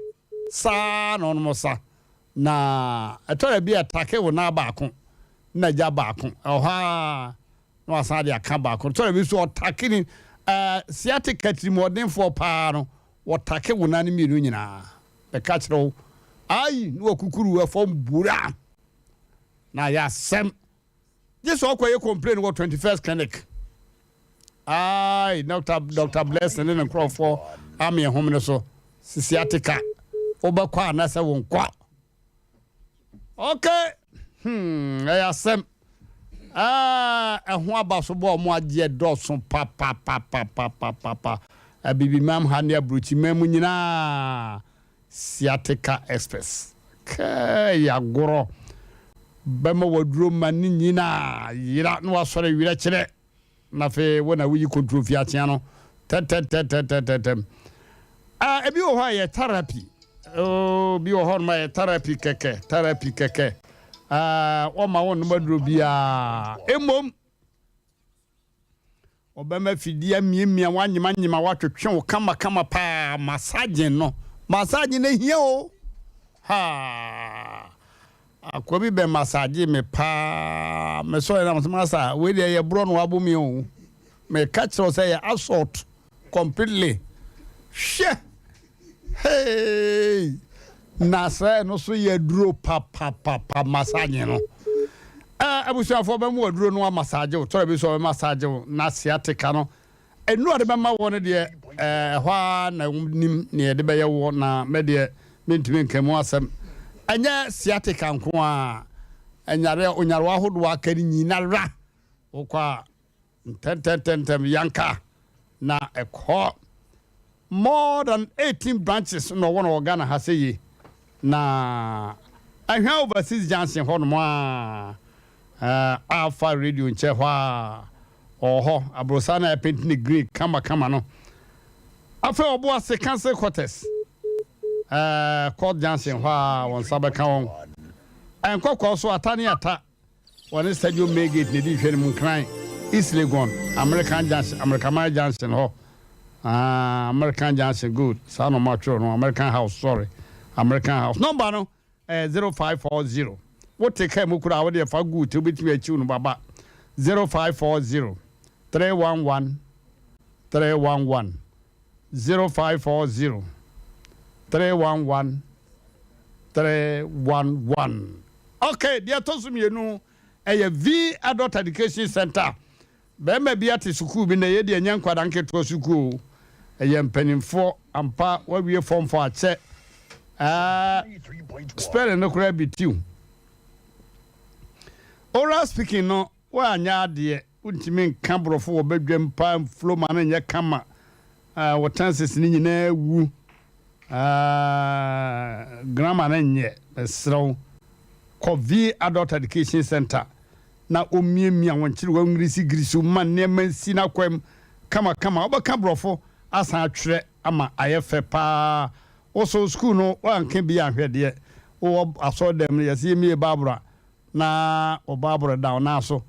saa na wɔn sa. Na ɛtɔ da bi a ɛtake wo nan baako na gya baako. Ɛwɔ hɔ ara na wasan de aka baako. Ɛtɔ da bi nso ɔtake ne ɛɛ sciatica tirimɔdenfoɔ paa no, wɔtake wo nan no mmienu nyinaa. Bɛka kyerɛ wo, ayi na wakukuru fam bura. Na ayɛ asɛm. Gye sɛ ɔkɔ yɛ complain wɔ 21st clinic. Aai Doctor Doctor Blessing ne ne nkorɔfoɔ ame ɛhom no so sisi ateka wobɛkɔ anasɛ wonkɔ ok hmm ɛyɛ asɛm ɛɛ ɛho abasobɔ a wɔn agyeɛ dɔɔso papapapapapapa abibimam ha ne aburokyimam mu nyinaa sciatica experts kɛɛ yɛ agorɔ bɛma waduro ma ne nyinaa yera na wasɔre werɛ kyerɛ. Na afei wo na woyi kontrofi akyea no tɛtɛtɛtɛtɛtɛm. Ah, ebi wɔ hɔ a yɛ therapy. Oh, bi wɔ hɔ nom a yɛ therapy kɛkɛ, therapy kɛkɛ. Ah, wɔma wo nom aduro biara. Mmom, ɔbɛma fidie amiamia wanyemanyema watwetwe wo kamakama paa massaging no. Massaging no hia o. Ha! Akoa bi bɛ massage me paa me sɔre na me sɛ masa wei deɛ yɛ borɔ na wabo me o me ka kyerɛ wo sɛ yɛ assault completely hwɛ hey na sɛ ɛno so yɛ duro papapapa massage no ɛɛ abusuafoɔ bɛ mu aduro no amassage wo tɔrɔ bi so ɔbɛ massage wo na sciatica no Nnuru a wɔde bɛma woɔ no deɛ, ɛhɔ ara na wonim nea yɛde bɛyɛ woɔ, na me deɛ, mentumi nka mu asɛm. Ɛnyɛ sciatica nko ara, nyareɛ, onyarewa ahodoɔ a aka no nyinara, wokɔ a, ntɛntɛntɛntɛm, yanka na ɛkɔ. More than 18 branches na ɔwɔ no wɔ Ghana ha sɛ yie. Na Ahwea Overseas Junction hɔnom a, Alpha Radio nkyɛn hɔ a, Ɔwɔ hɔ, aborosan no a yɛapenti no green kamakama no. Afei Ɔboase Council Quarters, ɛɛ Court Junction hɔ a wɔn nsa bɛka wɔn. Nkɔkɔɔ so ata ne ata, wɔne Stadium Main Gate na edi nhwɛ no mu, Nkran, East Legon, American Junction, Amerikaman Junction hɔ. Ah, American Junction, good. Saa na wɔatwerɛ no, American House, sorry, American House. Nɔmba no Ɛyɛ 0540. Wote kaa mu koraa a, wo deɛ fa gu wo ti, wobɛtumi akyiw no baba. 0540 311 311 0540 311 311. Okay, deɛ ɛtɔ so mmienu ɛyɛ V Adult Education Center. Barima bi ate sukuu bi na ɛyɛ deɛ ɛnyɛ nkwadaa nketewa sukuu o, ɛyɛ mpanimfoɔ ampa wawie form four akyɛ ɛɛ spelling no koraa bi tiw. Oral speaking no woanyɛ adeɛ wontumi nka borɔfo wɔ badwam paa mflo ma no nyɛ kama ɛɛ wo tenses no nyinaa wu ɛɛ grammar no nyɛ mesrɛ wo kɔ V Adult Education Center na omiamia wɔn nkyerewa ngirisigirisiw ma nneɛma nsi n'akwan mu kamakama. Wobɛka Borɔfo asan atwerɛ ama ayɛ fɛ paa. Wo so sukuu no woanka bi anhwɛ deɛ. Wowɔ asɔredan mu no yɛse yɛmmie Bible a na wo Bible da wo nan so.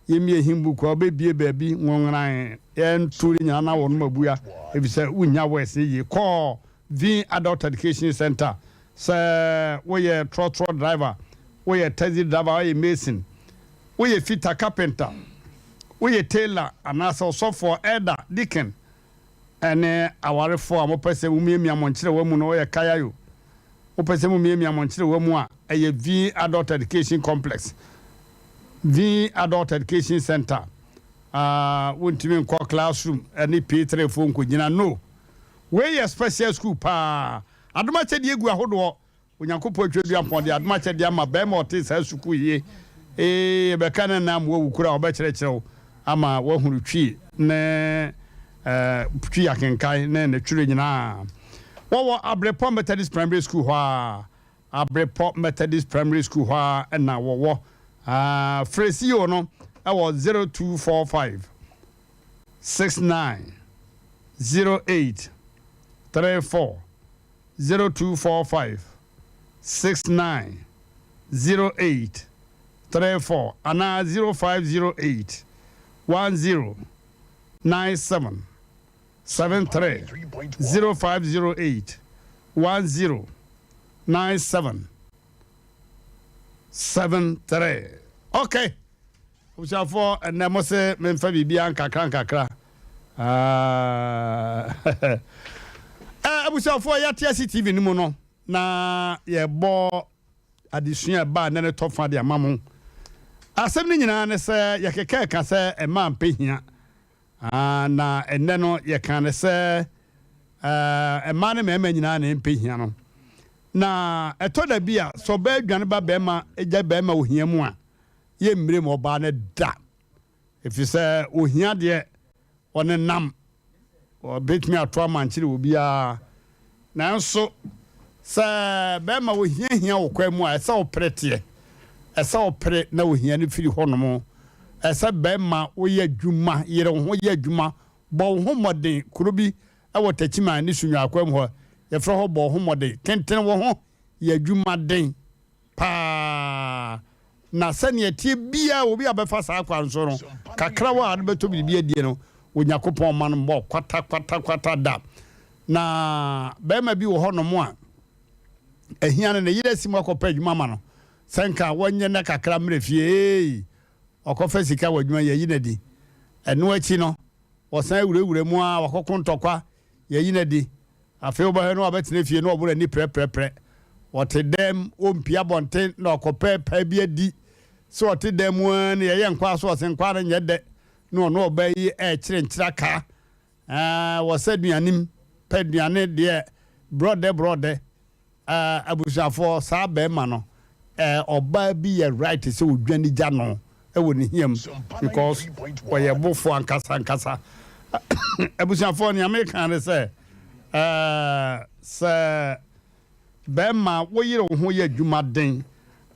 Yɛmmie hymn book a wobɛbie baabi nwonworan yɛnto ne nyinaa na wɔnom abua efisɛ wonnya words no yie. Kɔ Vin Adult Education Centre Sɛ woyɛ trɔtrɔ driver, woyɛ taxi driver, woyɛ mason, woyɛ fitter, carpenter, woyɛ tailor anaasɛ ɔsɔfoɔ, elder, deacon, ɛne awarefoɔ a mopɛ sɛ momiamia mo nkyerewa mu no, woyɛ kayayo, mopɛ sɛ momiamia mo nkyerewa mu a, ɛyɛ V Adult Education Complex, V Adult Education Center. Uh, wontumi nkɔ classroom ɛne P3 foɔ nkɔgyina no. Wei yɛ special school paa. Adom akyɛdeɛ gu ahodoɔ. Onyankopɔn Tweaduampɔn de adom akyɛdeɛ ama barima a ɔte saa sukuu yie. Ee, yɛbɛka no nnɛ ama wawu koraa a, ɔbɛkyerɛkyerɛ wo ama woahunu Twi ne eh, Twi akenkan ne ne twerɛ nyinaa. Wɔwɔ Abrepɔ Methodist Primary School hɔ ara. Abrepɔ Methodist Primary School hɔ ara na wɔwɔ. Ah, frɛ CEO no wɔ 0245 69 08 34 0245 69 08 34 anaa 0508 10 97 73 0508 10 97 73. Okay. Abusuafoɔ, ɛnnɛ mo se memfa biribiara nkakra nkakra. Ah, abusuafoɔ, yɛate ase TV no mu no, na yɛbɔ adesua a ɛbaa nnɛ no tɔfa de ama mo. Asɛm no nyinaa ne sɛ yɛkeka ɛka sɛ ɛmaa mpɛ hia. Ah, na ɛnnɛ no yɛka no sɛ eh, mmaa ne mmarima nyinaa na ɛmpɛ hia no. Na ɛtɔ da bi a sɛ ɔbaa dwane ba barima gya barima ohia mu a, yɛmmire ma ɔbaa no da. Ɛfiri sɛ ohia deɛ ɔnenam, ɔbɛtumi ato amankyere obiara. Nanso sɛ bɛrima ohia hia wo kwan mu a, ɛsɛ wopere teɛ. Ɛsɛ wopere na ohia no firi hɔnom. Ɛsɛ bɛrima woyɛ adwuma, yere wo ho yɛ adwuma, bɔ wo ho mmɔden. Kuro bi wɔ Techiman ne Sunyani kwan mu hɔ, yɛfrɛ hɔ bɔ wo ho mmɔden. Tentene wo ho, yɛ adwuma den paa. Na sɛnea ɛteɛ biara, obi a ɔbɛfa saa kwan so no, kakra a ɔde bɛtɔ biribi adie no, Onyankopɔn mma no mmɔ kwata kwata kwata da. Na barima bi wɔ hɔnom a, ahia no, ne yere asi mu akɔpɛ adwuma ama no, sɛ nka wɔnyɛ na kakra mmerɛ fie, ei, ɔkɔfa sika wɔ adwuma, yɛayi no adi. Ɛno akyi no, wɔsan awurawura mu ara, wakɔko ntɔkwa, Yɛayi no adi. Afei wobɛhwɛ no wabɛtena fie na ɔboro ani prɛprɛprɛ. Ɔte dan mu, ɔmpue abɔnten na ɔkɔpɛ paa bi adi. Sɛ ɔte dan mu ara ni, yɛyɛ nkwaa so ɔse nkwaa no nyɛ dɛ na ɔne ɔbaa yi rekyere nkyerɛkaa. Ɛɛ, wɔsɛ aduanem, pɛ aduane deɛ brɔdɛ brɔdɛ. Ɛɛ abusuafoɔ saa bɛɛma no ɛɛ ɔbaa bi yɛ right sɛ ɔdwane gya no wɔ ne hia mu because ɔyɛ bofoɔ ankasa ankasa. Abusuafoɔ nea meka ne sɛ ɛɛ sɛ bɛɛma wo yere wo ho yɛ adwuma den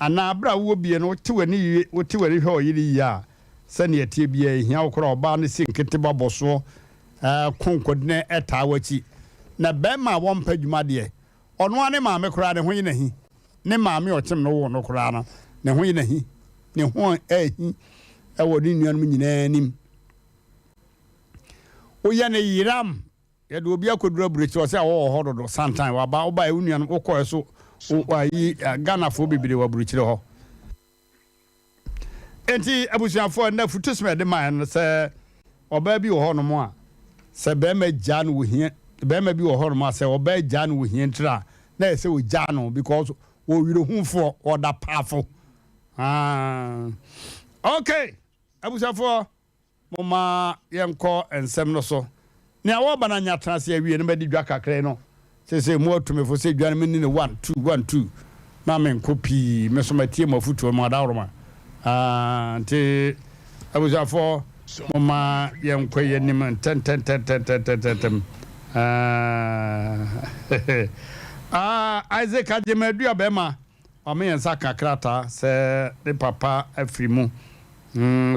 anaa berɛ a wowɔ bie no wote w'ani yie wote w'ani hwɛ ɔyere yie a sɛnea ɛteɛ biara ɛhia wo koraa ɔbaa no si nkete ba bɔsoɔ ɛɛ ko nkɔdinɛ ɛtaa w'akyi na bɛɛma a wɔmpɛ adwuma deɛ Ɔno ara ne maame koraa, ne ho ye no ahi. Ne maame a ɔkyem no woo no koraa no, ne ho ye no ahi. Ne ho ahi wɔ ne nuanom nyinaa anim. Woyɛ no yeram. Yɛde obi akɔduru aburokyire, ɔsɛ awɔ wɔ hɔ dodo, santan, waba, wobaeɛ, wo nuanom, wokɔɛ so, ayi, Ghanafoɔ bebree wɔ aburokyire hɔ. Enti abusuafoɔ, ɛnnɛ afutusɛm a yɛde maeɛ no sɛ ɔbaa bi wɔ hɔnom a sɛ barima gyaa no wɔ hia, barima bi wɔ hɔnom a sɛ ɔbaa gyaa no wɔ hia ntira a, na ɛyɛ sɛ ɔgyaa no because ɔwerɛhufoɔ, ɔda paafo. Ah. Okay, abusuafoɔ. Momma yɛnkɔ nsɛm no so. Nea wɔreba no anya atena ase awie no madi dwa kakra yi no, seesei mo atumefo sɛ dwa no menni no one, two, one, two, na menkɔ pii, me nso matie mo afotuo no, mo adaworoma. Ah, nti abusuafoɔ, momma yɛnkɔ yɛn anim ntɛntɛntɛntɛntɛntɛntɛm. Ah, ah, Isaac Agyemadu abɛɛma. Wama yɛn nsa aka krataa sɛ ne papa afiri mu,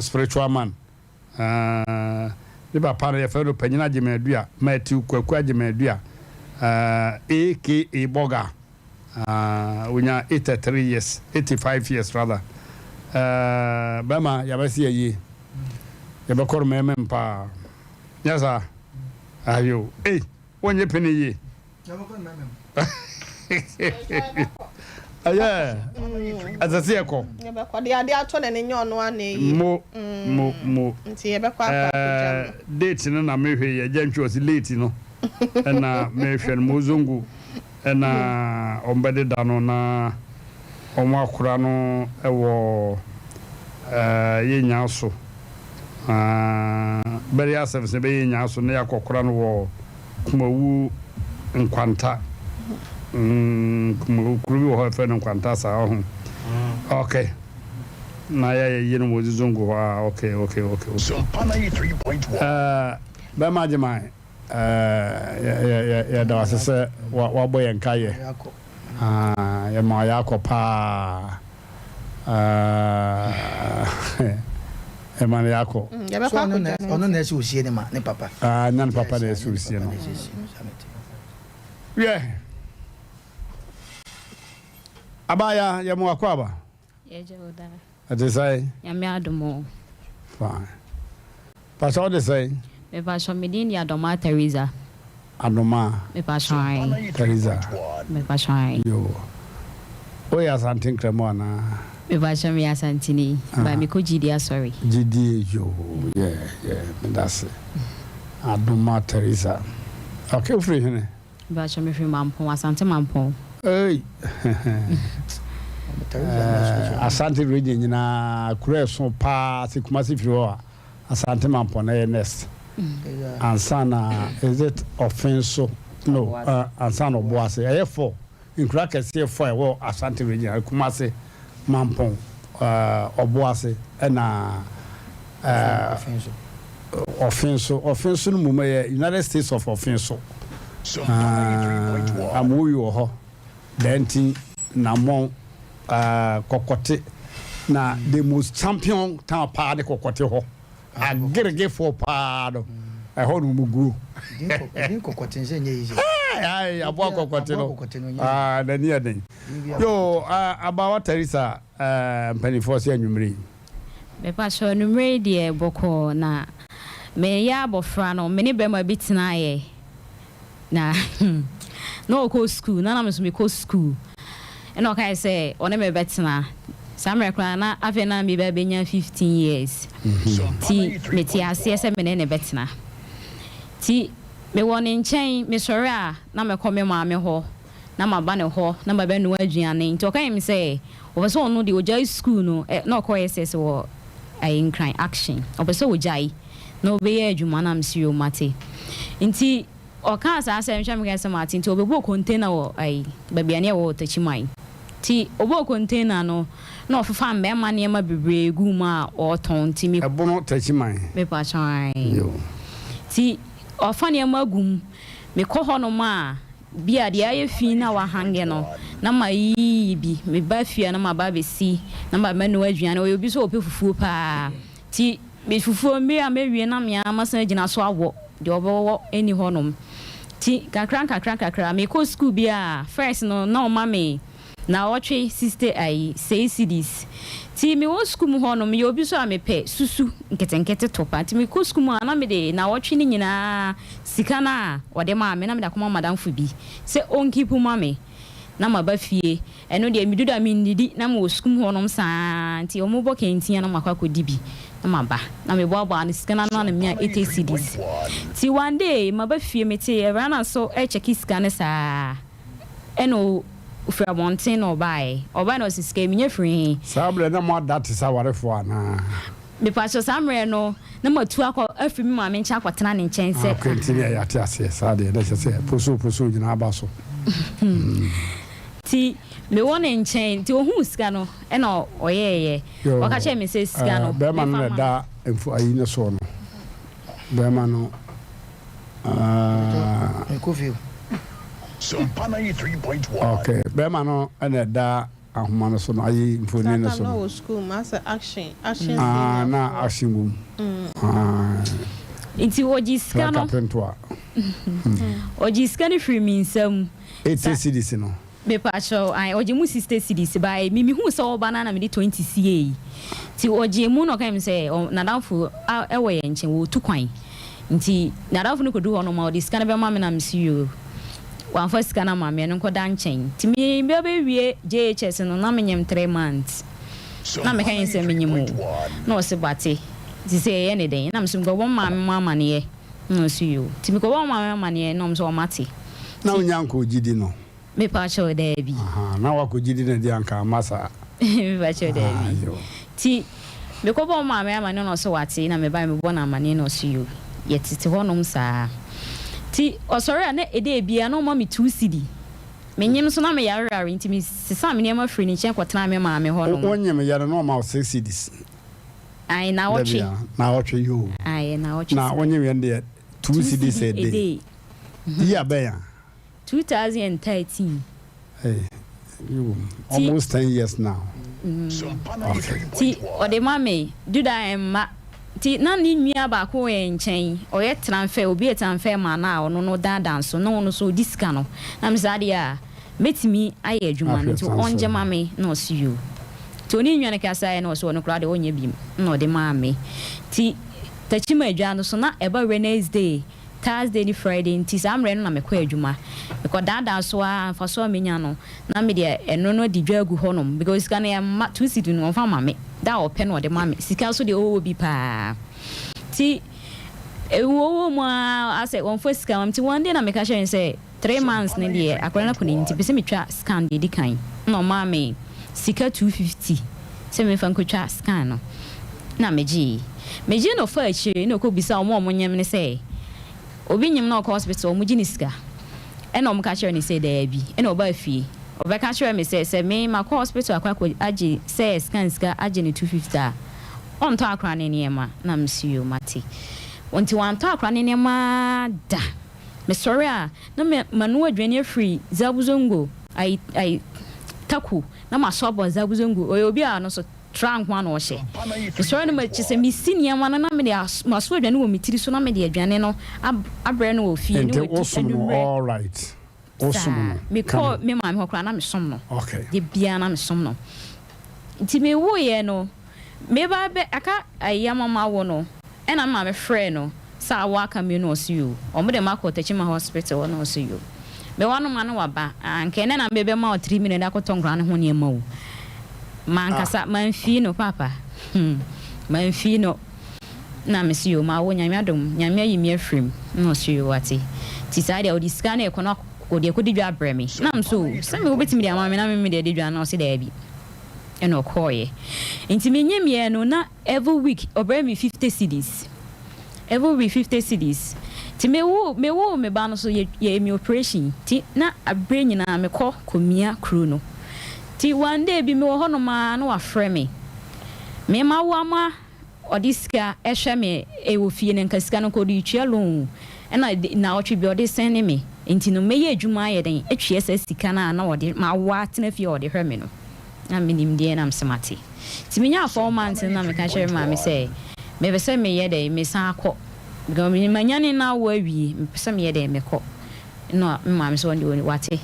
spiritual man. Ne papa no yɛfrɛ no Panyin Agyeman Adua, Matthew Kwaku Agyeman Adua, aka Bɔga. Onya 83 years, 85 years rather. Bɛma yɛabɛse ayie. Yɛbɛkɔ no mɛmɛm paa. Nyɛ saa? Ayo. Ei, wonnye pene yie. Ɛyɛ ɛsɛ sɛ yɛkɔ. Yɛbɛkɔ de adeɛ atɔ n'ani nyɛ ɔno ara na ɛyɛ. Mo mo mo. Nti yɛbɛkɔ akɔ akɔgya no. Date no na mehwɛ yi agya ntwi ɔsi late no ɛna mehwɛ no mozongo ɛna wɔn bɛdeda no na wɔn akora no ɛwɔ ɛɛ yɛ nyaa so. Burial service no bɛyɛ nyaa so na yɛakɔkora no wɔ Kumawu Nkwanta. Mm, Kumawu kuro bi wɔ hɔ yɛfrɛ no Nkwanta saa ɔho. Okay. Na yɛayɛ yie no wɔ Zizongo hɔ a okay okay okay okay. Sompa 93.1. Uh, bɛma agyeman uh, yɛda wo ase sɛ wabɔ yɛn ka yɛ. Ah, yɛma yɛakɔ paa. Ah, ɛma no yɛakɔ. So ɔno na ɔno na ɛsɛ osie ne ma ne papa. Ah, nya ne papa na ɛsɛ osie no. Wiɛ. Abaya, yɛ mo akɔ aba. Yɛgye wo daa. Ɛte sɛn? Nyame adom o. Fine. Pastor wode sɛn? Mepakyɛw me din de Adomaa Theresa. Adomaa. Mepakyɛw ae. Theresa. Mepakyɛw ae. Yoo. Woyɛ Asante Nkramu anaa? Mepakyɛw meyɛ Asanteni, but mekɔ GD asɔre. GD yoo, yeah yeah, medase. Adomaa Theresa. Okay, wofiri hene? Mpakyɛ me firi Mampong, Asante Mampong. Ei Asante region nyinaa kuro ɛso paa sɛ Kumasi firi hɔ a Asante Mampong na ɛyɛ next. Ansa na is it Ɔfenso no ansa na Ɔboase ɛyɛ fɔ nkuro akɛseɛ fɔ a ɛwɔ Ashanti region Kumase Mampɔn Ɔboase ɛna Ɔfenso Ɔfenso no mmom ɛyɛ United States of Ɔfenso Amowi wɔ hɔ Dɛnti Namɔn Kɔkɔte na the most champion town paa ne Kɔkɔte hɔ. Ageregefoɔ paa no, ɛhɔ na wɔn guo. Edin kɔkɔte nso nyɛ easy. Ayi aboa kɔkɔte no, n'ani yɛ den. Yo, abaawa Teresa, mpanimfoɔ sɛ anwummere yi. Mepakyɛw anwummere yi deɛ bɔkɔɔ na meyɛ abɔfra no me ne bɛrima bi tenaeɛ. Na na ɔkɔ sukuu, na na me nso mekɔ sukuu. Ɛna ɔkae sɛ ɔne me bɛtena. Saa mmerɛ koraa na afei na meba bɛnya 15 years. Nti mete aseɛ sɛ me ne no bɛtena. Nti mewɔ ne nkyɛn, mesɔre a na mɛkɔ me maame hɔ, na maba ne hɔ, na mabɛnoa aduane. Nti ɔka kyerɛɛ me sɛ ɔpɛ sɛ ɔno deɛ ɔgyae sukuu no, na ɔkɔ SS wɔ Nkran, Action. Ɔpɛ sɛ ɔgyae. na ɔbɛyɛ adwuma na mese yoo mate nti ɔkaa saa asɛm hwɛ mekae sɛ mate nti ɔbɛbɔɔ container wɔ ayi baabi a ne yɛwɔ wɔ Takyiman nti ɔbɔɔ container no na ɔfefa mmarima nneɛma bebree guu mu a ɔretɔn nti me Ɛbono Takyiman. Mepakyɛw ae nti ɔfa nneɛma gu mu mekɔ hɔnom a bi a deɛ ayɛ fi na wahange no na mayiyi bi meba fie a na maba abɛsi na mabɛnoa aduane ɔyɛ obi nso a ɔpɛ fufuo paa nti Me fufuo mmere a mɛwie na me ara masan agyina so awɔ deɛ ɔbɛwɔ nni hɔ nom. Nti nkakra nkakra nkakra mekɔ sukuu bi a first no na ɔma me naawɔtwe sixty ayi sei cedis. Nti mewɔ sukuu mu hɔ nom meyɛ obi nso a mepɛ susu nketenkete to paa nti mekɔ sukuu mu a na mede naawɔtwe no nyinaa sika no a ɔde maa me na mede akɔma madamfo bi sɛ ɔnkipu ma me na maba fie Ɛno deɛ medu da mennidi na mewɔ sukuu mu hɔnom saa nti wɔbɔ kɛntin a na makɔ akɔdi bi na maba na meboaboa ano sika no ano a na menya 80 cedis nti one day maba fie mete awura so rekyɛke sika no saa ɛna ɔfiri abɔnten na ɔbaeɛ ɔbaeɛ na ɔse sika yi menya firi he? Saa berɛ na moada te sɛ awarefoɔ anaa? Mepakyɛw saa mmerɛ no na matu akɔ afiri me maame nkyɛn akɔtena ne nkyɛn sɛ. Ah ok nti deɛ yɛate aseɛ saa deɛ na kyerɛ sɛ posoo posoo nyinaa aba so. Nti mewɔ ne nkyɛn nti ohuu sika no ɛna ɔyɛɛyɛ ɔka kyerɛɛ me sɛ sika no Bɛrima no memfa na mma no. ɛda mfo ayi no soɔ no bɛrima no ah. Ok bɛrima no na ɛda. Ahoma no so no ayi mfoni no so no. Ah, na action wɔ mu. Ah. Nti ɔgye sika no. Kapento a. Ɔgye sika no firi mi nsam. 80 cedis no. Mepakyɛw, ae, ɔgye mu 60 cedis bae. Me mehuu sɛ ɔreba no ara na mede 20 siei. Nti ɔgyee mu na ɔka kyerɛɛ me sɛ n'adamfo wɔ yɛn nkyɛn, wɔretu kwan. Nti n'adamfo no kɔduru hɔ nom a, ɔde sika no bɛma me na mese yoo. Wamfa sika no amma me, ɛno nkɔda nkyɛn. Nti me bɛwie JHS no na menyem 3 months. Na meka kyerɛ no sɛ menyem o. Na ɔse bate, nti sɛ yɛyɛ no dɛn? Na mese mekɔbɔ me maame mo amaneɛ. Na ɔse yoo. Nti mekɔbɔɔ me maame amaneɛ na ɔmo se ɔmo ate. Na wonya nkɔɔ gyidi no? Mepakyɛw, daabi. Ahaa, na wakɔ gyidi no deɛ anka amma saa. Mepakyɛw, daabi. Ahaa, yoo. Nti mekɔbɔɔ me maame amaneɛ na ɔse wate, na mebae mebɔɔ no amaneɛ na ɔse yoo. Yɛtete hɔnom saa. Nti ɔsɔre a na ɛda biara na ɔma me two cedi. Menyem nso na meyareyare nti mesesaa me nneɛma firii ne nkyɛn kɔtenaa me maame hɔnom. Wonyem yɛ no na ɔma wo six cedis? Ae, naawɔtwe. Dabi a, naawɔtwe, yoo. Ae, naawɔtwe Na sika. wonyem yɛ no deɛ two Two cedis cedi a a day. day. Year bɛn a? 2013. Hey, you almost 10 years now. Okay. Ti ɔde ma me duda mma ti na ne nua baako wɔ yɛn nkyɛn ɔyɛ transfer obi yɛ transfer ma na ɔno no daadaa nso na ɔno nso ɔdi sika no na me saa deɛ a mɛtumi ayɛ adwuma no nti ɔngye ma me na ɔsi yoo nti ɔne nua no kasaeɛ na ɔsɛ ɔno koraa deɛ ɔnyɛ bi na ɔde maa me ti takyima adwa no so na ɛba Wednesday Thursday ne Friday nti saa mmerɛ no na mekɔ adwuma. Mekɔ daadaa so ara mfasoɔ a menya no na mede ɛno no adi dwa agu hɔ nom because sika no ɛmma, two cedi no ɔmfa mma me, da a ɔpɛ na ɔde ma me, sika nso deɛ ɔwɔ bi paa nti ɛwɔ mu ara asɛ ɔmfa sika mma me nti one day na meka kyerɛɛ no sɛ 3 months no deɛ akwadaa no akɔ n'anim nti pɛ sɛ metwa scan deɛ ɛdi kan na ɔmaa me sika 250 sɛ memfa nkɔtwa scan no na megyee. Megyee no faa akyire na ɔkɔbisaa wɔn a wɔnyem no sɛ, obi nyem na ɔkɔ hospital wɔgye no sika? Ɛna wɔka kyerɛɛ no sɛ daabi. Ɛna ɔbaa fie ɔbɛka kyerɛɛ me sɛ, sɛ me makɔ hospital akɔ akɔ agye sɛ scan sika agye no 250 a, ɔntɔ akora no nneɛma. Na mese yoo mate. Nti wantɔ akora no nneɛma da. Mesɔre a na manoa aduane afiri Zabuzongo, ayi ayi Taku na masɔ abɔ Zabuzongo. Ɔyɛ obi a ɔno nso tra nko ara na ɔhyɛ. Mesɔre no ma kyerɛ sɛ mesi nneɛma no na mede maso aduane wɔ me tiri so na mede aduane no abrɛ no wɔ fie ne Nti wadi wosom no anwummerɛ. all right? Wosom Saa. no? Mekɔɔ Kama. me maame hɔ koraa na mesom no. Okay. Da biara na mesom no. Nti mewoeɛ no, meba bɛ aka ayi ama mawo no, Ɛna me maame frɛɛ no sɛ awo aka me no ɔse yoo, ɔmo de makɔ Techiman hospital hɔ na ɔse yoo. Me wa no ma no waba ah nka ɛnɛ na me bɛma wo 3 million de akɔtɔ nkora no ho nneɛma o. Mankasa manfii no paapa hmm manfii no na me se yoo mawo Nyame adom Nyame ayi me afiri mu na ɔse yoo wate nti saa deɛ ɔde sika no ɛkɔ na ɔde akɔdi dwa abrɛ me na me se oo sɛ me wobɛtumi de ama me na me mede adi dwa na ɔse daabi ɛna ɔkɔɔyɛ nti menyimyɛ no na Every week ɔbrɛ me 50 cedis every week 50 cedis Nti me woo me woo me ba no so yɛ yɛyɛ me operation nti na aberɛ nyinaa me kɔ kɔ mia kuro no Nti one day bi me wɔ hɔ nom ara na wafrɛ me me ma wo ama ɔde sika ɛhwɛ me ɛwɔ fie no nka sika no nka ɔde retua loan o ɛna naawɔtwe bi ɔde sɛne me nti no mɛyɛ adwuma ayɛ dɛn atua saa sika no a na ɔde ma wo atena fie a ɔde hwɛ me no na menim deɛ na mesɛ mate. Nti menyaa 4 months no na meka kyerɛɛ me maame sɛ mepɛ sɛ meyɛ dɛn mesan akɔ because manya ne no awo awie mepɛ sɛ meyɛ dɛn mekɔ na me maame sɛ ɔno deɛ wate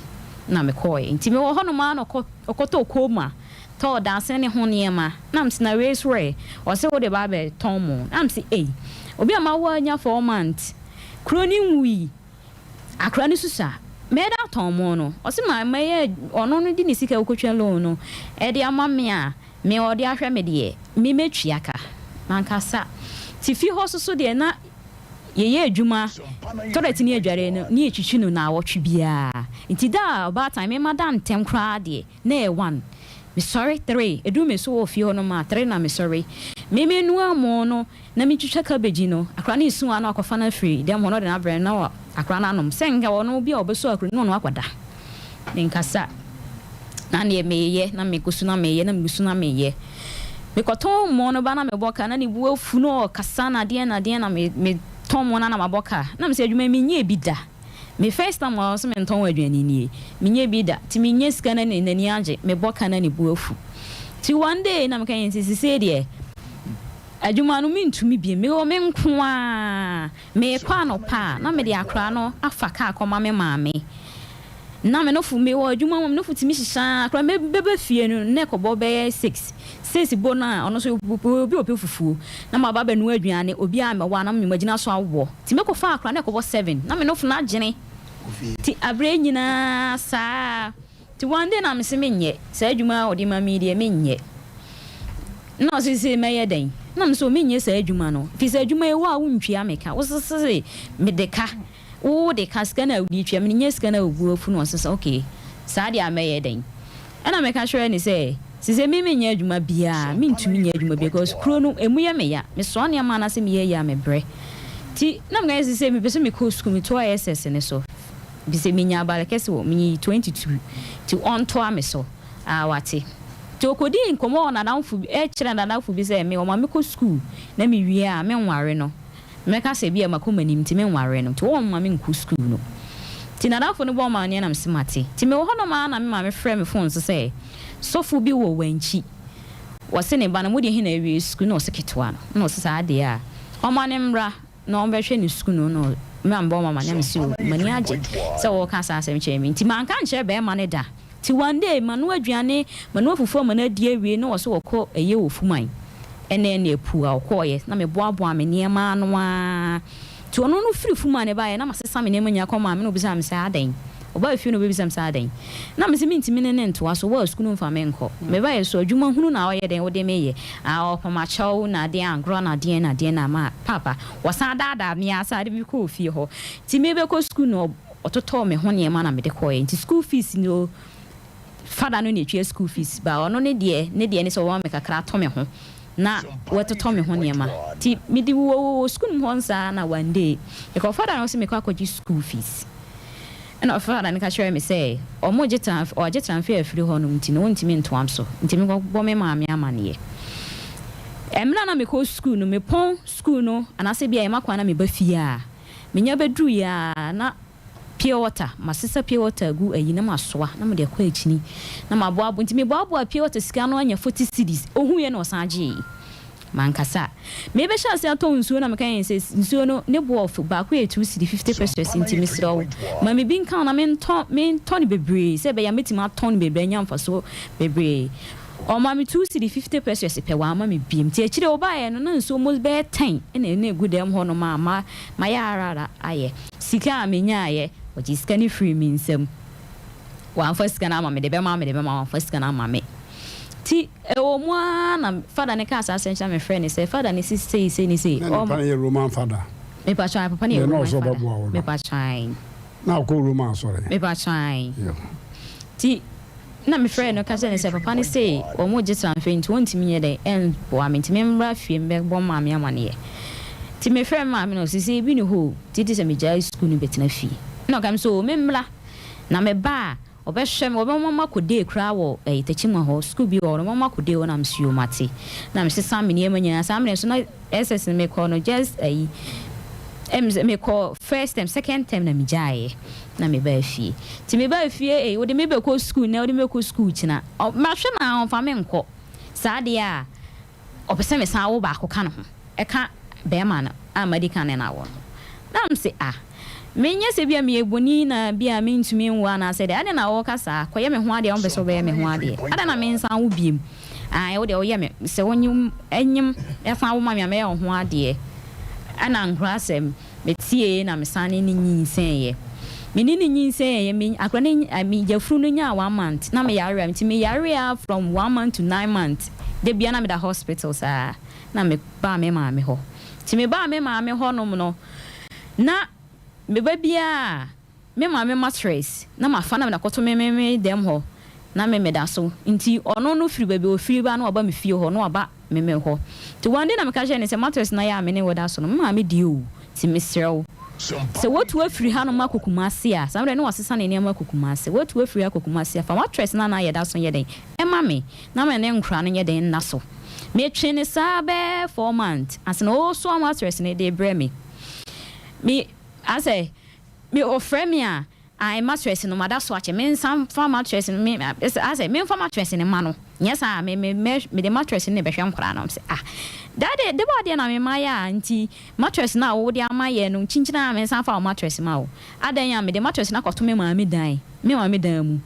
na mekɔɔɛ. Nti mewɔ hɔ nom ara na ɔkɔ ɔkɔtɔɔ koma tɔɔ daasɛn ne ho nneɛma na mese na wei so ɛ ɔse wode ba abɛtɔn mo na mese ei obi a mawo anya 4 months kuro no nwui Akora no susua. Mɛda atɔn mo no. Ɔse ma mɛyɛ ɔno no de ne sika ɔkɔtwa loan no de ama me a me ɔde ahwɛ me deɛ me mɛtua ka. Mankasa. Nti fie hɔ soso deɛ na yɛyɛ adwuma toilet ne adware no ne yɛtwitwi no naawɔtwe biara. Nti da a ɔbaatan me mada ntɛm koraa deɛ na ɛyɛ one. Mesɔre three ɛduru me so wɔ fie hɔ nom a three na mesɔre. Me menoa mo no Na metwitwa cabbage no, akora no resu a na wakɔfa no afiri dɛm hɔ na ɔde no abrɛ no na akora no anom. Sɛ nka ɔno obi a ɔbɛsɔ akuru no na ɔno akɔda. Menkasa. Na neɛ meyɛ na mekɔsu na meyɛ na mesu na meyɛ. Mekɔtɔn mmo no ba na mebɔ ka na ne bo afu na ɔkasa na adeɛ na adeɛ na me metɔn mmo no na mabɔ ka. Na mesɛ adwuma yi menyɛɛ bi da. Me first time a ɔse mentɔn aduane nie. Menyɛɛ bi da. Nti menya sika na n'ani agye. Mebɔ ka na ne bo afu. Nti one day na meka yɛn sɛ sesei deɛ Adwuma no mentumi bio, mewɔ me nko ara. Merekɔ anɔpa a, na mede akwadaa no afa kaa kɔma me maame. Na me nofo, mewɔ adwuma mu a, me nofo tumi hyehyɛ ara koraa. Mɛba fie no, na ɛkɔbɔ bɛyɛ six. Six bɔ no a, ɔno nso ɔyɛ obi a ɔpɛ fufuo. Na maba abɛnoa aduane, obiara ammɛwɔ a, na magyina so awɔ. Nti mɛkɔfa akwadaa no, na ɛkɔbɔ seven. Na me nofo no agyene. Nti aberɛ nyinaa saa ara. Nti one day na mese menyɛ saa adwuma a ɔde ma me yi deɛ menyɛ. Nna ɔse se mɛyɛ dɛn? Nna mese o menyɛ saa adwuma no firi sɛ adwuma yi wo a wontua me ka, wose se mede ka, wo wode ka sika no a wode tua me no nyɛ sika no a wo bo afu no. Ɔse sɛ ok saa deɛ a mɛyɛ dɛn? Ɛna meka kyerɛɛ no sɛ sesei me menyɛ adwuma biaa, mentumi nyɛ adwuma biaa because kuro no ɛmu yɛ me ya, mesoa nneɛma anaasɛ meyɛ yie a mebrɛ. Nti na meka sɛ sesei mepɛ sɛ mekɔ sukuu metoa SS no so. Efisɛ minya abare kɛse wɔ minyi 22 nti ɔntoa me so aa wate. Nti okodii nkɔmmɔ wɔ n'adamfo bi kyerɛɛ n'adamfo bi sɛ me ɔma mekɔ sukuu na mewie a menware no mɛka sɛ ebia makɔ m'anim nti menware no nti ɔmma menkɔ sukuu no. Nti n'adamfo no bɔɔ amanneɛ na mese mate. Nti mewɔ hɔnom ara na me maame frɛɛ me fon so sɛ sɔfo bi wɔ Wankyi wɔse ne ba no mode he na awie sukuu na ɔse ketewa no na ɔse saa deɛ a ɔma no mmra na ɔmbɛhwɛ no sukuu no na me mambɔ mama na mese o m'ani agye sɛ wɔka saa asɛm kyerɛ me nti manka ankyerɛ bɛɛma no da nti one day manoa aduane manoa fufuo ama no adi awie na ɔse ɔkɔ ɛyɛ wɔ fuman ɛna ɛna apu a ɔkɔɔyɛ na meboaboa me nneɛma ano aa nti ɔno no firi fuman baeɛ na masesa me nneɛma nyinaa kɔ maa me na ɔbisaa me sɛ adɛn Ɔbaa fie na ɔbɛbisa me sɛ adɛn na mese mentumi ne no ntoa so, waa sukuu no mfa me nkɔ. Mebaeɛ so adwuma hunu na ɔyɛ dɛn wode me yɛ? Ah ɔpam akyɛw na adeɛ agorɔ na adeɛn na adeɛn na ama paapa wɔsan daadaa me ara saa de me kɔɔ fie hɔ. Nti merebɛkɔ sukuu no ɔtotɔɔ me ho nneɛma na mede kɔeɛ. Nti school fees no fada no na ɛtua school fees but ɔno ne deɛ ne deɛ ne sɛ ɔbɛma me kakra atɔ me ho. na wɔtotɔ me ho nneɛma. Nti mede wowɔwowɔ sukuu no mu hɔ saa na one day mekɔ fada no sɛ mekɔ akɔgye school fees. Ɛna fada no ka kyerɛɛ me sɛ ɔmo gye transfer, ɔgye transfer afiri hɔ nom nti no wɔntumi ntoam so nti mekɔbɔ me maame amaneɛ. Mmerɛ a na mekɔ sukuu no, mepɔn sukuu no anaasɛ bi a yɛma kwan na meba fie a, menya bɛduruiɛ a na pure water, masesa pure water agu ayi na masoa na mede akɔ akyini na maboaboa, nti meboaboa pure water sika no anya 40 cedis, ɔhuiɛ na ɔsan gyee. Mankasa. Merebɛhyɛ ase atɔn nsuo na meka yɛn sɛ nsuo no ne bo ɔfo, baako yɛ 2 cedi 50 pesewas nti mesrɛ wo ma me bi nka ho na mentɔ mentɔ no bebree sɛ ɛbɛyɛ a mɛtumi atɔn no bebree anya mfasoɔ bebree. Ɔmaa me 2 cedi 50 pesewas pɛ, wamma me biom. Nti akyire ɔbaeɛ no na nsuo almost bɛyɛ 10 na na ɛgu dɛm hɔ nom a ma mayɛ ara ara ayɛ. Sika a menyaeɛ, ɔgyee sika no firii me nsam. Wamfa sika no amma me, mede bɛma wo, mede bɛma wo, wamfa sika no amma me. Nti ɛwɔ mu ara na fada no kaa saa asɛm kyerɛ me, mefrɛɛ no sɛ, Fada no se sei sei ne sei. Na ne papa no yɛ Roman fada. Mepakyɛw ae, papa no yɛ Deɛ na Roman ɔsɛ fada. ɔbɛboa wo no. Mepakyɛw ae. Na ɔkɔ Roma asɔre. Mepakyɛw ae. Yo. Nti na mefrɛɛ no ka kyerɛɛ no sɛ papa no se wɔregye transfer nti wɔntumi nyɛ dɛn ɛmboa me nti memmra fie mmɛbɔ maame amaneɛ. Nti mefrɛɛ me maame no ɔse sɛ ebi ni hɔ o, nti gye sɛ megyae sukuu no bɛtena fie. Ɛna ɔka me sɛ oo memmra na meba a Ɔbɛhwɛ me, ɔbɛma makɔ day koraa wɔ ɛyi Techiman hɔ, sukuu bi wɔ hɔ no, ɔbɛma makɔ day hɔ na mese yoo mate. Na mesesa me nneɛma nyinaa, saa mmerɛ nso na SS no mekɔ no just ɛyi, ɛm sɛ mekɔ first term, second term na megyaeɛ na mebaa fie. Nti mebaa fie ei, wode me bɛkɔ sukuu nnɛ, wode me bɛkɔ sukuu kyena, ɔ mahwɛ no a ɔmfa me nkɔ. Saa deɛ a. Ɔpɛ sɛ mesan wo baako ka ne ho, ɛka bɛɛma no a madi kan ne no awo no ho. Na mese, Ah, menyɛ sɛ ebia meyɛ boni na bia mentumi nwo anaasɛ dɛn, adɛn na woka saa? Kɔyɛ me ho adeɛ a wompɛ sɛ wobɛyɛ me ho adeɛ, adɛn na mensan wo biom? Ae, wo deɛ woyɛ me, sɛ wonyem nyem san wo ma me a mɛyɛ wo ho adeɛ. Ɛna nkrasɛm. Metiee na mesan ne no nyinsɛneeɛ. Me ne no nyinsɛneeɛ, me akwadaa no ny me yafunu no nyaa one month na me yareɛ nti me yareɛ ara from one month to 9 months da biara na meda hospital saa na me baa me maame hɔ. Nti me baa me maame hɔ nom no na me ba biara me maame mattress na mafa na mede akɔto me me me dɛm hɔ na me meda so nti ɔno no firi baabi a ɔfiri ba na waba me fie hɔ na waba me me hɔ nti one day na meka kyerɛɛ no sɛ mattress no ayɛ a me ne wo da so no me maame deɛ o nti mesrɛ wo sɛ woatu afiri hanom akɔ Kumasi a saa mmerɛ no na wasesa ne nneɛma akɔ Kumasi woatu afiri ha akɔ Kumasi a fa mattress no a na yɛda so nyɛ dɛn ɛma me na me ne nkora no nyɛ dɛn nna so metwee no saa bɛyɛ 4 months ansa na ɔresoa mattress no de rebrɛ me me asɛ me ɔfrɛ me a, ae mattress no mada so akyɛ, mensan mfa mattress no me asɛ memfa mattress no mma no, nyɛ saa a me me mɛ mede mattress no na ɛbɛhwɛ nkwadaa no. Mesɛ ah dade de bɔ adeɛ na me ma yɛ a nti mattress no a wode ama yɛ no kyinkyin a mensan fa wo mattress ma wo. Adɛn a mede mattress no akɔto me maame dan me maame dan mu.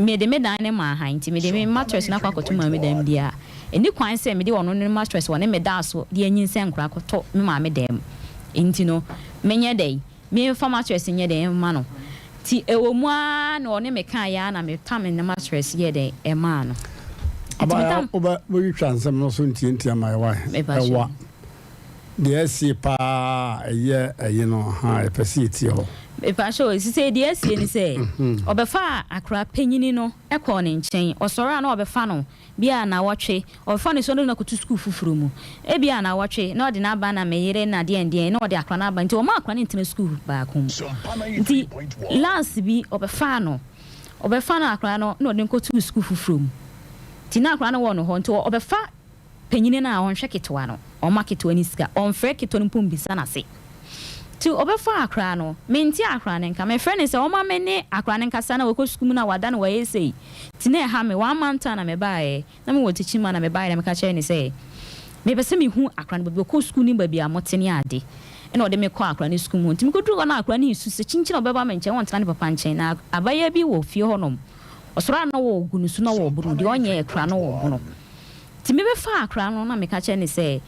Mede me dan no maa han nti mede me mattress no akɔ akɔto maame dan mu deɛ a, ɛnni kwan sɛ mede ɔno ne mattress a ɔne me daa so de anyinsɛn nkwadaa kɔtɔ me maame dan mu. Nti no, menyɛ dɛn? Memfa mattress nyɛ dɛn mma no? Nti ɛwɔ mu ara na ɔne me kaeɛ ara na metam ne mattress yɛɛ dɛn ɛmaa no. Nti Abaayewa, metam. wobɛ wobɛtwitwa nsɛm no so ntiantia ma yɛ wae. Mepa kyɛw. Ɛwa. Deɛ asie paa a ɛyɛ ɛyi no ahaa yɛpɛ sɛ yɛtie hɔ. Mepakyɛw, sesei deɛ asie ne sɛ, ɔbɛfaa akora panyini no kɔɔ ne nkyɛn. Ɔsɔre a na ɔbɛfa no bi a nnawɔtwe, ɔbɛfa no so na ɔde no akɔto sukuu foforɔ mu. Ebia nnawɔtwe na ɔde no aba na me yere na deɛn deɛn na ɔde akora no aba. Nti ɔma akora no ntena sukuu baako mu. Nti last bi ɔbɛfaa no, ɔbɛfa no akora no na ɔde no kɔtoo sukuu foforɔ mu. Nti na akora no wɔ no hɔ nti ɔbɛfa Panyin no a ɔnhwɛ ketewa no, ɔmma ketewa no sika, ɔmfrɛ ketewa no mpo mbisa n'ase. Ntsi ɔbɛfa akora no, menntse akora no nka, mefrɛ no sɛ ɔmma me ne akora no nkasa na ɔkɔ sukuu mu na ɔada na ɔayɛ sei. Ntsi na ɛha me, one month a na mebaeɛ, na mewɔ Techiman na mebaeɛ na meka kyerɛɛ no sɛ mepɛ sɛ mehu akora no baabi ɔkɔ sukuu ne baabi a mote ne ade. Ɛna ɔde me kɔɔ akora no sukuu mu hɔ. Ntsi mekoduruu hɔ na akora no resu sɛ kyinkyin a ɔbɛba me nkyɛn, ɔnntena ne papa nkyɛn. Na abayewa bi wɔ fie hɔnom, ɔsɔre a na ɔgu no su na ɔɔbo no, deɛ ɔnyɛɛ koraa na ɔɔbo no. Nti mebɛfaa akora no na meka kyerɛɛ no sɛ,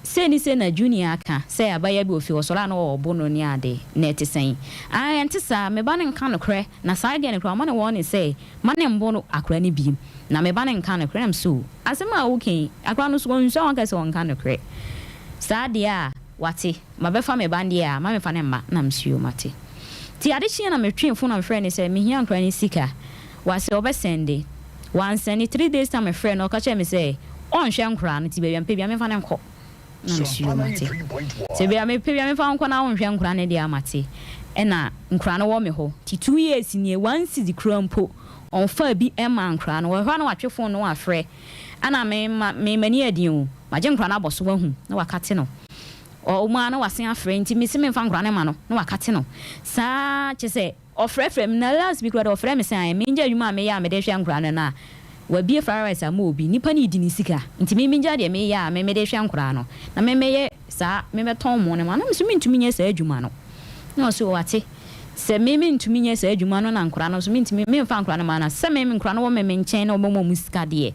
Sei ne sei na Junior aka, sɛ abaayewa bi wɔ fie hɔ, ɔsɔre a na ɔɔbo no ne ade, na ɛte sɛn? Ae, ɛnte saa, me ba no nka nokorɛ, na saa deɛ no koraa ɔma no warning sɛ mma no mbo no akora no bio, na me ba no nka nokorɛ. Na mese, Oh, asɛm a woka yi, akora no nso ɔnsua wanka sɛ ɔnka nokorɛ. Saa deɛ a, wate. Mabɛfa me ba deɛ a, ma memfa no mma. Na mese, Yoo, mate. Nti ade kyeeɛ na metwee fon na mefrɛɛ no sɛ mehia nkora no sika. Wase ɔbɛsɛnde. Wansɛnde. 3 days time mefrɛɛ no, ɔka kyerɛɛ me sɛ Ɔnhwɛ nkoraa no nti baabi a mepɛ biara memfa no nkɔ. Na mese yoo mate. Sɛ baabi a mepɛ biara memfa wo nkɔ na wonhwɛ nkoraa no deɛ a mate. Ɛna nkoraa no wɔ me hɔ nti 2 years nie one cedi koraa mpo ɔmfaa bi mmaa nkoraa no. Ɔhwɛ a na watwe phone no wafrɛ. Ɛna me ma me m'ani yɛ den o magye nkoraa no abɔ so wahu na wakate no. Ɔwɔ mu ara na wasen afrɛ nti mese memfa nkoraa no mma no na wakate no. Saa kyerɛ sɛ. Ɔfrɛfrɛ me, na last bi koraa deɛ ɔfrɛ me sɛ ae mengyae adwuma a meyɛ a mede hwɛ nkwadaa no na wabue fried rice ama obi, nipa no redi ne sika nti me mengyae deɛ meyɛ a me mede hwɛ nkwadaa no na me mɛyɛ saa me mɛtɔn mo no ma na me nso mentumi nyɛ saa adwuma no na ɔse wate sɛ me mentumi nyɛ saa adwuma no na nkwadaa no nso mentumi memfa nkwadaa no ma na sɛ me nkwadaa no wɔ me me nkyɛn na wɔbɛma wɔn sika deɛ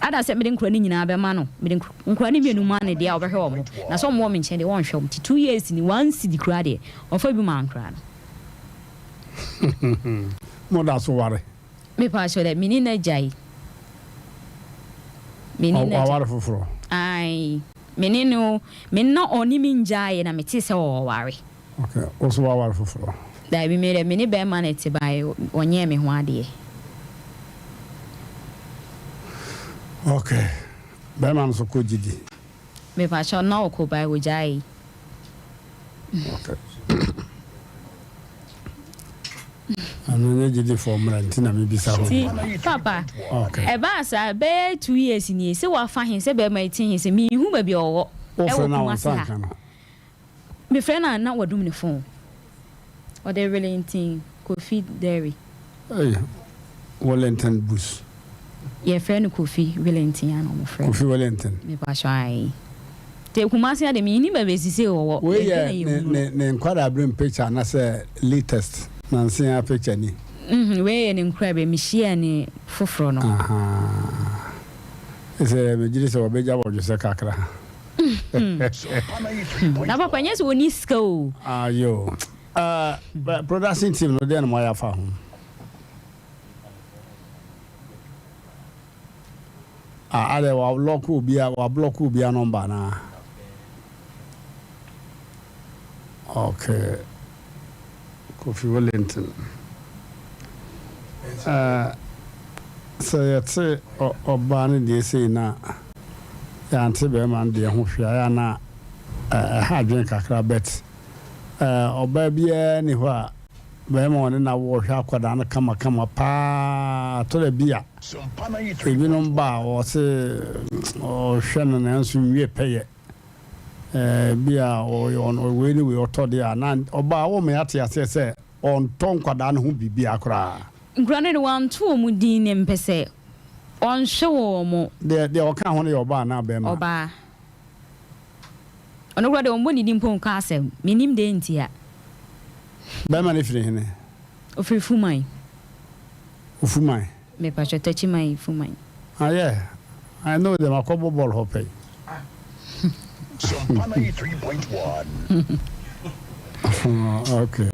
Ada sɛ mede nkura no nyinaa bɛma no, mede nkura no mmienu ma no deɛ a ɔbɛhwɛ wɔn, na sɛ wɔwɔ me nkyɛn deɛ ɔnhwɛ wɔn, nti 2 years ni 1 cedi koraa deɛ ɔmfa bi maa nkura no. Mo da so ware? Me pa kyɛw dɛ, me ne no agyae. Me ne no agyae. Waware foforɔ? Ae, me ne no, me na ɔne me ngyaeɛ na metee sɛ ɔware. Okay, wo nso waware foforɔ? Daabi, me deɛ me ne bɛrima na ɛte bae, ɔnyɛɛ me ho adeɛ. Okay, bɛrima no nso kɔ gyidi? Mepakyɛw, na ɔkɔ bae, ɔgyaee. Okay. Ɛno nyɛ gyidifoɔ mmara nti na mebisa hɔ. Nti papa, Okay. ɛbaa saa bɛyɛ 2 years nie, sɛ wafa he, sɛ bɛrima yi te he, sɛ menhu baabi a ɔwɔ, Wofrɛ ɛwɔ no a wo Kumasi nsa ha. nka no? Mefrɛ no a na wadum ne phone. Ɔde Wellington Kofi Derry. Ei, Wellington Bus. Yɛfrɛ no Kofi Wellington a na wɔfrɛ no. Kofi Wellington. Mepakyɛw ae. Nti Kumasi ha deɛ mennim baabi a sisei ɔwɔ. Wei Yɛhwɛ na yɛ yɛhu no. ne ne nkwadaaberem picture anasɛ latest nanse ara picture ni? Mhm, wei yɛ ne nkorabea, mehyiaa ne foforɔ no. Ahaa. Sɛ megyedi sɛ wɔbɛgya bɔdwesɛ kakra. Na papa nyɛ sɛ ɔni sika o. Ayo. Uh, production team no deɛ na moayɛ afa ho. Ah, adɛ wa lock obia, wa block obia number na. Okay. Kofi Wellington. Eh, sɛ yɛte ɔbaa no deɛ sei na yɛante bɛrima no deɛ ho hwee a, ɛyɛ a na ɛha adwene kakra but ɔbaa biara ni hɔ a bɛrima ɔne na wɔhwɛ akwadaa no kamakama paa tɔ da bi a ebinom ba a wɔse ɔhwɛ no nanso nwie pɛyɛ. Bi a ɔyɛ ɔno wei ne wei ɔtɔ deɛ a na ɔbaa wɔma yɛate aseɛ sɛ ɔntɔ nkwadaa no ho biribiara koraa. Nkwadaa no de wanto wɔn din ne mpɛ sɛ ɔnhwɛ wɔn. Deɛ deɛ ɔka ho no yɛ ɔbaa anaa bɛrima? Ɔbaa. Ɔno koraa deɛ ɔmmɔ ne din mpo nka asɛm. Mennim deɛ nti a. Bɛrima no firi hene? Ɔfiri Fuman. Ofuman? Mepakyɛ Takyiman Fuman. Ah yeah, I know them, akɔbɔ bɔɔl hɔ pɛn. Sompa 93.1. Okay.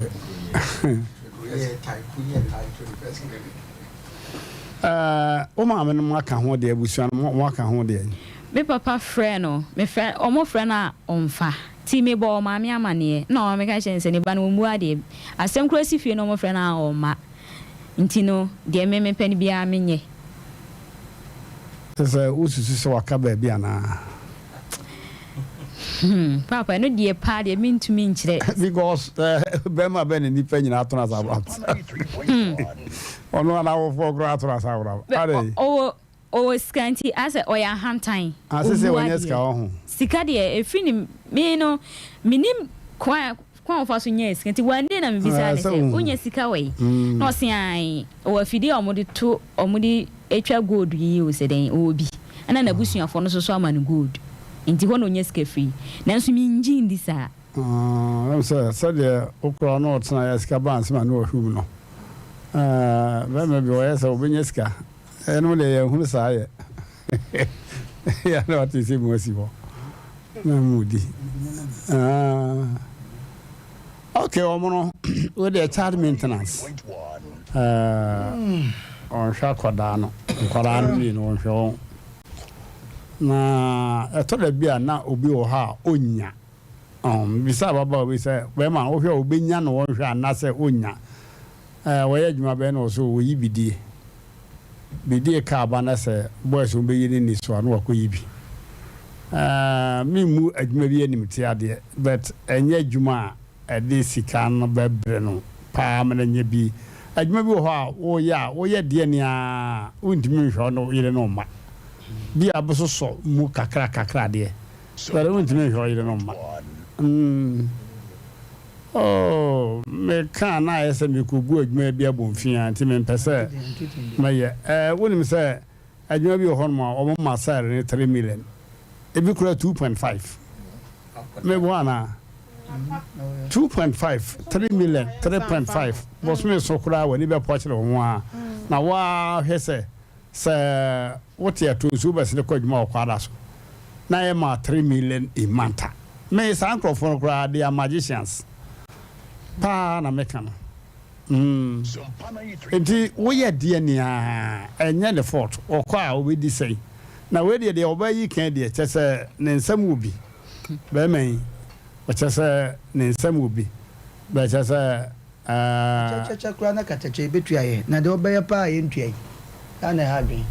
Eh, wo maame no mo aka ho deɛ, abusua no mo aka ho deɛ. Me papa frɛ no, me frɛ, ɔmo frɛ no a ɔnfa. Nti me bɔɔ maame amaneɛ, na ɔmaame ka kyerɛ no sɛ ne ba no ɔmmu adeɛ. Asɛm koraa si fie na ɔmo frɛ no a ɔmma. Nti no, deɛ me mepɛ no biara menyɛ. Kyerɛ sɛ wosusu sɛ waka baabi anaa? Hmm, Paapa, ɛno deɛ paa deɛ mentumi nkyerɛ. Because eh, bɛrima bɛn na nnipa nyinaa ato no asawora? Ɔno ara n'awofoɔ koraa ato no asawora. Adɛn? Ɔwɔ ɔwɔ sika nti asɛ ɔyɛ ahantan. Ah, sese Ɔbu ɔnyɛ adeɛ. sika wɔ ho. Sika deɛ ɛfiri ne me no menim kwan kwan a ɔfa so nyaa sika nti one day na mebisaa Eh, no sɛ sɛ wohu. wonya sika wɔ yi Mm. na ɔse ae ɔwɔ afidie a wɔde to wɔde twa gold yi o sɛ dɛn ɔwɔ bi ɛna n'abusuafoɔ no nso so ama no gold nti hɔ na ɔnya sika firi nanso mengye ndi saa. Ah, ɛm sɛ sɛdeɛ wokora na ɔtena yɛ sika baa nsɛm a ne ɔhwɛ mu no eh, bɛrima bi ɔyɛ sɛ wobɛnya sika ɛnom deɛ yɛnhunu saa yɛ yɛ na wate sɛ mu asi hɔ na mu di ah. Okay, wɔn no wei deɛ child maintenance ɔnhwɛ akwadaa no nkwadaa no mmienu ɔnhwɛ wɔn na ɛtɔ da bi a na obi wɔ hɔ a ɔnya bisa ababaawa bi sɛ bɛrima wohwɛ a obɛnya no wɔnhwɛ anaasɛ ɔnya wɔyɛ adwuma bɛyɛ na ɔso wɔyi bidie. Bidie kaa ba na sɛ boys wɔn bɛyi ne ni so a na wakɔyi bi. Ɛɛ memmu adwuma bi animtia deɛ but ɛnyɛ adwuma a ɛde sika no bɛbrɛ no paa ma no anya bi. Adwuma bi wɔ hɔ a woyɛ a woyɛ deɛ ne ara wontumi nhwɛ wo ne wo yere ne wo mma. Bi a bɛsosɔ mu kakra kakra deɛ but wontumi nhwɛ wo yere ne wo mma. Mm. Oh, meka a na ayɛ sɛ merekɔgu adwuma bi abomfiaa nti mempɛ sɛ mɛyɛ. Eh, wonim sɛ adwuma bi wɔ hɔnom a wɔma salary no 3 million, ebi koraa 2.5. Meboa anaa? 2.5, 3 million, 3.5, bosome so koraa w'ani bɛpo akyerɛ wo ho ara. Na wo ara hwɛ sɛ, sɛ wote ato nsuo bɛsene kɔ adwuma wɔ Kwada so na yɛma 3 million a month a, Me saa nkorɔfoɔ no koraa they are magicians paa na meka no mm nti woyɛ deɛ nea ɛnyɛ ne fault ɔkɔ a ɔbɛdi sɛn na wei deɛ deɛ ɔbaa yi kan deɛ kyɛ sɛ ne nsam wɔ bi bɛrima yi ɔkyɛ sɛ ne nsam wɔ bi bɛkyɛ sɛ Ɛɛ. Kyɛkyɛkyɛ koraa na katakyɛ yɛbɛtua yɛ na deɛ ɔbɛyɛ paa a yɛntua yi saa na ɛha adwene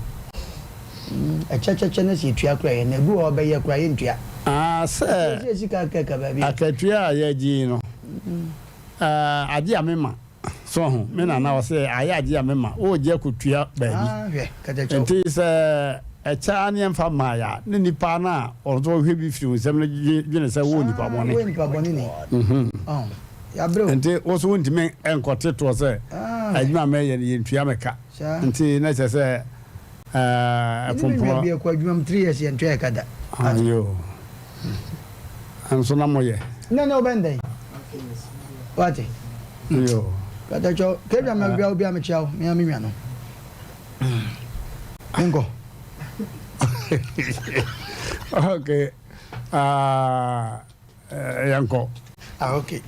mm ɛkyɛkyɛkyɛ na sɛ yɛtua koraa yɛ na ebi wɔ hɔ ɔbɛyɛ koraa yɛntua. Ah sɛ Sɛ sika kɛkɛ baabi a. Akatua a yɛgye yi no ɛɛ agye a mema so ho me nana ɔsɛ ayɛ agye a mema wogye akɔtua baabi Ah hwɛ katakyɛ o. nti sɛ ɛkyɛ ara ne yɛmfa mmaeɛ a ne nipa no a ɔno nso ɔhwɛ bi firi wo nsam no dwene sɛ wowɔ nipa Ah bɔne. woyɛ nipa bɔne ni. Ɔho. Nti wo nso wontumi nkɔte toɔ sɛ adwuma a mɛyɛ no yɛntua me ka. Nti na kyerɛ sɛ ɛpompono. Ayo. Nso na moyɛ. Ne ne wobɛn dɛn? Wate? Yo. Katakyɛ, kɛdwa ma wia obi a mekyia wo, mea me nwa no. Menkɔ. Okay. Uh, Eh, yɛnkɔ. Ah, okay.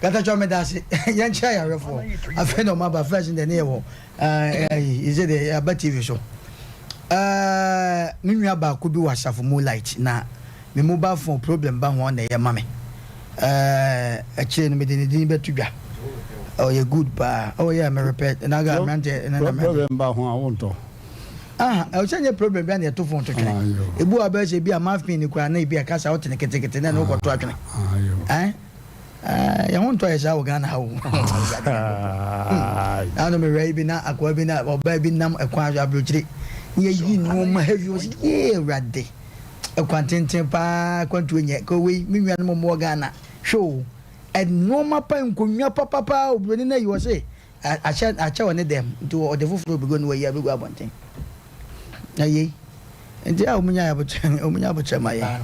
Katakyɛ meda ase. Yɛnkyɛ ayarefoɔ. Afei na ɔmo aba first deɛ ne yɛ wɔ ɛɛ deɛ aba TV so. Ɛɛ me nua baako bi wɔ asafo Moonlight na me mobile phone problem ba ho na ɛyɛ ma me. Ɛɛ akyire no mede ne din bɛto dwa. Ɔyɛ good paa. Oh yeah, me repair. Naga mmeranteɛ na na Problem ba ho a wontɔ. Aha, ɛwɔ sɛ nyɛ problem bi a na yɛto phone to twene. Ebi wɔ abɛyɛ sɛ ebi a mouth pin koraa na ebi a kasa wote no ketekete na ɛna wokɔto atwene. Eh? Eh, yɛn ho ntɔ yɛ saa wɔ Ghana ha o. Na no mewura yi bi na akoa bi na ɔbaa bi nam ɛkwan so aburokyire. Na yɛyi nneɛma heavy wɔ sɛ yee awurade. Ɛkwan tenten paa kwantuo nyɛ. Kɔ wei me nuanom wɔ Ghana. Hwɛ o. Nneɛma pa nkonnwa papapaa oburoni na yi wɔ se Akyɛ akyɛ wɔ ne dɛm nti ɔde foforɔ bɛgu no wayi abɛgu abɔnten na yei nti a wɔn nya abokyɛ wɔn nya abokyɛ ma yɛ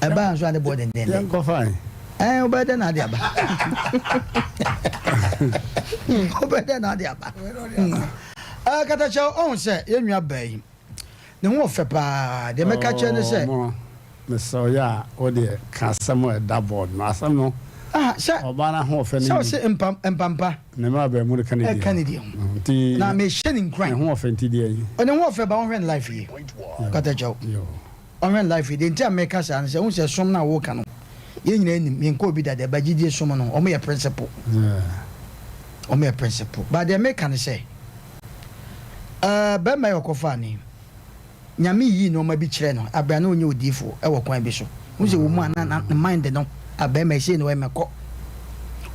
ɛbaa nso a ne boɔ dendenden yɛn kɔ fain ɛn wobɛyɛ dɛ na ade aba wobɛyɛ dɛ na ade aba ɛɛ katakyɛ ɔn sɛ yɛn nua baa yi. Ne ho ɔfɛ paa. Deɛ mɛka kyerɛ ne sɛ. Oh mono mesrɛ wo yɛ a wo deɛ ka asɛm a ɛda board no asɛm no Aha sɛ ɔbaa no ahoɔfɛ no sɛ ɔse mpa mpampa. Ne mma abaamu no ka ne deɛ Ɛka ne deɛ ho. Nti Na mehyɛ no nkuran. Ne ho ɔfɛ nti deɛ yi. Ne ho ɔfɛ ba ɔnhwɛ ne life yie. Kata kyɛw. Ɔnhwɛ ne life yie. Deɛ nti a meka saa ne sɛ wohu sɛ som no a woka no yɛn nyinaa nim yɛnkɔ obi da deɛ ba gyidie som no wɔn yɛ principle. Wɔn yɛ principle. But deɛ meka ne sɛ. Ɛɛ, barima yi a ɔkɔfaa no yi, Nyame yii nnoɔma bi kyerɛɛ no aberɛ a na ɔnyɛ odiyifoɔ wɔ kwan bi so. Wohu sɛ wɔ mu a na na ne mind no, ah, barima yi sei na ɔyɛ, mɛkɔ.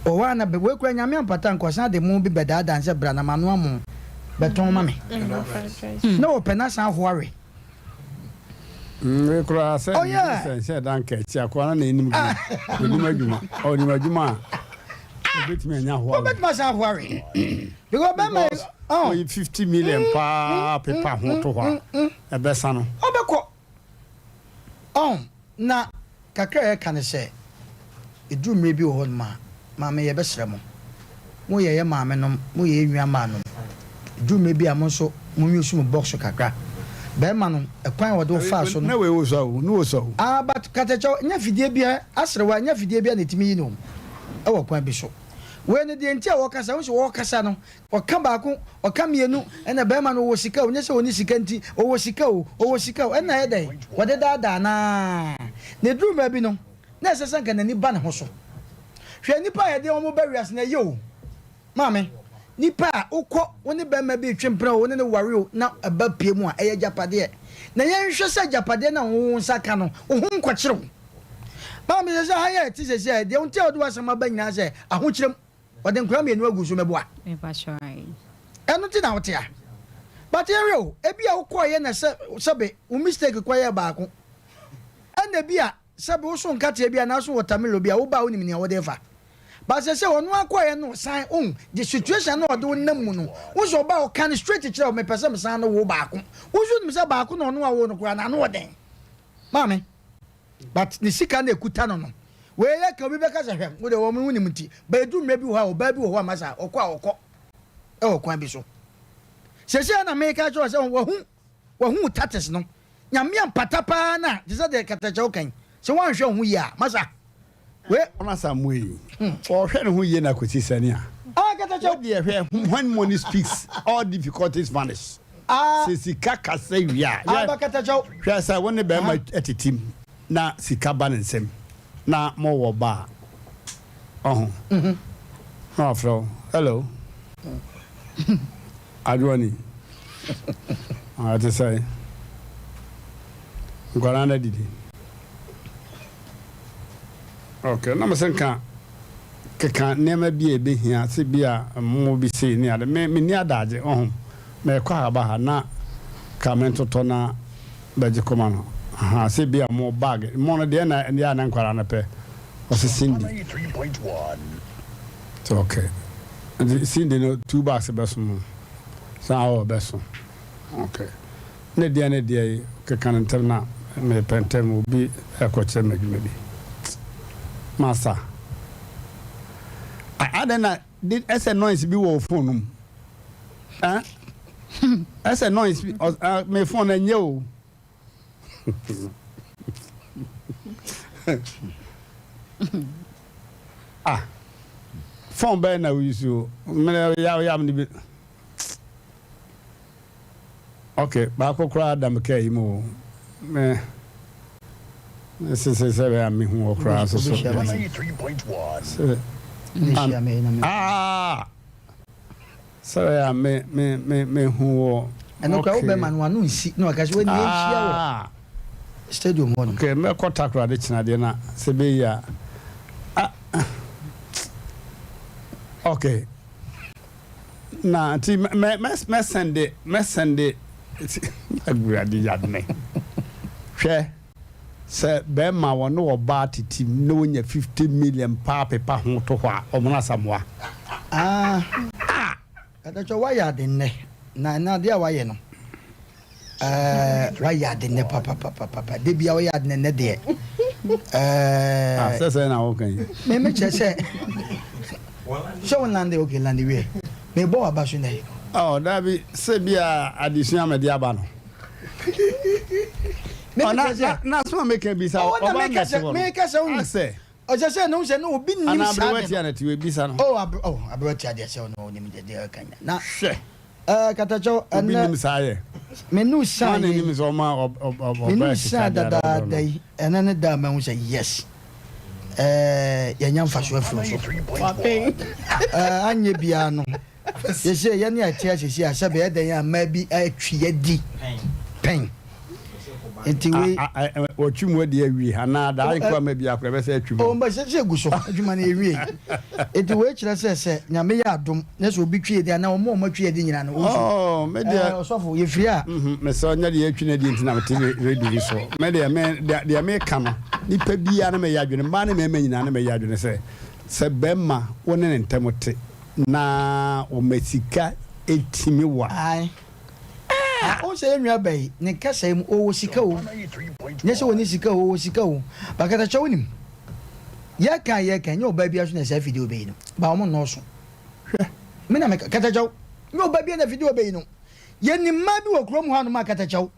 Wɔ hɔ a na wei koraa Nyame ampata anka ɔsan de mo bi bɛdaadaa no sɛ bra na manoa mo bɛtɔn ma me. Na ɔpɛ no asan ahoa we. Wei koraa sɛ Oh, yeah. sɛ nhyɛ da nka akyi akoa no na ɛnim adwuma ɔnim adwuma ɔnim adwuma a ɔbɛtumi anya ahoa Wobɛtumi asan ahoa we. Because bɛrima yi, oh. ɔyi 50 million paa pepa ho to hɔ a ɛbɛsa no. Ɔbɛkɔ. Ɔn, na kakra a yɛka ne sɛ, ɛduru mmerɛ bi wɔ hɔ nom a, maame yɛbɛsrɛ mo, mo yɛ yɛ maame nom, mo yɛ yɛ nua maa nom, ɛduru mmerɛ bi a mo nso mo use mo box kakra. Bɛrima no, ɛkwan a ɔde wo faa so no. Na wei wɔ sua o, ne wɔ sua o. Ah, but katakyɛw, nyɛ fidie biara, aserewa, nyɛ fidie biara na ɛtumi yi no o, ɛwɔ kwan bi so. Wei no deɛ nti a wɔkasa, wohu sɛ wɔkasa no, Ɔka baako, ɔka mienu, ɛna bɛɛma no ɔwɔ sika o, nyɛ sɛ ɔnni sika nti, ɔwɔ sika o, ɔwɔ sika o, ɛna ayɛ dɛn? Wɔde daadaa no ara. Na ɛduru mmerɛ bi no, na ɛsɛ sɛ anka n'ani ba ne ho so. Hwɛ nnipa a yɛde wɔn ba wiase no, ɛyɛ o. Maame, Nipa a wokɔ wo ne barima bi retwe mpena o, wo ne no ware o, na ɛba pue mu a, ɛyɛ agyapadeɛ. Na yɛnhwɛ sɛ agyapadeɛ no a wo nsa ka no, wo ho nkɔkyere wo. Maame, sɛ sɛ ha yɛ ɛte sɛsi a, deɛ nti a wode w'asɛm aba nyinaa sɛ ahokyerɛ mu. Wɔde nkwadaa mmienu agu so mɛboa. Ɛno nti na wote ha. But yɛnhwɛ o, ebi a wokɔeɛ na sɛ sɛbe wo mistake kɔyɛɛ baako. Ɛna ebi a Sɛbe woso nkateɛ bi anaa so watermelon bi a woba a wonim nea wode refa. But sɛsɛ ɔno ara kɔeɛ no ɔsan wohu the situation na ɔde wo nam mu no wohu sɛ ɔba a ɔka no straight kyerɛ wo mepɛ sɛ mesan ne wo baako. Wo nso wonim sɛ baako na ɔno awo no koraa no ano ɔden. Maame but ne sika na ɛkuta no no wei yɛ ka obi bɛka sɛ hwɛ wo deɛ wɔn wonim nti but ɛdu mmerɛ bi wɔ hɔ a ɔbaa bi wɔ hɔ a masa ɔkɔ a ɔkɔ ɛwɔ kwan bi so. Sɛsɛ na meka kyerɛ wo sɛ wahu wahu wo tactics no Nyame ampata paa na te sɛ deɛ katakyɛw kan sɛ woanhwɛ wo ho yie a masa wei. Masa mo yi ɔhwɛ ne ho yie na kɔsi sɛne a. Ah katakyɛw. Wo deɛ hwɛ when money speaks all difficulties vanish. Ah. Sɛ sika kasa wie a. Ah ba katakyɛw. Hwɛ sɛ wo ne bɛrima tetem na sika ba ne nsam na mo wɔ ba a ɔho na wafrɛ wo hello. Adwoa ni. Ah, ɛte sɛn? Nkwadaa no adidi? Ok, na mese nka keka nneɛma bi a ɛbɛhia sɛ bi a mmo bi sei ne ade. Me, menni adagye, ɔho. Mɛkɔ ha ba ha na ka mentotɔ na bɛgye kɔma no. Aha, sɛ bi a mo bag, mo no deɛ na ɛdeɛ a na nkwadaa no pɛ. Ɔse Cindy. Sɛ ok. Nti Cindy no two bags bɛso mo? Sɛ awɔ bɛso. Ok. Ne deɛ ne deɛ yi keka no ntɛm na mepɛ ntɛm obi ɛkɔkyerɛ me adwuma bi. Masa. Adɛn na ɛsɛ noise bi wɔ wo phone no mu? Eh? Ɛsɛ noise bi, me phone no ɛnyɛ o. Ah, phone bɛyɛ na woyi so mmerɛ yaw yam no bi. Ok, baako koraa da me kaa yi mu o. Me sese sɛ bɛyɛ a mehu wɔ koraa so so. Sɛ, ah. Sɛ ɛyɛ a me me me me hu wɔ. Ɛno koraa wo bɛma no wano nsi na waka sɛ wani yɛnhyia wɔ stadium hɔ nom. Okay mɛkɔ Takoradi kyena deɛ na sɛ ɛbɛyi a ah okay na nti mɛ mɛ mɛ sɛnde mɛ sɛnde awurade yadene hwɛ. Sɛ bɛɛma wɔne ɔbaa tete mu na wɔnya 50 million paa pepa ho to hɔ a, ɔmono Asamoah. Ah Katakyɛ wayɛ ade nnɛ na ɛnɛ adeɛ a wayɛ no eh, wayɛ ade nnɛ papapapapa da bia woyɛ ade nnɛ deɛ eh, Ah, sɛ sɛ na woka yi. Me me kyerɛ sɛ sɛ wo lande okay lande wie mebɔ waba so nnɛ. Oh, dabi sɛ bia adesua mede aba no. Na so meka bisa ɔba mɛte hɔ no asɛ ɔsɛ sɛ no sɛ no obi nim saa aberewa tia na tiwe bisa no oh abre oh aberewa tia deɛ sɛ ɔno onim deɛ deɛ ɛka nya na hwɛ ɛɛ katakyɛw ɛnɛ obi nim saa yɛ menu saa yɛ nim sɛ ɔma ɔba menu saa dadaada yi ɛnɛ ne da ma ho sɛ yes ɛɛ yɛnya mfaso afiri so ɛɛ anyɛ biara no Seesei yɛne a ɛte ase seesei a sɛbe ɛyɛ dɛn a mmaa bi atwi adi pɛn. Nti wei. Wɔtwi mu adi awie anaa daa nko ama bi akora ɛbɛsɛ atwi mu. Oh mba sɛ egu so adwuma no yɛwie. Nti wei kyerɛ sɛ sɛ Nyame yɛ adom na sɛ obi twi adi anaa wɔn a wɔatwi adi nyinaa no wɔn nso. Oh me deɛ. Ɔsɔfo yɛfiri a. Mesɛ ɔnyɛ deɛ yɛatwi no adi nti na mete radio yi so. Me deɛ me deɛ meka no nipa biara ne mɛyɛ adwene mmaa ne mmarima nyinaa ne mɛyɛ adwene sɛ sɛ bɛrima wo ne ne ntam te. Na wɔma sika tumi wa. Ae. Ah! Wohu sɛ yɛn nua ba yi, ne kasa yi mu, ɔwɔ sika o. Nyɛ sɛ ɔnni sika o, ɔwɔ sika o. But Katakyɛ wonim, yɛka a yɛka, nyɛ ɔbaa biara so na saa afidie a ɔbɛyi no. But wɔn nnɔɔso. Hwɛ. Me na meka, Katakyɛw, nyɛ ɔbaa biara na afidie a ɔbɛyi no. Yɛnim mmaa bi wɔ kurom hanom a Katakyɛw,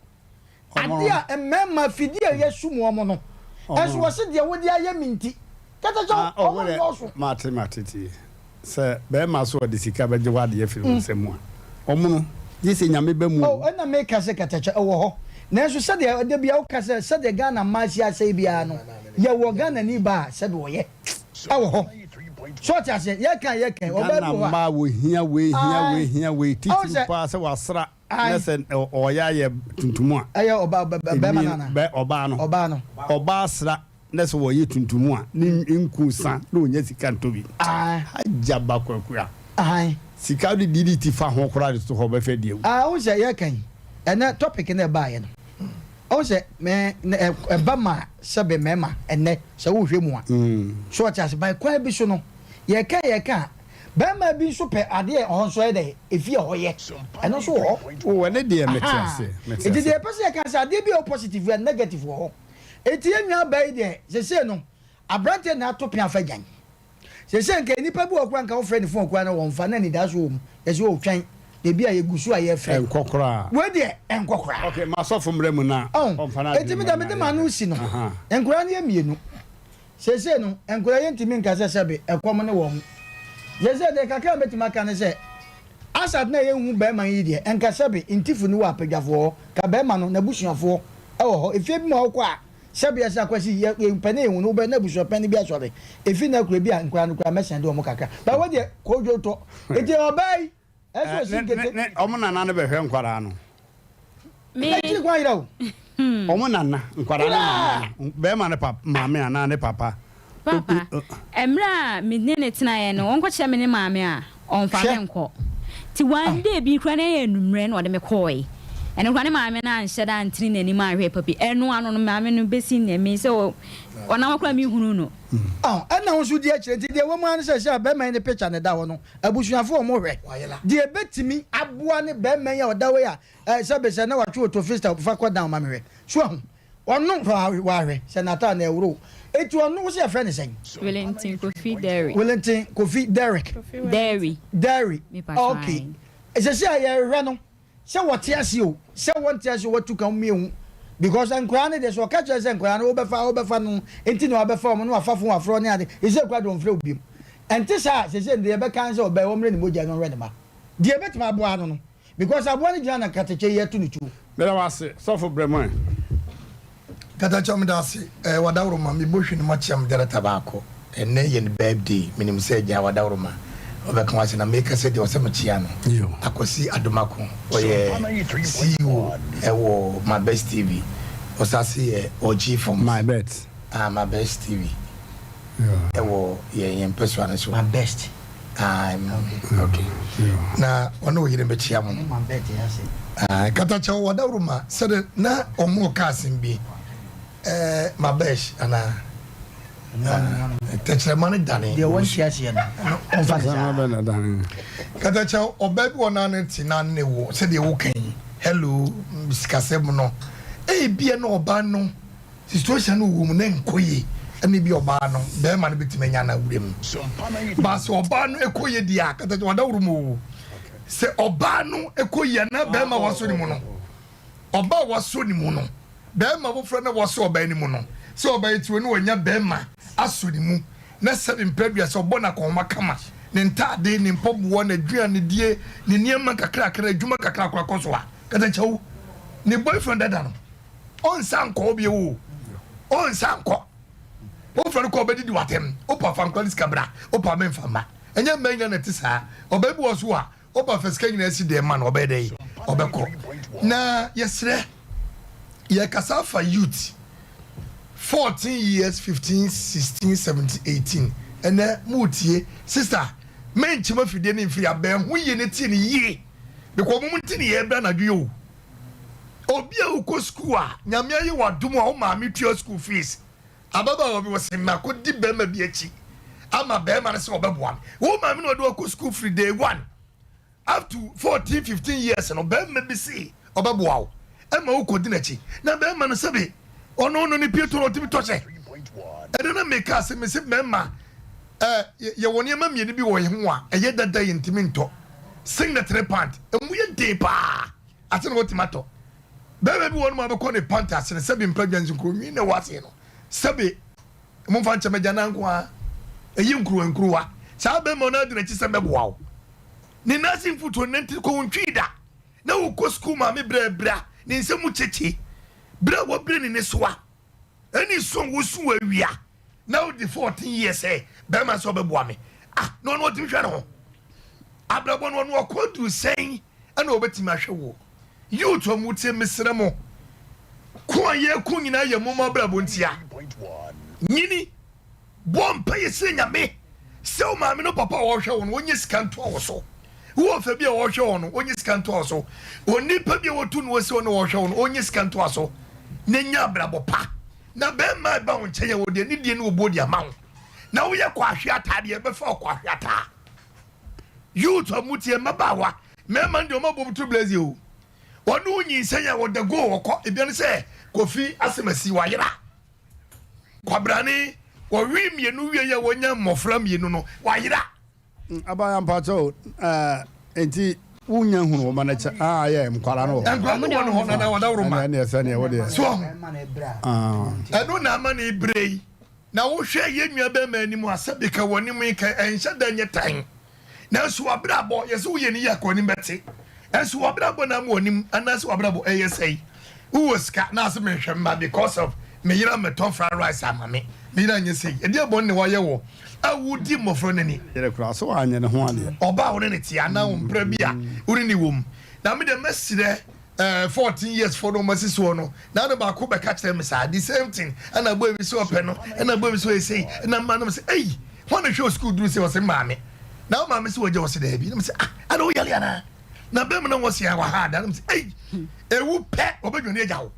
Ade a mmarima afidie a yɛasum wɔn no, nso wɔse deɛ wode ayɛ me nti, kɛtɛkyɛw, wɔn nnɔɔso. Mate, mate, tie. Sɛ barima so ɔde sika bɛgye w'adeɛ afiri wo nsa mu a, ɔmono, gye sɛ Nyame ba mu o. Oh, ɛna meka sɛ kɛtɛkyɛ, ɛwɔ hɔ. Nanso sɛdeɛ da biara woka sɛ sɛdeɛ Ghana mmaa si asɛe biara no, yɛwɔ Ghanani baa a sɛdeɛ ɔyɛ, ɛwɔ hɔ. So ɔte aseɛ? Yɛka yɛka ɔbaa bi Ghana wɔ hɔ a. mmaa wɔhia wei hia wei Ae. hia wei Ɔhu titiriw sɛ. paa sɛ wasra Ae. na sɛ ɔyɛ ayɛ tuntum a. Ɛyɛ ɔbaa bɛrima Enwi no anaa? bɛ ɔbaa no. Ɔbaa no. Ɔbaa sra na sɛ ɔyɛ tuntum a ne nku sa na ɔnya sika ntɔ bi. Ae. Agya ba kwakua. Ae. Sika wode DDT fa ho koraa de to hɔ ɔbɛfɛ di awu. Ah wohu sɛ yɛka yi ɛnɛ topic no ɛbaeɛ no wohu sɛ me ɛba ma sɛbe mmarima ɛnɛ sɛ wohwɛ mu a so ɔte ase by kwan bi so no yɛka yɛka a barima bi nso pɛ adeɛ ɛhɔ nso ɛyɛ dɛ efi ɛhɔ yɛ ɛno nso wɔ hɔ. O ɛne deɛ mete ase mete ase. Nti deɛ yɛpɛ sɛ yɛka sɛ adeɛ bi a ɛwɔ positive and negative wɔ hɔ eti yɛn nua baa yi deɛ sesei no abranteɛ na ato pea afa gyan. Seesei nka nnipa bi wɔ hɔ koraa nka wofrɛ ne fon koraa na wɔmfa na anidaso wɔ mu. Yɛse oh twɛn, ebi a yɛgu so a yɛrefrɛ. Ɛnkɔ koraa. Wei deɛ ɛnkɔ koraa. Ok, ma sɔfo mmra mu na Ɔn, ɔmfa n'adwene enti me mmra deɛ na mede m'ano yɛnhwɛ. resi no, Ahaa. nkwadaa no yɛ mmienu. Seesei no, nkwadaa yɛntumi nka sɛ sɛbe ɛkɔm ne wɔn. Seesei deɛ kakra a mɛtumi aka ne sɛ, Asat na yɛnhu barima yi deɛ, nka sɛbe Ntifo ni wɔ Apadwafoɔ hɔ, ka barima no, n'abusuafoɔ wɔ hɔ. Efie bi mu a wokɔ a, Sɛbea sɛ Akwasi yɛ yɛ mpɛ ne ehu no wobɛ na abusuapɛn bi asɔre efi na kura bi a nkura no kura mɛsɛn de wɔn kakra ba wɔ deɛ koodwo tɔ eti ɔbaa yi ɛsɛ osi nkete. Ne ɔmo nana no bɛhwɛ nkwadaa no. Me. Akyiri kwan yera o. Ɔmo nana nkwadaa no nana no bɛrima ne papa maame anaa ne papa. Papa, mmerɛ a me ne no tenaeɛ no, ɔnkɔkyerɛ me ne maame a, ɔmfa me nkɔ. Nti one day bi koraa na ɛyɛ anwummerɛ na ɔde me kɔɔe. Ɛno koraa ne maame no anhyɛ da antene n'anim anhwɛ papi. Ɛno ano no maame no bɛsi nnɛ me sɛ ɔnam hɔ koraa menhunu no. Ɛna wo nso di akyire nti deɛ ɛwɔ mu ara ne sɛ sɛ bɛrima yi ne picture na ɛda hɔ no abusuafoɔ wɔn hwɛ deɛ ɛbɛtumi aboa ne bɛrima yi a ɔda hɔ yi a sɛbe sɛ na watwe otofista fa kɔ down ma me hwɛ so ahu Ɔno wahwɛ sɛ n'ataade no ɛworo o. Eti ɔno wose yɛfrɛ no sɛn? Wellington Kofi Derry. Wellington Kofi Derrick. Derry. Derry. Me pa kyɛw Okay. Sɛsɛ a yɛhwɛ no sɛ wɔte ase o sɛ wɔnte ase o watu ka wɔn ehu because nkwadaa no deɛ sɛ ɔka kyerɛ sɛ nkwadaa no wobɛfa wobɛfa no nti na wabɛfa wɔn na wafa fon wafrɛ ne ade sɛsɛ koraa deɛ ɔmfrɛ wo biom ɛnte saa a sɛsɛ deɛ yɛbɛka ne sɛ ɔbɛn wɔmmrɛ ne mogya na ɔnhwɛ ne mma deɛ ɛbɛtumi aboa no no Because aboa no gyina na katakye yi ɛto ne tuo. Meda wo ase sɔfo brɛ mu ɛ. Katakyɛ meda ase eh wadaworoma me bɔ hwi no makyia me director baako ɛnɛ yɛ ne birthday menim sɛ agya wadaworoma ɔbɛka wase na meka sɛ deɛ ɔsɛ mekyia no Akwasi Adomako ɔyɛ CEO ɛwɔ my best TV ɔsase yɛ ɔgye forms My best ah my best TV ɛwɔ yɛn yɛn mpɛsoa no so My best Ah, okay. Na ɔne oyere bɛkyia mo. Ah, katakyɛw wadaworo ma sɛde na ɔmo ka asɛm bi. Eh, mabesh ana. Tɛkyerɛma no dane. Deɛ wɔnte aseɛ no, ɔmfa no saa. Katakyɛw ɔbaa bi wɔ naa ne te naa ne wo sɛdeɛ woka yi. Hello, sikasɛm no. Ebia na ɔbaa no Situation no wɔ mu na ɛnkɔ yie ɛna ebi ɔbaa no bɛrima no bɛtumi anya no awura mu ba sɛ ɔbaa no ɛkɔ yie deɛ a kata kyɛ wadaworo mu o sɛ ɔbaa no ɛkɔ yie anaa bɛrima wasɔ ne mu no ɔbaa wasɔ ne mu no bɛrima foforɔ na wasɔ ɔbaa no mu no sɛ ɔbaa yi tiwɔ ne wanya bɛrima asɔ ne mu na sɛbi mpɛ dua sɛ ɔbɔ no akɔnhoma kama ne ntaade ne mpɔboa n'aduane die ne nneɛma kakrakra adwuma kakrakra kɔ so a kata kyɛ wo ne boyfriend dada no Ɔnsan nkɔ hɔ bio o. Ɔnsan nkɔ. Wofrɛ no kɔ ɔbɛdidi w'atɛm. Wopa fa nkora ne sika bra, wopa memfa mma. Ɛnyɛ mmaa nyinaa na ɛte saa. Ɔbaa bi wɔ so a, wopa fa sika nyinaa si dɛm ma no, ɔbɛyɛ dɛn? Ɔbɛkɔ. Na yɛsrɛ, yɛkasa afa youth, 14 years, 15, 16, 17, 18. Ɛnɛ moretie. Sister, menkyem afidie no mfiri abɛn ho yie na tie no yie. Because wɔn nti ne yɛbrɛ anadwo yi o. Obi a wokɔ sukuu a Nyame ayɛ wo adom a wo maame tua school fees. Ababaawa bi ɔse makɔdi bɛrima bi akyi ama bɛrima no sɛ ɔbɛboa me. Wo maame na ɔde wo akɔ sukuu firi day one up to 14, 15 years no bɛrima bi se ɔbɛboa wo ɛma wokɔdi n'akyi. Na bɛrima no sɛbe ɔno no ne pieto no ɔtumi tɔ hyɛ. Ɛno na meka sɛ mese mmarima eh, yɛwɔ nneɛma mmienu bi wɔ yɛn ho a ɛyɛ dada yɛntumi ntɔ. Singlet ne pant, ɛmu yɛ den paa. Ase na watumi atɔ. Barima bi wɔ hɔ nom a bɛkɔ ne pant ase no sɛbe mpa dwa nso nkurow na ɛwɔ ase no sɛbe momfa nkyɛ m'agya nan nko ara ɛyi nkuruwa nkuruwa saa barima no adi n'akyi sɛ mɛboa wo ne nan ase mfutuo ne nante kɔ ntwii da na wokɔ sukuu maame brɛ bra ne nsɛm mu kyekye berɛ a wɔbrɛ ne ne soa ɛne su a wosu awia na wodi 14 years sɛ bɛrima sɛ ɔbɛboa me. Ah, na ɔno ɔtumi hwɛ ne ho. Abrabɔ no ɔno ɔkɔ duru sɛn ɛna ɔbɛtumi ahwɛ wo. Youth a mo tie mesrɛ mo. Ko a yɛko nyinaa yɛ mo mo abrabɔ ntia. Nyini, bɔ mpaeɛ srɛ Nyame sɛ wo maame ne wo papa a wɔhwɛ wo no wɔnyɛ sika ntoa wo so. Wo ɔfa bi a wɔhwɛ wo no wɔnyɛ sika ntoa wo so. Onipa bi a wɔtu no asi hɔ na wɔhwɛ wo no ɔnyɛ sika ntoa so na nya abrabɔ pa. Na bɛrima ɛba wo nkyɛn a wɔde anidie ne obuo de ama wo. Na woyɛ kɔ ahwe ataa deɛ ɛbɛfa wo kɔ ahwe ataa. Youth a motie mmabaawa, mmarima no deɛ wɔn abɔ turu blaze o. Wɔne wo nyinsɛn a wɔda go wɔkɔ ebia ne sɛ Kofi Asemasi wayera. Kwabrane wɔwe mmienu wie yɛ wɔnya mmɔfra mmienu no wayera. Abaya mpakyɛ o ɛɛ nti wonya hunu wɔn no kyɛ aa yɛ nkwara no wɔ hɔ. Nkwara no wɔ no hɔ nana wɔda woroma. Ɛnna ɛnna ɛsɛ nea wɔdeɛ. So ɛno na ama ne bere yi. Na wohwɛ yɛn nua bɛrima anim a, sɛbe ka w'anim yi ka ɛnhyɛ da nyɛ tan. Nanso w'abrabɔ, yɛsɛ woyɛ no yie a ka w'anim bɛte. Nanso w'abrabɔ na ama w'anim anaasɛ w'abrabɔ ɛyɛ sɛe. Wowɔ sika na ase menhwɛ mma because of me yere ammɛtɔ fried rice ama me, me yere anyɛ sei. Ɛdeɛn bɔne na wayɛ wo a wodi mmɔfra no ani? Yere koraa so wanyɛ ne ho adeɛ. Ɔbaa a wo ne no te anaa wo mpra bi a wo ne no wɔ mu. Na me deɛ mɛsrɛ Eh 14 years foɔ no ɔmo asi soɔ no na no baako bɛka kyerɛ me saa the same thing ɛna boy bi sɛ ɔpɛ no ɛna boy bi sɛ ɔyɛ sei ɛna mma no sɛ ei hɔn na hwɛ wɔ sukuu duru sɛ ɔsɛ maame na wo maame sɛ wɔgya ɔsɛ daabi na mo sɛ ah ɛna wo yale anaa na bɛrima na wɔsɛ wɔ ha ada na mo sɛ ei ewu pɛ ɔbɛdwane agya wo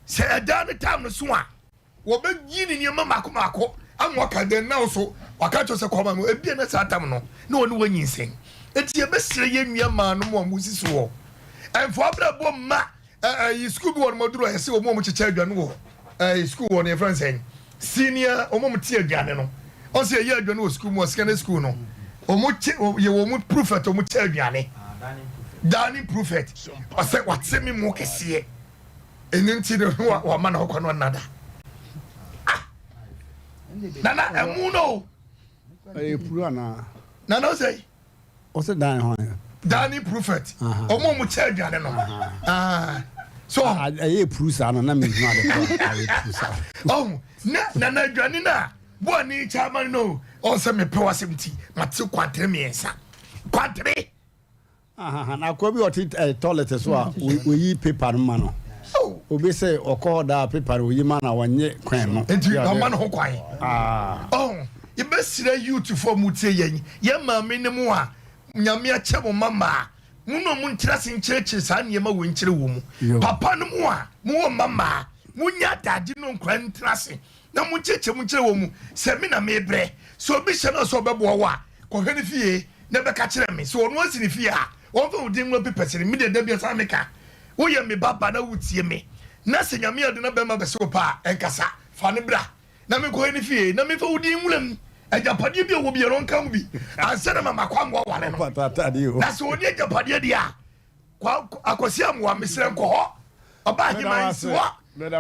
sɛ ɛdaa ne time no so a Wɔbɛyi ne nneɛma mmaako mmaako ama waka dɛn na wo so waka kyerɛ sɛ kɔma no ebia na saa tam no na ɔne wanyinsɛn. Enti yɛbɛsrɛ yɛn nua maa nom a wɔsi so wɔ ɛmfa abrabɔ mma ɛyi sukuu bi wɔ nom aduru a yɛsɛ wɔn a wɔkyekyɛ aduane wɔ ɛyi sukuu wɔ no yɛfrɛ no sɛn senior wɔn a wɔte aduane no ɔsɛ yɛyɛ aduane wɔ sukuu mu wɔ secondary school no wɔn kye yɛ wɔn prefect wɔn kyɛ aduane dining prefect ɔsɛ wate me mu kɛseɛ. Ɛno nti no wama ne ho kwan ɔnna da. Ah! Nana ɛmu no o. Ɛyɛ puru anaa? Nana ɔsɛ yi. Ɔsɛ dan hwan? Dining prophet. Ɔmo ɔmo kyɛ aduane no. Ah. So. Ɛyɛ puru saa no na mi hu ade kɔ ɛyɛ puru saa. Ɔho na nana aduane no a bo a ne kyɛ ama no ɔsɛ mepɛ w'asɛm ti mate kwantere mmiɛnsa kwantere. Ahaha na akoa bi a ɔte eh, toilet so a oyi paper no ma no. Obi sɛ ɔkɔ hɔ daa paper no oyi ma na ɔnye kwan no. Nti ɔma no ho kwan. Ah. Oh, yɛbɛsrɛ youth fo mu tie yɛn, yɛn maame ne mo a Nyame akyɛ mo mma mmaa, mo ne ɔmo ntra ase nkyerɛkyerɛ saa nneɛma wei nkyerɛ wɔ mu. Papa no mo a mowɔ mma mmaa, monyɛ adagye no nkora ntra ase na monkyerɛkyerɛ mu nkyerɛ wɔ mu sɛ me na mebrɛ. Sɛ obi hyɛ no sɛ ɔbɛboa wo a, kɔhwɛ ne fie. Na bɛka kyerɛ me, sɛ ɔno asi ne fie a, ɔmfa wo din nwura pepɛs no. Me deɛ, da biara saa na meka. Woyɛ me ba ba na wotie me, na sɛ Nyame ade na bɛrima bɛse wo pɛ a, ɛnkasa. Fa no bra na menkɔhwɛ ne fie na memfa wo din nwura mu. Agyapadeɛ bi a ɔwɔ biara, ɔnka ho bi ansa na mama kɔ amoa ware no. Na sɛ ɔnni agyapadeɛ deɛ a, Kwa Akwasi Amoah mesrɛ nkɔ hɔ ɔba aheman nsi hɔ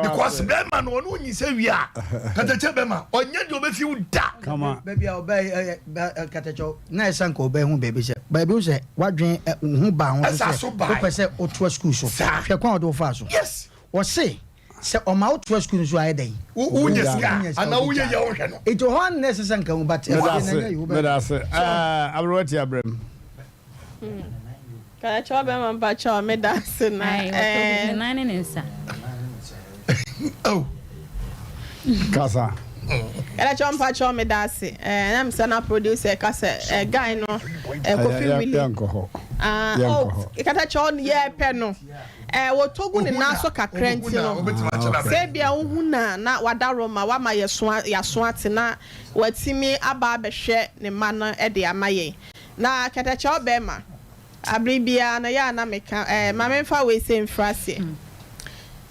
because bɛrima no ɔno onyinsɛ wie a katakyɛ bɛrima ɔnyɛ deɛ ɔbɛfi wo da. Kama. Baabi a ɔbaa yi ɛyɛ ɛ katakyɛ na ɛsɛ nka ɔbaa hu baabi sɛ baabi ho sɛ wadwen ɛ ho baa ho so sɛ wopɛ sɛ wotoa sukuu so hwɛ kwan a ɔde wo faa so. Yes. Ɔse sɛ ɔma wo toa sukuu no so ayɛ dɛn. Wonya sika anaa woyɛ yɛ wohwɛ no. Nti hɔ a na ɛsɛ sɛ nka hu but ɛfie na ɛnyɛ yi wobɛ. Meda ase. Ɛɛ aberewa ti abrɛm. Karakyɛ ɔbɛma mpakyɛ meda ase na Ae, wɔtɔ gu ne nan ne ne nsa. Oh. Kasa. Karakyɛ mpakyɛ meda ase. Eh, na mesɛ na producer ka sɛ eh, guy no eh, Kofi Willie. Yɛnkɔ hɔ. Ah, oh, katakyɛ ɔno yɛpɛ no. Eh, wɔtɔ gu ne nan so kakra nti no. Sɛ bia wohu na na wada Roma wama yɛso yɛaso ate na watumi aba abɛhwɛ ne mma no de ama yɛn. Na kɛtɛkyɛw bɛɛma, abere biara no yɛ a na meka eh, ma memfa wei sei mfiri aseɛ.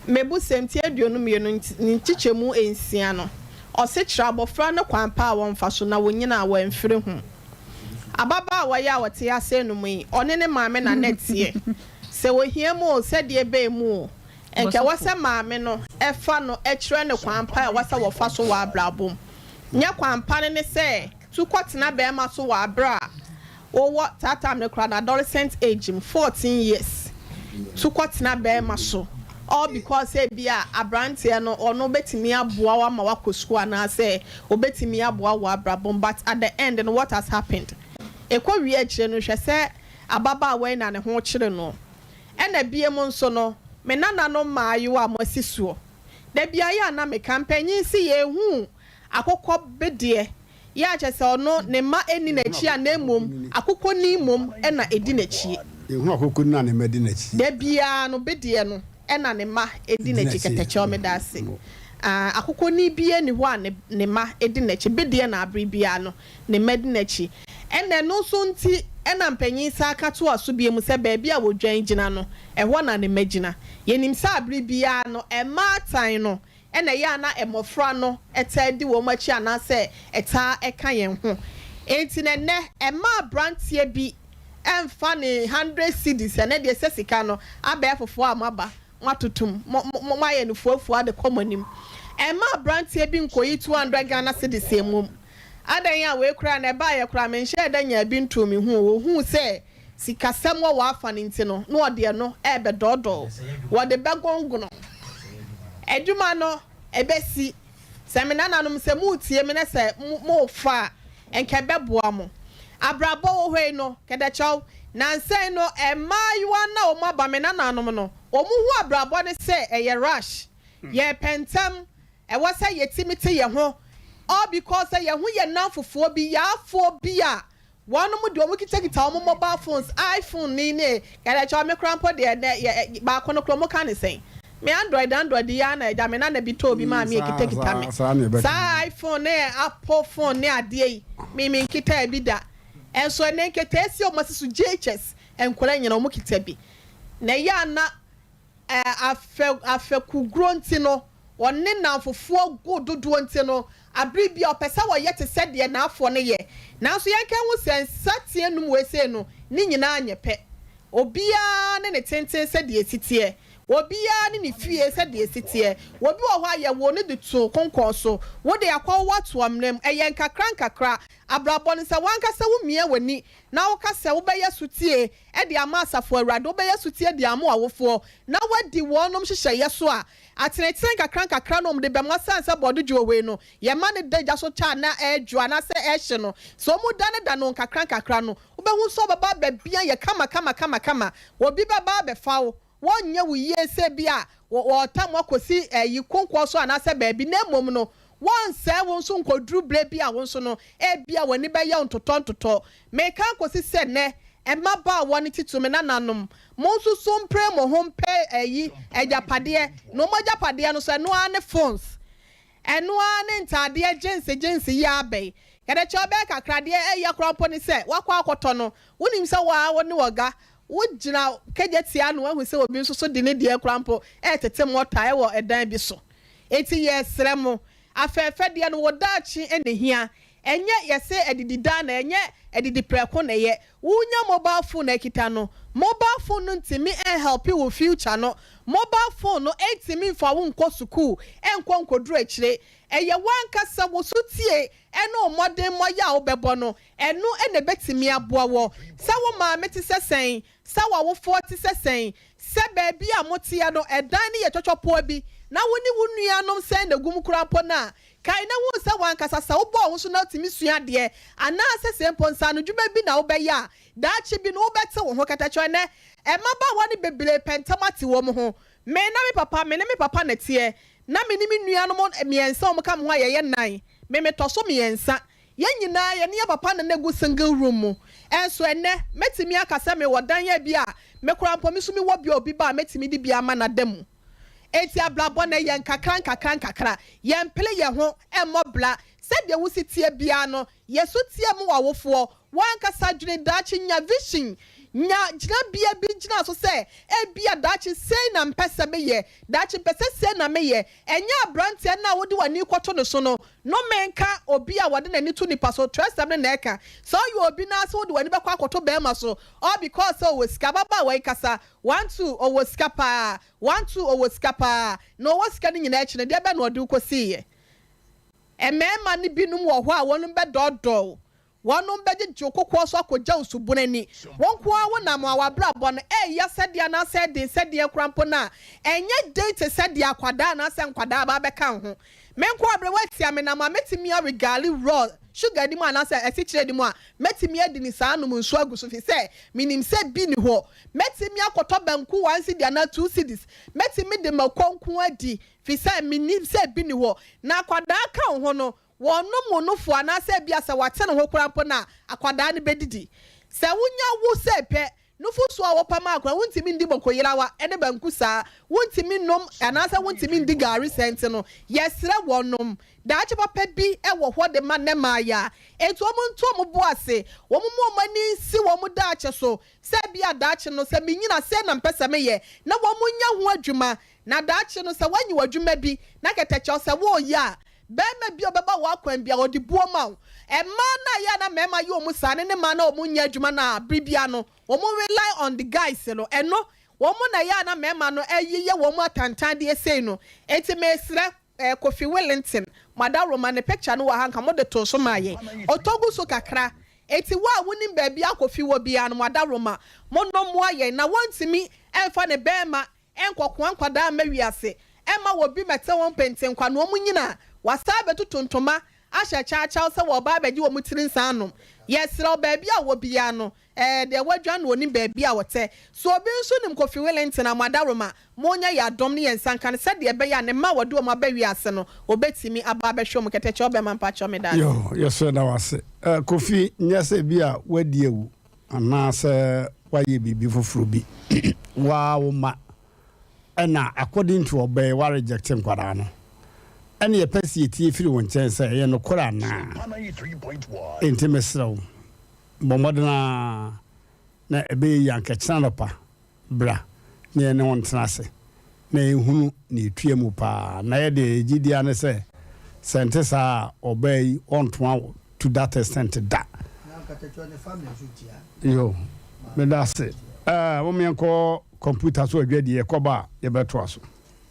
Mebusɛm ti 22 ne nkyekyɛmu nsia no, ɔse kyerɛ abɔfra no kwan pa a wɔmfa so na wɔnyini a wɔamfiri ho. Ababaawa yi a ɔte ase nom yi, ɔne ne maame na na ɛteɛ. Sɛ ohia mu o, sɛdeɛ ɛbɛn mu o, nka ɛwɔ sɛ maame no fa no kyerɛ no kwan pa a ɛwɔ sɛ wɔfa so wɔ abrabɔ mu. Nyɛ kwan pa no ne sɛ Tu kɔtena bɛɛma so wɔ aberɛ a wowɔ that time no koraa no adolescent age mu, 14 years, tu kɔtena bɛɛma so. All because ebia abranteɛ no ɔno bɛtumi aboa wo ama woakɔ sukuu anaasɛ ɔbɛtumi aboa wo wɔ abrabɔ mu but at the end no what has happened? Ɛkɔ wie akyire no hwɛ sɛ ababaawa yi na ne ho kyere no. Ɛna biom nso no me nananom mmaayewa a moasi soɔ da biara yɛ a na meka mpanyin se yɛnhuu akokɔ bedeɛ Yɛ a kyerɛ sɛ ɔno ne mma nni n'akyi a na mmom akokɔni mmom na ɛdi n'akyi. Yɛhunu akokɔni a ne mma di n'akyi. Da biara no bedeɛ no na ne mma di n'akyi kɛtɛkyɛw meda ase ah akokɔni biara nni hɔ a ne ne mma di n'akyi bedeɛ na abere biara no ne mma di n'akyi ɛna ɛno nso nti na mpanyin san ka toa so bio mu sɛ baabi a wɔdwan gyina no ɛhɔ na ne mma gyina yɛnim sɛ abere biara no mmaatan no na ɛyɛ a na mmofra no taa di wɔn akyi anaasɛ ɛtaa ka yɛn ho. Enti na ɛnnɛ, mma aberanteɛ bi mfa ne hundred cedis, ɛnnɛ deɛ sɛ sika no abɛɛfofoɔ a moaba, moatoto mu, mo, moayɛ no fuafua de kɔ mo anim. Mma aberanteɛ bi nkɔyi 200 Ghana cedis mmom. Adɛn a wei koraa na ɛbaeɛ koraa menhyɛɛ da nyaa bi ntoo me ho o, wɔhuu sɛ sikasɛm wɔ w'afa no nti no, na wɔde ɛno rebɛdɔɔdɔɔ, wɔde bɛgongono. Adwuma no, ɛbɛsi. Sɛ me nananom, sɛ moretie me na sɛ morefa a, nka ɛbɛboa mo. Abrabɔ wɔ hɔ yi no, kɛdɛkyɛw, nnansa yi no, mmaayewa no a wɔaba, me nananom no, wɔhu abrabɔ no sɛ ɛyɛ rush. Yɛrepɛ ntɛm, ɛwɔ sɛ yɛtumi te yɛn ho, all because sɛ yɛho yɛn nnamfofoɔ bi, yaafoɔ bi a Wɔnom deɛ wɔn kitakita wɔn mobile phones, iPhone ni ne kɛdɛkyɛw me koraa mpo deɛ nɛ yɛ baako no koraa wɔn ka ne sɛn? Me android android yi ara na agya me nana bi tɔɔ bi maa me ekitakita me. Saa iPhone ne apple phone ne adeɛ yi me me nkitaa bi da. Nso ɛnɛ nketeesia wɔn asi so JHS nkwadaa nyinaa wɔn kita bi. Na ɛyɛ a na Afɛ afɛkuguro nti no, ɔne nnamfofoɔ go dodoɔ nti no, abere biara ɔpɛ sɛ ɔyɛ te sɛ deɛ n'afoɔ no yɛ. Nanso yɛnka nhu sɛ nsateaa num wei sei no, ne nyinaa nyɛ pɛ. Obiara ne ne tenten sɛdeɛ ɛsi teɛ. Obiara ne ne fie sɛdeɛ ɛsi teɛ. Obi wɔ hɔ a yɛwoo no de too konkɔn so. Wo de akɔwo ato amena mu. Ɛyɛ nkakra nkakra. Abrabɔ no, sɛ w'ankasa womia w'ani na woka sɛ wobɛyɛ sotie de ama Asafo Awurade, wobɛyɛ sotie de ama w'awofoɔ, na woadi wɔnom nhyehyɛeɛ so a, atenetene nkakrankakra na wɔde bɛma wo. Ɛsiane sɛ bɔɔdo dwohoi no, yɛma no da gya so kyɛ a na ɛredwo anaasɛ ɛrehye no, sɛ wɔdaneda no nkakrankakra no, wobɛhu sɛ wobɛba abɛbea yɛ kamakamakamakama. Obi bɛba abɛfa wo, Wɔrenyɛ wo yie sɛ ebia wɔretam wo akɔsi ayi konkɔn so anaasɛ baabi, na mmom no, wɔrensɛe wo nso nkɔduru berɛ bi a wo nso no, ebia w'ani bɛyɛ wo ntotɔntotɔ. Meka akɔsi sɛ nnɛ, mmabaawa no titiriw, me nananom, monsusu mpere mo ho mpɛ ayi, agyapadeɛ, na wɔn agyapadeɛ no nso, ɛno ara ne phones. Ɛno ara ne ntaadeɛ gyense gyense yi ara bɛn. Kɛdɛkyɛ ɔbɛyɛ kakra, deɛ ɛyɛ koraa mpo ne sɛ woakɔ akɔtɔ no, wonim sɛ wo ara wo ne ɔga, wogyina kagyatia ano ahu sɛ obi nso so de ne deɛ koraa mpo retete mɔta wɔ ɛdan bi so. Enti yɛresrɛ mo, afɛɛfɛdeɛ no wo daakye na ɛhia, ɛnyɛ yɛse adididaa na ɛnyɛ adidiprɛko na ɛyɛ. Wonya mobile phone akita no, mobile phone no ntumi nhelpe wo future no, mobile phone no ntumi nfa wo nkɔ sukuu nkɔ nkɔduru akyire, ɛyɛ w'ankasa wo sotie ne wo mmɔdenmmɔ yɛ a wobɛbɔ no, ɛno na ɛbɛtumi aboa wɔ. Sɛ wo maame te sɛ sɛn, sɛ w'awofoɔ te sɛ sɛn, sɛ baabi a moteɛ no ɛdan no yɛ twɔtwɔpoa bi na wo ne wo nuanom sɛn na ɛgu mu koraa mpo no a, Kae na hu sɛ w'ankasa sɛ wobɔ wo ho so na wutumi sua adeɛ anaasɛ sɛ mpo nsaanodwuma bi na wobɛyɛ a, daakye bi no wobɛte wo ho. Katakyɛ ɛnnɛ, mmabaawa no bebree pɛ ntɛm ate wɔn ho. Me na me papa, me ne me papa na ɛteɛ. Na me ne me nuanom mmiɛnsa a wɔka me ho a yɛyɛ nnan. Me metɔ so mmiɛnsa. Yɛn nyinaa yɛne yɛn papa na na ɛgu single room mu. Ɛnso ɛnnɛ, mɛtumi aka sɛ mewɔ dan a bi a me koraa mpo me nso mewɔ bi a obi ba a mɛtumi de bi ama no ada mu. Enti abrabɔ no, ɛyɛ nkakra nkakra nkakra. Yɛmpere yɛn ho mmɔ bra. Sɛdeɛ wo si teɛ biara no, yɛ so teɛ ma w'awofoɔ. W'ankasa dwene daakye, nya vision, nya gyinabea bi gyina so sɛ, ebia daakye sei na mpɛ sɛ meyɛ, daakye mpɛ sɛ sei na meyɛ. Ɛnyɛ aberanteɛ no a wode w'ani rekɔto ne so no. Nnome nka obi a wɔde n'ani to nipa so, twerɛsɛm no na ɛka. Sɛ woyɛ obi na sɛ wode w'ani bɛkɔ akɔto barima so, all because sɛ ɔwɔ sika, ababaawa yi kasa, One two ɔwɔ sika paa One two ɔwɔ sika paa Na ɔwɔ sika no nyinaa akyi no deɛ bɛn na ɔde wo kɔsiiɛ? Mmarima no binom wɔ hɔ a wɔnom bɛdɔɔdɔɔ wo. Wɔnom bɛgyegye wo kokoɔ so akɔgya wo nsubunu ani. Wo nko ara wonam a w'abrabɔ no ɛreyɛ sɛdeɛ anaasɛ ɛden sɛdeɛ koraa mpo no a, ɛnyɛ den te sɛ deɛ akwadaa anaasɛ nkwadaa aba abɛka wo ho. Me nko ara berɛ woatia me nam a, mɛtumi awe gari raw, sugar nni mu anaasɛ asikyire nni mu a, mɛtumi adi no saa anom nsuo agu so firi sɛ menim sɛ bi nni hɔ. Mɛtumi akɔtɔ banku one cedi anaa two cedis, mɛtumi de mako nko adi firi sɛ menim sɛ bi nni hɔ. Na akwadaa ka wo ho no, Wɔnnom wo nufu anaasɛ ebia sɛ wate ne ho koraa mpo no a, akwadaa no bɛdidi. Sɛ wonya wo sei pɛ, nufusuo a wɔpa ma akwadaa, wontumi ndi mokoyerawa ne banku saa, wontumi nnom anaasɛ wontumi ndi gari saa nti no, yɛsrɛ wɔnom. Daakye papa bi wɔ hɔ de ma nnɛ mmaayaa. Enti wɔn nto wɔn bo ase, wɔn mma wɔn ani nsi wɔn daakye so, sɛ ebia daakye no sɛ menyini a sei na mepɛ sɛ meyɛ, na wɔnyɛ ho adwuma. Na daakye no sɛ woanyi w'adwuma bi na kɛtɛkyɛw sɛ woreyɛ a, Barima bi a ɔbɛba w'akwan biara, ɔde buo ma wo. Mmaa no a ɛyɛ a na mmarima yɛ wɔn saa no ne mmaa no a wɔnyɛ adwuma no a bere biara no wɔn rely on the guys no, ɛno wɔn na ɛyɛ a na mmarima no yeyɛ wɔn atantandeɛ sei no. Enti mesrɛ eh, Kofi Willington, mo adaworoma ne picture no wɔ ha nka mode too so maa yɛn. Ɔtɔ gu so kakra. Enti wo a wonim baabi a Kofi wɔ biara no, mo adaworoma, monnɔ mmoa yɛn na wɔntumi mfa ne barima Ɛnkɔkoa nkwadaa mma wiase, ɛmma obi mmɛte wɔn pentenkwa na wɔn nyini a, wɔasan abɛtutu ntoma ahyɛ kyawkyaw sɛ wɔreba abɛgye wɔn tiri nsa anom. Yɛsrɛ wo, baabi a ɔwɔ biara no, ɛɛ, deɛ wadwan no ɔnim baabi a ɔtɛ. Sɛ obi nso nim Kofi Willington a, mo adaworoma, monyɛ yɛn adom ne yɛn nsa nka no sɛdeɛ ɛbɛyɛ a ne mma a wɔde wɔn aba wiase no, wɔbɛtumi aba abɛhwɛ wɔn. Kɛtɛkyɛ ɔbɛma mpakyɛw meda ase. Yoo, yɛsrɛ da wo ase. Eh, Kofi, nyɛ sɛ bi a woadi awu. Anaasɛ woayɛ biribi foforɔ bi woaa wo mma ɛna according to ɔbaa yi wa reject nkwadaa no ɛna yɛpɛ sɛ yɛtie firi wo nkyɛn sɛ ɛyɛ nokorɛ anaa enti mesrɛ wo bɔ mmɔden ara na ɛbɛyɛ yie anka kyena anɔpa Bra na yɛne wo ntena ase na yɛnhunu nea ɛtua mu paa. Na yɛ deɛ yɛgye di ara ne sɛ, sɛ ɛnte saa a, ɔbaa yi ɔntoa wo to that extent da. Yo, meda ase. Eh, mom yɛnkɔ kɔmputa so adwadie, yɛkɔba a yɛbɛtoa so.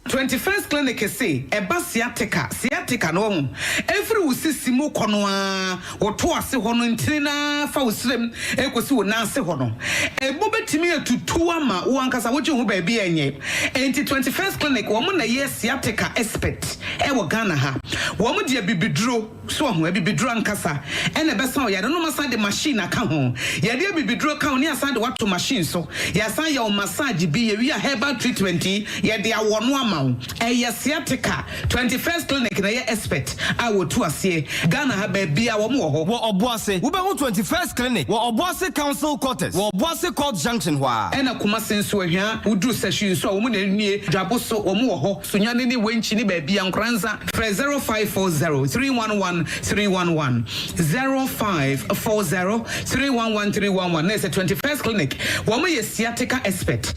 Twenty First Clinic se ɛba sciatica, sciatica no wahu, ɛfiri wo sisi mu kɔ no ara, wo to ase hɔ no ntini no ara fa wo srem ɛkɔsi wo nan ase hɔ no, ɛmu bɛtumi atutu ama wo ankasa wogye wo ho baabi a ɛnyɛ. Enti Twenty First Clinic wɔn na ɛyɛ sciatica expert ɛwɔ Ghana ha. Wɔn de abibiduro. So wahu? Abibiduro ankasa na ɛbɛsa wo yare no. Wɔasan de machine aka ho. Yɛde abibiduro ka ho ne yɛasan de wo ato machine so. Yɛasan yɛ wo massage bi. Yɛwie a herbal treatment yi, yɛde awɔ no ama wo. Ɛyɛ sciatica. 21st Clinic na ɛyɛ expert a wɔtu aseɛ. Ghana ha baabiara wɔn wɔ hɔ. Wɔ Ɔboase, wobɛhu 21st Clinic wɔ Ɔboase Council Quarters wɔ Ɔboase Court Junction hɔ ara. Ɛna Kumasi nso, Ahwia, woduru Sahwi nso a wɔn na nie. Dwabo so, wɔn wɔ hɔ. Sunyani ne Wenchi ne baabi a Nkoranza frɛ 0540 311 311 0540 311 311 na ɛsɛ 21st Clinic wɔn yɛ sciatica expert.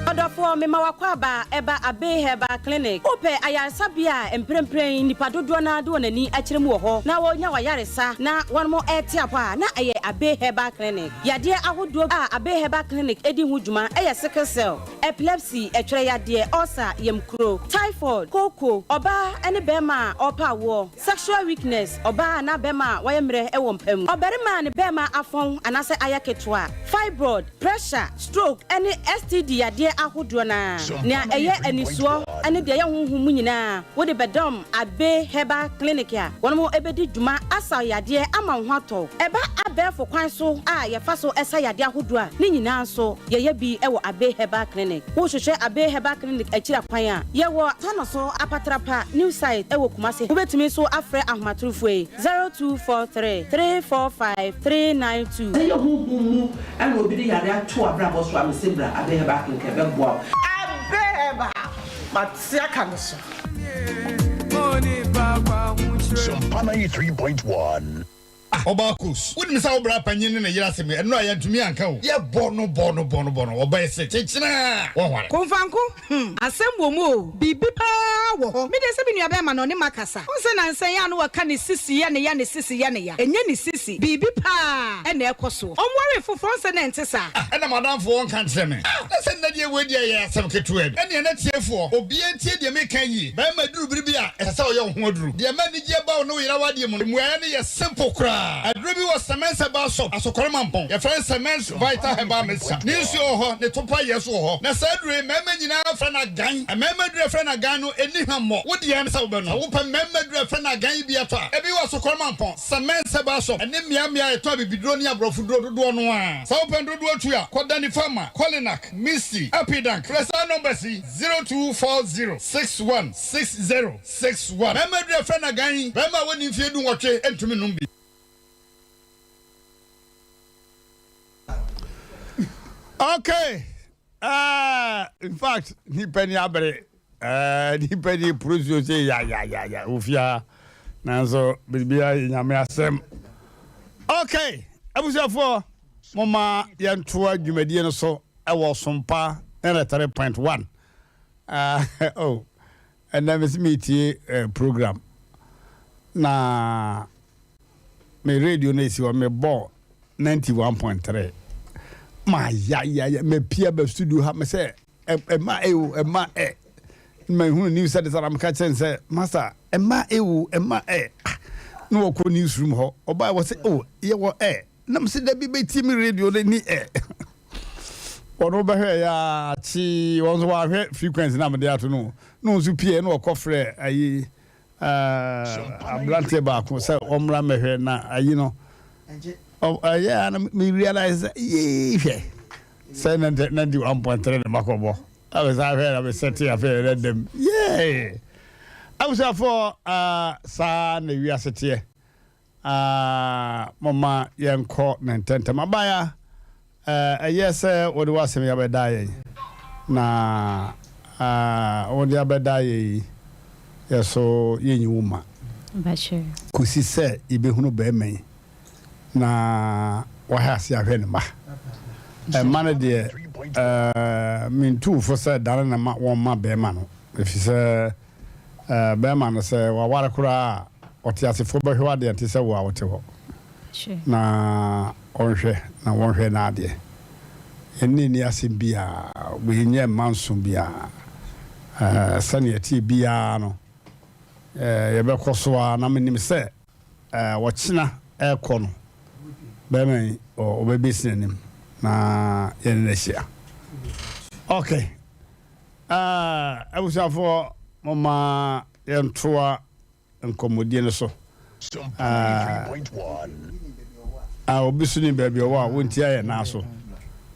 Ɔdɔfoɔ, mema w'akwaaba ɛba Abbey Herbal Clinic. Wopɛ ayaresabea a mprempren nnipa dodoɔ no ara de wɔn ani akyerɛ mu wɔ hɔ na wɔnya w'ayaresa na wɔnom rete apɔ a, na ɛyɛ Abbey Herbal Clinic. Yadeɛ ahodoɔ a Abbey Herbal Clinic di ho dwuma yɛ sickle cell, epilepsy, ɛtwerɛ yadeɛ, ulcer, yamkuro, typhoid, kooko, ɔbaa ne barima a ɔrepɛ awoɔ, sexual weakness, ɔbaa anaa barima a wayɛ mmerɛ wɔ mpa mu, ɔbarima a ne barima afɔn anaasɛ ayɛ ketewa, fibroid, pressure, stroke ne STD yadeɛ ahodoɔ no ara. Nea ɛyɛ anisoɔ ne deɛ ɛyɛ honhom mu nyinaa wode bɛdɔm Abbey Herbal Clinic a wɔn bɛdi dwuma asa wo yadeɛ ama wo ho atɔ wo. Ɛba abɛɛfo kwan so a yɛfa so sa yadeɛ ahodoɔ a, ne nyinaa nso yɛyɛ bi wɔ Abbey Herbal Clinic. Wohwehwɛ Abbey Herbal Clinic akyiri akwan a, yɛwɔ Tanoso Apatrapa New Site wɔ Kumasi. Wobɛtumi nso afrɛ ahomatorofoɔ yi, 0243 345 392. Sɛ ɛyɛ honhom mu na obi de yare ato w'abrabɔ so a, mese bra Abbey Herbal Clinic ɛbɛboa wo. Abbey Herbal, mate aka no so. Sompa 93.1. Ah. Ɔbaa Kos, wonim sɛ wo bra panyin ne ne yere asɛm yi, ɛno a yɛantumi anka o. Yɛbɔ no bɔ no bɔ no bɔ no, ɔbɛyɛ se kyekyena a, wɔnware. Komfanko, hmm, asɛm wɔ mu o, biribi paa wɔ hɔ. Me deɛ sɛ me nua bɛɛma no ɔne makasa. Wohu sɛ nansa yi a na wɔka ne sisi yɛ ne ya, ne sisi yɛ ne ya. Ɛnyɛ ne sisi, biribi paa na ɛkɔ soɔ. Ɔnwaree foforɔ, wohu sɛ na ɛnte saa. Ah, ɛna m'adamfo ɔnka nkyerɛ me. Ah, na sɛ nnɛ deɛ wei deɛ ɛyɛ asɛm ketewa bi. Ɛnneɛ na tiefoɔ, obiara ntie deɛ meka yi yie. Barima duru bere bi a, ɛsɛ sɛ ɔyɛ wo ho aduru. Deɛ ɛma anigyeɛ ba wo ne wo yere awadeɛ mu no, mmuaeɛ no yɛ simple koraa. Aduro bi wɔ Semens Herbal Shop, Asokore Mampong. Yɛfrɛ no Semens Vital Herbal Mixture. Ne nsuo wɔ hɔ, ne topa yɛ nso wɔ hɔ. Na saa aduro yi, mmarima nyinaa frɛ no agan. Mmarima aduro a yɛfrɛ no agan no, ɛnni hwammɔ. Wo deɛ ne sɛ wobɛnom. Sɛ wopɛ mmarima aduro a yɛfrɛ no agan yi bi atɔ a, ebi wɔ Asokore Mampong, Semens Herbal Shop, ɛne mmeammea a yɛtɔn abibiduro ne aborɔfoduro dodoɔ no ara. Sɛ wopɛ no dodoɔ tu a, kɔ Danny Pharma, Kolinak, Misty, Apidank. Frɛ saa numbers yi. 0240 61 60 61. Barima aduru a yɛfrɛ no agan yi, barima a wadi mfeɛ dunwɔtwe ntumi nnom bi. Okay, uh, in fact, nipa ni abere, uh, nipa ni purusuo sɛ ya ya ya ya ofia, nanso biribiara yɛ nyame asɛm. Okay, abusuafoɔ, moma yɛntoa dwumadie no so. Ɛwɔ Sompa 93.1. Ah, oh, ɛnɛ mesi metie eh, program na me radio no esi hɔ mebɔ 91.3 ma ya ya ya mepia ba studio ha me sɛ ɛma e o ɛma ɛ ma ehunu news sɛ de sara meka kyɛn sɛ master ɛma e o ɛma ɛ ah na wɔkɔ newsroom hɔ ɔbaa wɔ sɛ o yɛwɔ ɛ Na mese dabi bɛtie me radio no ni ɛ. Ɔno bɛhwɛ yɛ a kyee wɔn nso wɔahwɛ frequency na mede ato no na wɔn nso pie na wɔkɔ frɛ ayi aberanteɛ baako sɛ ɔmmra mmɛhwɛ na ayi no ɛyɛ a na me realize sɛ yee hwɛ sɛ 91.3 na makɔbɔ abɛsa ahwɛ na mesɛte afei ɛdɛ dɛm yee abusuafoɔ saa na wiase teɛ. Ah, momma yɛnkɔ no ntɛmntɛm. Abaayewa, eh, ɛyɛ sɛ wode w'asɛm yi abɛda yɛn. Na ah, wode abɛda yɛn yi, yɛ so yɛnyi wo mma. Kɔsi sɛ yɛbɛhunu barima yi na wahɛ ase ahwɛ ne mma. Mma no deɛ, eh, mentu wo fo sɛ dane ne ma wɔn ma barima no, ɛfiri sɛ Eh, bɛrima no, sɛ waware koraa a, ɔteasefoɔ bɛhwɛ w'adeɛ nte sɛ wo a wote hɔ. Na ɔnhwɛ na wɔnhwɛ n'adeɛ. Yɛne nni asɛm biara, wei nyɛ mma nso biara. Eh, sɛnea ɛteɛ biara no, eh, yɛbɛkɔ so ara na menim sɛ eh, ɔkyena ɛrekɔ no, bɛrima yi ɔbɛbɛsi n'anim na yɛne no ahyia. Okay. Ah, abusuafoɔ, momma yɛntoa nkɔmmɔdie no so. Ah, ah, obi so nim baabi ɔwɔ a wontia yɛn nan so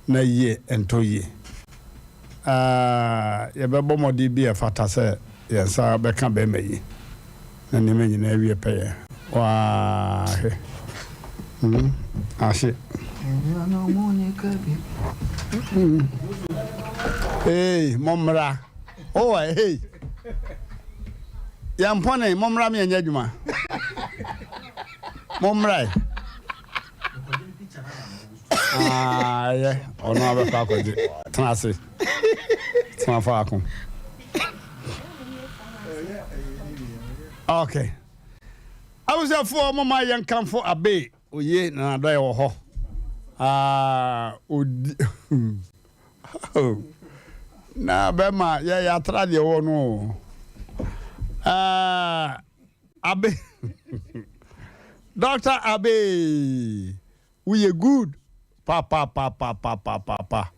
na yie ntɔ yie. Ah, yɛbɛbɔ mmɔden bi a ɛfata sɛ yɛn nsa bɛka bɛrima yi na nneɛma nyinaa awie pɛyɛ. Waa hwɛ. Hmm, ahye. Hmm. Hey, mommra. Oh, hey. Yɛmpɔne, mommra me ɛnyɛ adwuma. Mommra. Ah, ɛyɛ. Ɔno abɛkɔ akɔgye. Tena ase. Tena faako. Okay. Abusuafoɔ momma yɛnkamfo Abbey Oye na n'adɔeɛ wɔ hɔ aa odi oh na bɛma yɛ yɛatra deɛ wɔ no o aa Abbey Doctor Abbey woyɛ good papapapapapapa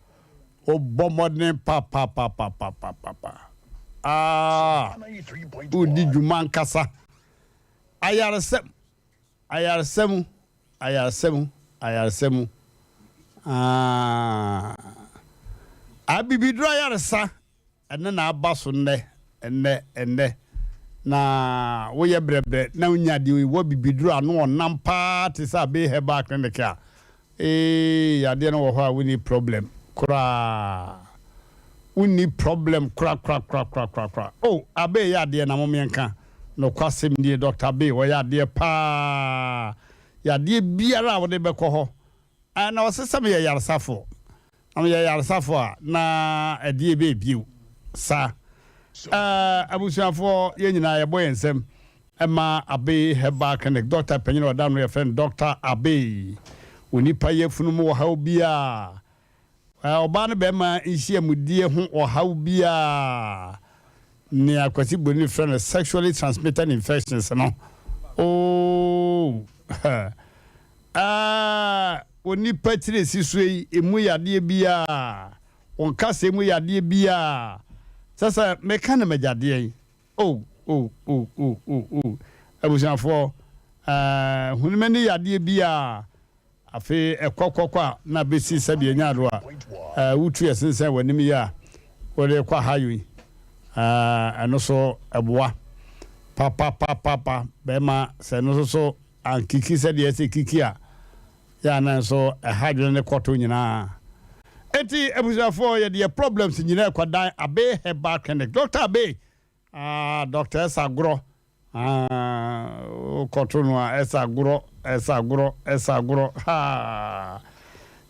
wobɔ mmɔden papapapapapapa aa wodi dwuma nkasa. Ayaresa mu, ayaresa mu, ayaresa mu, ayaresa mu aah Abibiduro ayaresa ɛno na aba so nnɛ, ɛnnɛ, ɛnnɛ Na woyɛ brɛbrɛ na wonya deɛ ɛwɔ abibiduro ano ɔnam paa te sɛ Abey Herbal Clinic a Eeii adeɛ no wɔ hɔ a wonni problem koraa wonni problem korakorakorakorakora oh Abey yɛ adeɛ na mom yɛnka nokwasɛm nie Doctor Abey ɔyɛ adeɛ paa. Yadeɛ biara a wode bɛkɔ hɔ, ɛɛ, na ɔse sɛ meyɛ yaresafoɔ. Na meyɛ yaresafoɔ a, na ɛdeɛ bɛɛ bio sa. Ɛɛ, abusuafoɔ, yɛn nyinaa yɛbɔ yɛn nsam ma Abbey Herbal Clinic. Dɔkta panyin a ɔda ano yɛfrɛ no Dɔkta Abbey. Onipa yafunu mu ɔhaw biara, Ɔbaa ne barima nhyiamudie ho ɔhaw biara, nea Kwasi Broni frɛ no sexually transmitted infections no, ooh, ah, onipa tiri esi so yi, emu yadeɛ biara, wɔn kasa mu yadeɛ biara, kyɛ sɛ meka no magyadeɛ yi, oh, oh, oh, oh, oh, oh, abusuafoɔ, eh, hunimani yadeɛ biara, Afei ɛkɔ kɔ kɔ a na besi sɛdeɛ nya ado a wotu ɛsensɛn w'anim yi a wode rekɔ ahayɔ yi, ɛno so ɛboa papapapapa. Bɛrima sɛ ɛno nso so ankiki sɛdeɛ ɛsɛ kiki a, yɛ a na nso ɛha adwene ne kɔto nyinaa. Enti abusuafoɔ yɛde yɛ problems nyinaa ɛkɔdan Abe Herbal Clinic. Doctor Abe Ah doctor ɛsa agorɔ ah wokɔto no a ɛsa agorɔ ɛsa agorɔ ɛsa agorɔ haa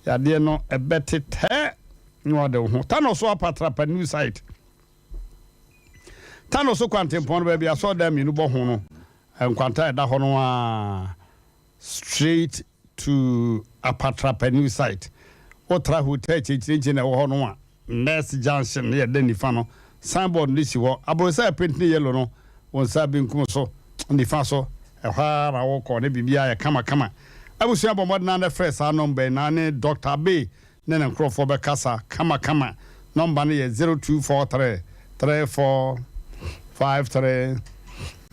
yadeɛ no ɛbɛtetɛ na wade wo ho Tano so apatrapa new site Tano so kwantempɔn no baabi asɔɔdan mmienu bɔ ho no nkwanta ɛda hɔ no a Straight to Apatrapa new site. Wotra hotel kyenkyerenkyen na ɛwɔ hɔ no a, Nurse Junction no yɛ dɛ nifa no, signboard no si hɔ. Aborosan a ɛpenti no yellow no, wo nsa benkum so, nifa so, ɛhɔ ara na wokɔ na biribiara yɛ kamakama. Abusua bɔ mmɔden ara na frɛ saa nɔmba yi na ne Doctor Abbey ne ne nkurɔfoɔ bɛkasa kamakama. Nɔmba no yɛ 0243 34 53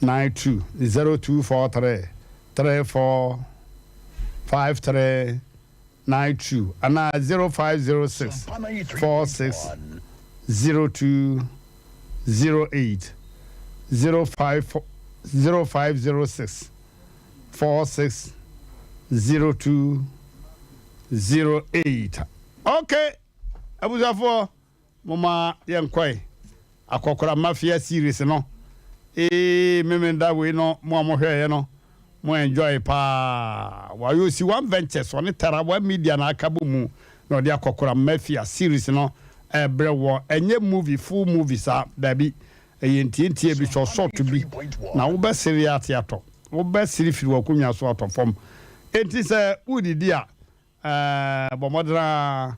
92, 0243 34 53 92 anaa 0506 46 02 08, 05 0506 46 02 08. Okay, abusuafoɔ. Momma yɛnkɔe Akɔkora Mafia series no eii Memenda wei no mo a mohwɛeɛ no mo enjoy paa Wayɛ osi one ventures ɔne Tarawa media na aka bɔ mu na ɔde Akɔkora Mafia series no ɛrebrɛ wɔ ɛnyɛ movie full movie saa daabi ɛyɛ ntiantia bi short short bi na wobɛsere ate atɔ wobɛsere firi w'akonnwa so atɔ fam enti sɛ woredidi a ɛɛ bɔ mmɔden ara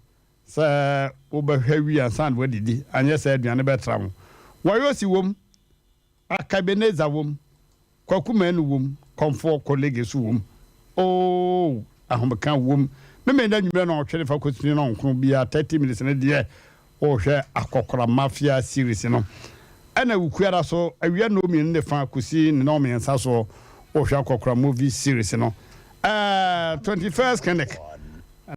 Sɛ wobɛhwɛ awie ansa na woadidi, anyɛ saa aduane bɛtra wo. Wayosi wom, Akabenezer wom, Kwaku Manu wom, Kɔmfoɔ Kolege nso wom. Oh, ahomeka wom. Memeneda anwummerɛ nnɔnwɔtwe de fa kɔsi nnɔnkron biara, 30 minutes no deɛ, wohwɛ Akɔkora Mafia series no. Ɛna Wukuada so, awia nnɔnmienu ne fa kɔsi nnɔnmiɛnsa soɔ, wohwɛ Akɔkora Movie series no. Ɛɛ, 21st Clinic.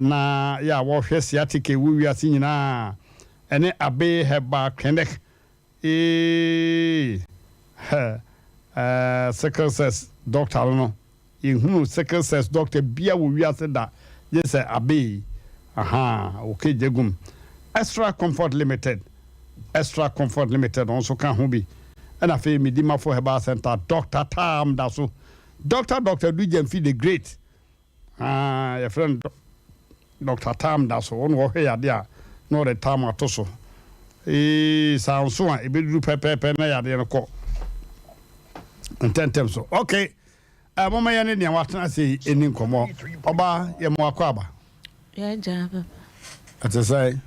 Na yɛ a wɔhwɛ sciatica ɛwɔ wiase nyinaa ɛne Abbey Herbal Clinic eeii hɛ ɛɛ sickle cells doctor no no yɛnhunu sickle cells doctor bia wɔ wiase da gye sɛ Abbey ahaa okay gyagum Extra Comfort Limited Extra Comfort Limited wɔn nso ka ho bi ɛna afei Medimafo Herbal Center Doctor Tam da so Doctor Doctor Du Gyamfi the Great Aah yɛfrɛ no Doctor Tam da so, ɔno ɔhwɛ yadeɛ a na ɔde tam ato so. Eii saa nso a ɛbɛduru pɛpɛɛpɛ na yadeɛ no kɔ ntɛntɛm so. Ok, eh, momma yɛne nea watena ase yi ɛni nkɔmmɔ. Ɔbaa, yɛ mo akɔ aba. Yɛagya papa. Ɛte sɛn?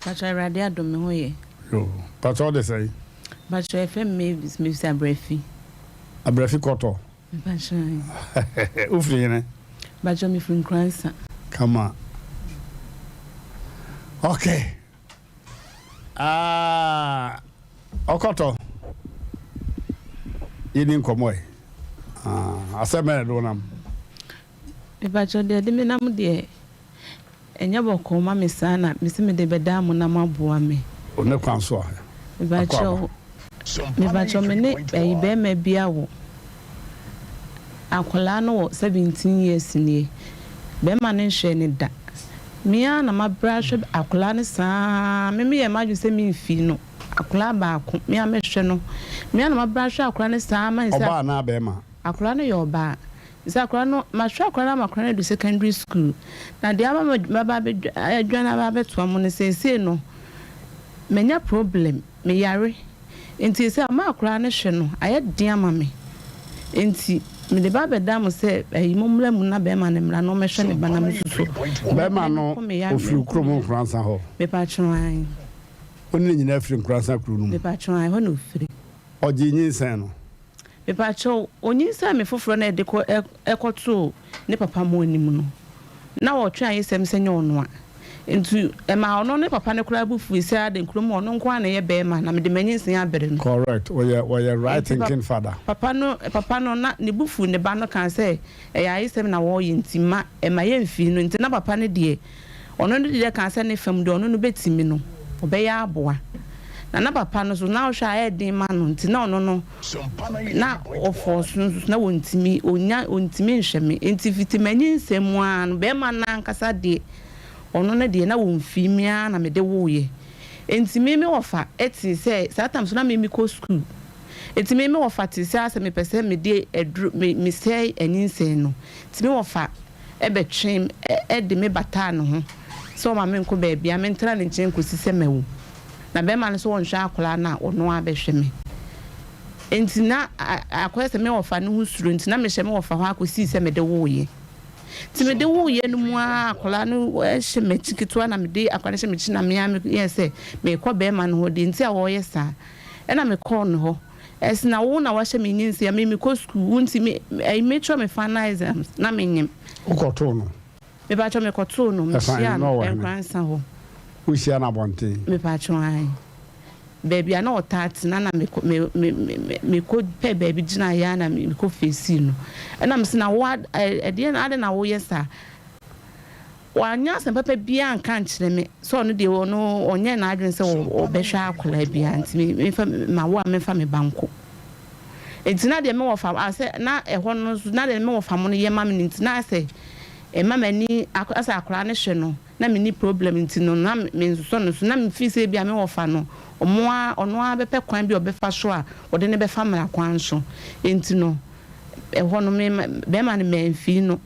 Patrɔ Awurade adom me ho yɛ. Yo, patrɔ wode sɛn? Patrɔ yɛfrɛ me Mavis, mefiri Abrafi. Abrafi kɔtɔ? Mpakyɛw. Wofiri hene? Mpakyɛw mefiri Nkoransa. Kama. Okay. Ah, ɔkɔtɔ. Yɛni nkɔmmɔ ɛ. Ah, asɛm bɛn na ɛde wo nam? Mepakyɛw deɛ ɛde me nam deɛ ɛnyɛ bɔkɔɔ ma me saa na mese mede bɛdaa mo na moaboa me. O ne kwan so a akɔ aba. Mepakyɛw me ne ɛyi bɛɛma bi awo akwadaa no wɔ 17 years nie bɛɛma no nhwɛɛ no da me ara na mabrɛ ahwɛ akwadaa no saa me meyɛɛ m'adwene sɛ menfii no akwadaa baako me ara mɛhwɛ no me ara na mabrɛ ahwɛ akwadaa no saa ma Ɔbaa anaa bɛɛma? Akwadaa no yɛ ɔbaa. Sɛ akwadaa no, mahwɛ akwadaa no ama akwadaa no adu secondary school. Na deɛ ama maba adwane aba abɛtoa mo no, seesei no, manya problem, meyare. Nti seesei ama akwadaa no hwɛ no ayɛ den ama me. Nti mede ba abɛda mo sɛ ayi mommra mu na bɛrima no mmra na ɔmmɛhwɛ ne ba na me nso so. Bɛrima no, ɔfiri kurom Nkoransa hɔ? Mepakyɛw, ae. Wo ne no nyinaa firi Nkoransa kuro no mu? Mepakyɛw, ae, ɛhɔ na ɔfiri. Ɔgyee nyinsɛn no? Mepakyɛw, onyinsɛn me foforɔ na ɛde kɔ kɔtoo ne papa mo anim no, na ɔtwe ayesɛm sɛ nyɛ ɔno a. Nti ɛmaa ɔno ne papa no koraa bo fui sɛ adɛn kurom hɔ ɔno nko ara na ɛyɛ barima na mede m'anyinsɛn abere no. Correct, ɔyɛ ɔyɛ right Nti thinking father. papa no papa no na ne bo fuu ne ba no kaa sɛ ɛyɛ ayesɛm na wɔreyɛ nti mma ɛmma yɛmfii no. Nti na papa no deɛ Ɔno no deɛ kaa sɛ ne fam deɛ ɔno no bɛtumi no ɔbɛyɛ aboa. Na na papa no nso na ɔhwɛ a ɛyɛ den ma no nti na ɔno no na ɔfɔɔso nso so na ɔntumi ɔnya ɔntumi nhwɛ me. Nti fiti m'anyinsɛn mu ara no barima no ankasa deɛ ɔno no deɛ na ɔmfii me ara na mede woeɛ. Nti me me wɔfa tee sɛ saa tam so na me mekɔ sukuu. Nti me me wɔfa tee sɛ asɛ mepɛ sɛ mede aduro me mesɛe anyinsɛn no. Nti me wɔfa bɛtwee me de me bataa ne ho sɛ ɔmma menkɔ baabiara, mentra ne nkyɛn kɔsi sɛ mawu. Na barima no sɛ ɔnhwɛ akwadaa no a, ɔno ara bɛhwɛ me. Enti na akɔyɛ sɛ me wɔfa no ho suro nti, na mehyɛ me wɔfa hɔ ara kɔsii sɛ mede woeɛ. Nti mede woeɛ no mu ara akwadaa no hyɛ m'akyi ketewa na mede akwadaa no hyɛ m'akyi na me ara meyɛɛ sɛ merekɔ barima no hɔ. Deɛ nti a ɔreyɛ saa, ɛna mekɔɔ ne hɔ. Ɛse na wo na wahyɛ me nyinsɛn a me mekɔ sukuu wo nti me ɛyi me kyerɛ me final exams na me nyem. Wo kɔ too no? Me pakyɛw me kɔ too no me Ɛfa hyia he? Na no ɔwɔ hene? Nkoransa hɔ. Wo hyia no abɔnten? Me pakyɛw ae baabi a na ɔtaa tena na me kɔ me me me me kɔ pɛɛ baabi gyina yɛ a na me kɔ facei no ɛna me se na wo ad ɛdeɛn adɛn na wo yɛ saa. Wanyɛ asɛm papa biara anka ankyerɛ me sɛ ɔno deɛ ɔno ɔnyɛɛ n'adwene sɛ ɔbɛhwɛ akwadaa biara nti me memfa mawo a memfa me ba nkɔ. Nti na deɛ me wɔfa asɛ na ɛhɔ no nso na deɛ me wɔfa mo no yɛ ma me no nti na asɛ ɛma m'ani asɛ akwadaa no hwɛ no na menni problem nti no na mensosɔ no so na me feel sɛ ebia me wɔfa no ɔmo ara ɔno ara bɛpɛ kwan bi a ɔbɛfa so a ɔde no bɛfa mmara kwan so nti no ɛhɔ no me bɛrima no mamfii no.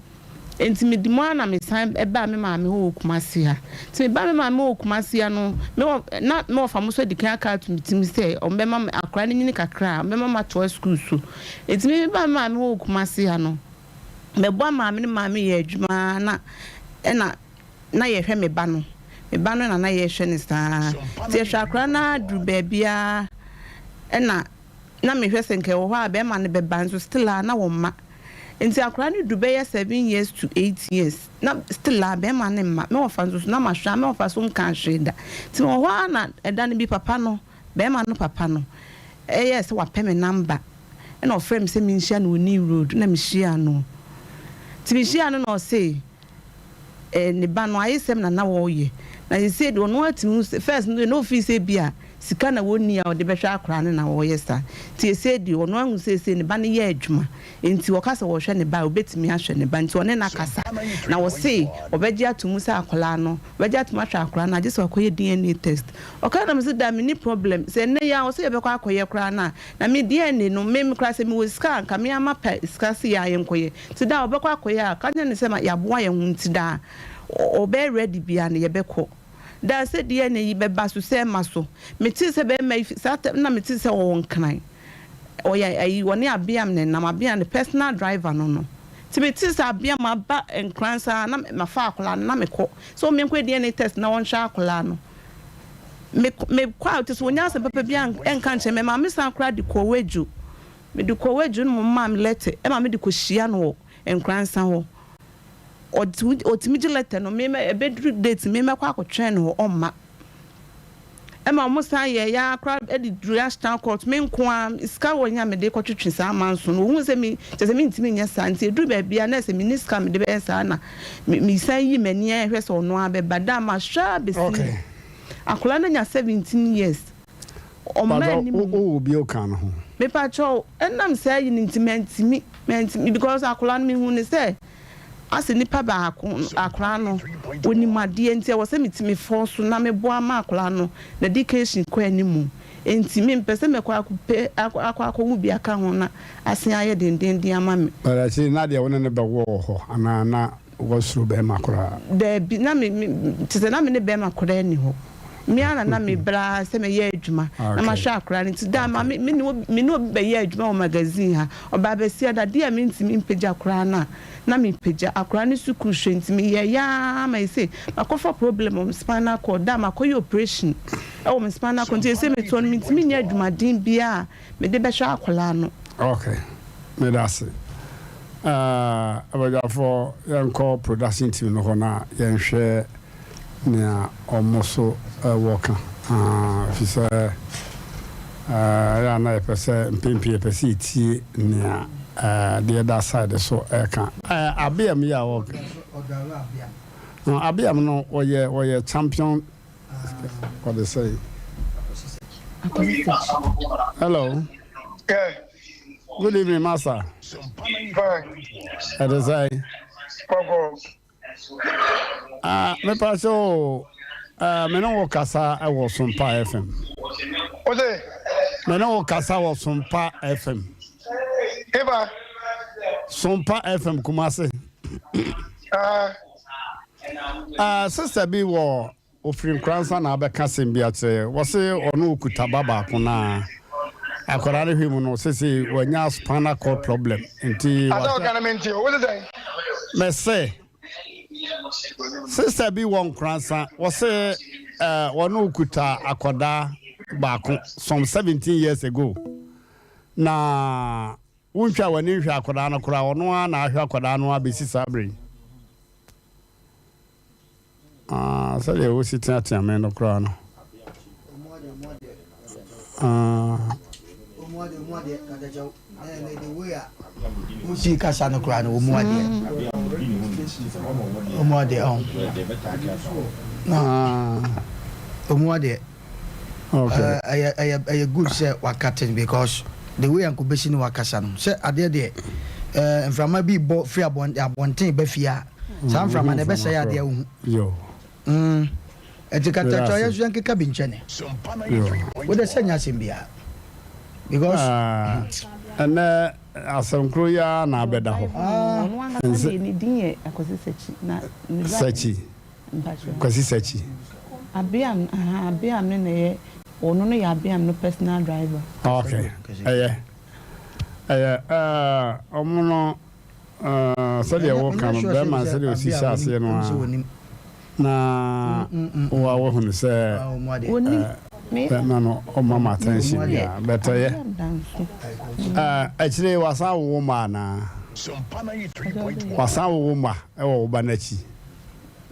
Enti medi mu ara na mesan baa me maame hɔ wɔ Kumasi ha. Nti mebaa me maame hɔ wɔ Kumasi ha no, me wɔ na me wɔfa mo nso adi kan aka ato me tirim sɛ wɔbɛma me akwadaa no nyini kakra a, wɔbɛma matoa sukuu so. Enti me mebaa me maame hɔ wɔ Kumasi ha no, meboa maame ne maame yɛɛ adwuma ara na ɛna na yɛhwɛ me ba no. Me ba no na na yɛhwɛ no saa. Nti yɛhwɛ akwadaa no ara duru baabi ara ɛna na mehwɛ sɛ nka ɛwɔ hɔ a bɛrima no bɛba nso still a na wɔmma. Nti akwadaa no du bɛyɛ seven years to eight years na still a bɛrima no mma. Me wɔfa nso so na mahwɛ a me wɔfa so nkaa hwee da. Nti mewɔ hɔ ara na ɛda no bi papa no, bɛrima no papa no ɛyɛɛ sɛ wapɛ me number ɛna ɔfrɛɛ me sɛ menhyia no wɔ New Road na mehyiaa no. Nti mehyiaa no na ɔse eh, ne ba no ayesɛm na na wɔyɛ. Na seesei deɛ ɔno ara tumi hu sɛ, first no deɛ na ɔfeel sɛ ebia sika na wɔnni a ɔde bɛhwɛ akwadaa no na wɔyɛ saa. Nti seesei deɛ ɔno ahu sɛ seesei ne ba no yɛ adwuma nti ɔka sɛ ɔrehwɛ ne ba a, ɔbɛtumi ahwɛ ne ba. Nti ɔne no akasa na ɔse ɔbɛgye ato mu sɛ akwadaa no, ɔbɛgye ato mu ahwɛ akwadaa no a gye sɛ wakɔyɛ DNA test. Ɔkae na mese daa menni problem, sɛ nnɛ yi ara ɔse yɛbɛkɔ akɔyɛ koraa no a, na me DNA no, me koraa sɛ mewɔ sika a anka me ara mapɛ sika se yɛ a yɛnkɔyɛ. Nti da a ɔbɛkɔ akɔyɛ a, ka kyerɛ no sɛ ma yɛaboa yɛn ho nti da a ɔbɛyɛ ready biara no yɛbɛkɔ. Da a sɛ DNA yi bɛba so sɛ ɛma so. Metee sɛ bɛrima yi fi saa tɛm na metee sɛ ɔwɔ Nkran. Ɔyɛ ayi ɔne Abeam na ɛnam, Abeam ne personal driver no no. Nti metee sɛ Abeam aba Nkran saa na mafa akwadaa no na mekɔ sɛ ɔmmɛnkɔyɛ DNA test na ɔnhwɛ akwadaa no. Me mekɔ a kyerɛ sɛ ɔnnya asɛm papa biara nka nkyerɛ me. Ɛmaa mesan koraa de kɔɔ Wadwo. Mede kɔɔ w'adwuma no mu maa me lɛtɛ ma mede kɔhyia no wɔ Nkoransa hɔ. Ɔtumi gye lɛtɛ no, me ɛbɛduru date me mɛkɔ akɔtwɛn no hɔ, ɔmma. Ɛma wɔn san yɛɛ ya koraa de duru Ashtown court, me nko ara, sika wɔ he a mede kɔtwetwe saa amanso no. Wɔhuu sɛ me, kyerɛ sɛ mentumi nyɛ saa, nti ɛduru baabi a na ɛsɛ menni sika a mede bɛyɛ saa na mesan yi m'ani hwɛ sɛ ɔno ara bɛba. Da a mahwɛ ara bɛsi nnɛ, akwadaa no anya 17 years. Ɔmma Pakyɛw anim. wo wɔ obi oka no ho. Mepakyɛw ɛnam saa yi no nti mantumi mantumi because akwadaa no mehu no sɛ asɛ nipa baako akwadaa no onim adeɛ nti ɛwɔ sɛ metumi force na meboa ma akwadaa no n'education kɔ anim. Enti mempɛ sɛ mɛkɔ akɔpɛ akɔ akɔ akɔwo bi aka ho na asen ayɛ dendeenden ama me. But akyiri na deɛ wo ne no bɛwɔ wɔ hɔ anaa na woasuro bɛrima koraa? Daabi, na me me kyerɛ sɛ na me ne bɛrima koraa nni hɔ. Me ara na na mebrɛ ara sɛ mɛyɛ adwuma na mahwɛ akwadaa no nti da ma me me ne obi me ne obi bɛyɛɛ adwuma wɔ magazine ha. Ɔbaa bɛsia da adeɛ a mentumi mpagya koraa no a na mepagya. Akwadaa no sukuu hwɛ nti meyɛeɛ ara ma seesei makɔfa problem wɔ me spinal cord da a makɔyɛ operation wɔ me spinal cord nti seesei metoɔ no mentumi nyɛ adwumaden biara a mede bɛhwɛ akwadaa no. Ok, meda ase. Eh, abadwafoɔ yɛnkɔ production team no hɔ na yɛnhwɛ nea wɔn nso wɔ ka. Ah, ɛfiri sɛ eh, ɛyɛ a na yɛpɛ sɛ mpɛn pii yɛpɛ sɛ yɛtie nea eh, the other side so ɛka. Eh, Abeam yi a wɔka. No, Abeam no wɔyɛ wɔyɛ champion Ɔde sɛn? Hello. Yeah. Good evening, Master. Fine. Ɛde sɛn? Kɔkɔ. Ah, mepa sɛ o, ah, me ne wo kasa wɔ Sompa FM. Ose? Me ne wo kasa wɔ Sompa FM. Eba. Sompa FM Kumasi. Ah. Ah, sister bi wɔ ofiri Nkoransa na abɛka asɛm bi akyerɛ yɛ. Wɔse ɔno okuta ba baako na akwadaa no hwɛ mu no sese wanya spinal cord problem nti. Asa ɔka no mente o, wose sɛn? Mese sister bi wɔ Nkoransa wɔse eh, ɔno okuta akwadaa baako some 17 years ago na Wontwa w'ani nhwɛ akwadaa no koraa, ɔno ara na ahwɛ akwadaa no abɛsi saa berɛ yi. Ah, sɛdeɛ wosi teatea me no koraa no. Ah. Wosi kasa no koraa no, wɔn mu adeɛ. Wɔn mu adeɛ ɔn. Ah. Wɔn mu adeɛ. Okay. Ɛyɛ ɛyɛ ɛyɛ good sɛ wakate no because the way anko besi no wakasa no sɛ adeɛ deɛ ɛɛ mframa bi bɔ firi abɔn abɔnten ba fie a saa mframa no ɛbɛsɛe adeɛ wohu. Yo. Mm. Ɛti katakya yɛn nso yɛn keka bi nkyɛn. Yo. Wode sɛ nyɛ asɛm biara because. Ɛnɛ asɛm koro yi ara na abɛda hɔ. Ɔno ankasa deɛ ne din yɛ Akwasi Sakyi na ne Sakyi. Kwasi Sakyi. Abeam ahaa Abeam no na ɛyɛ ɔno no yɛ Abeam no personal driver. Ok ɛyɛ ɛyɛ ɛɛ ɔmo no ɛɛ sɛdeɛ woka no bɛɛma sɛdeɛ osi hyɛ aseɛ no ara na wo a woahunu sɛ ɛɛ bɛɛma no ɔma mo attention biara but ɛyɛ ɛɛ akyire yi wasan awowo mma anaa wasan awowo mma ɛwɔ wo ba no akyi.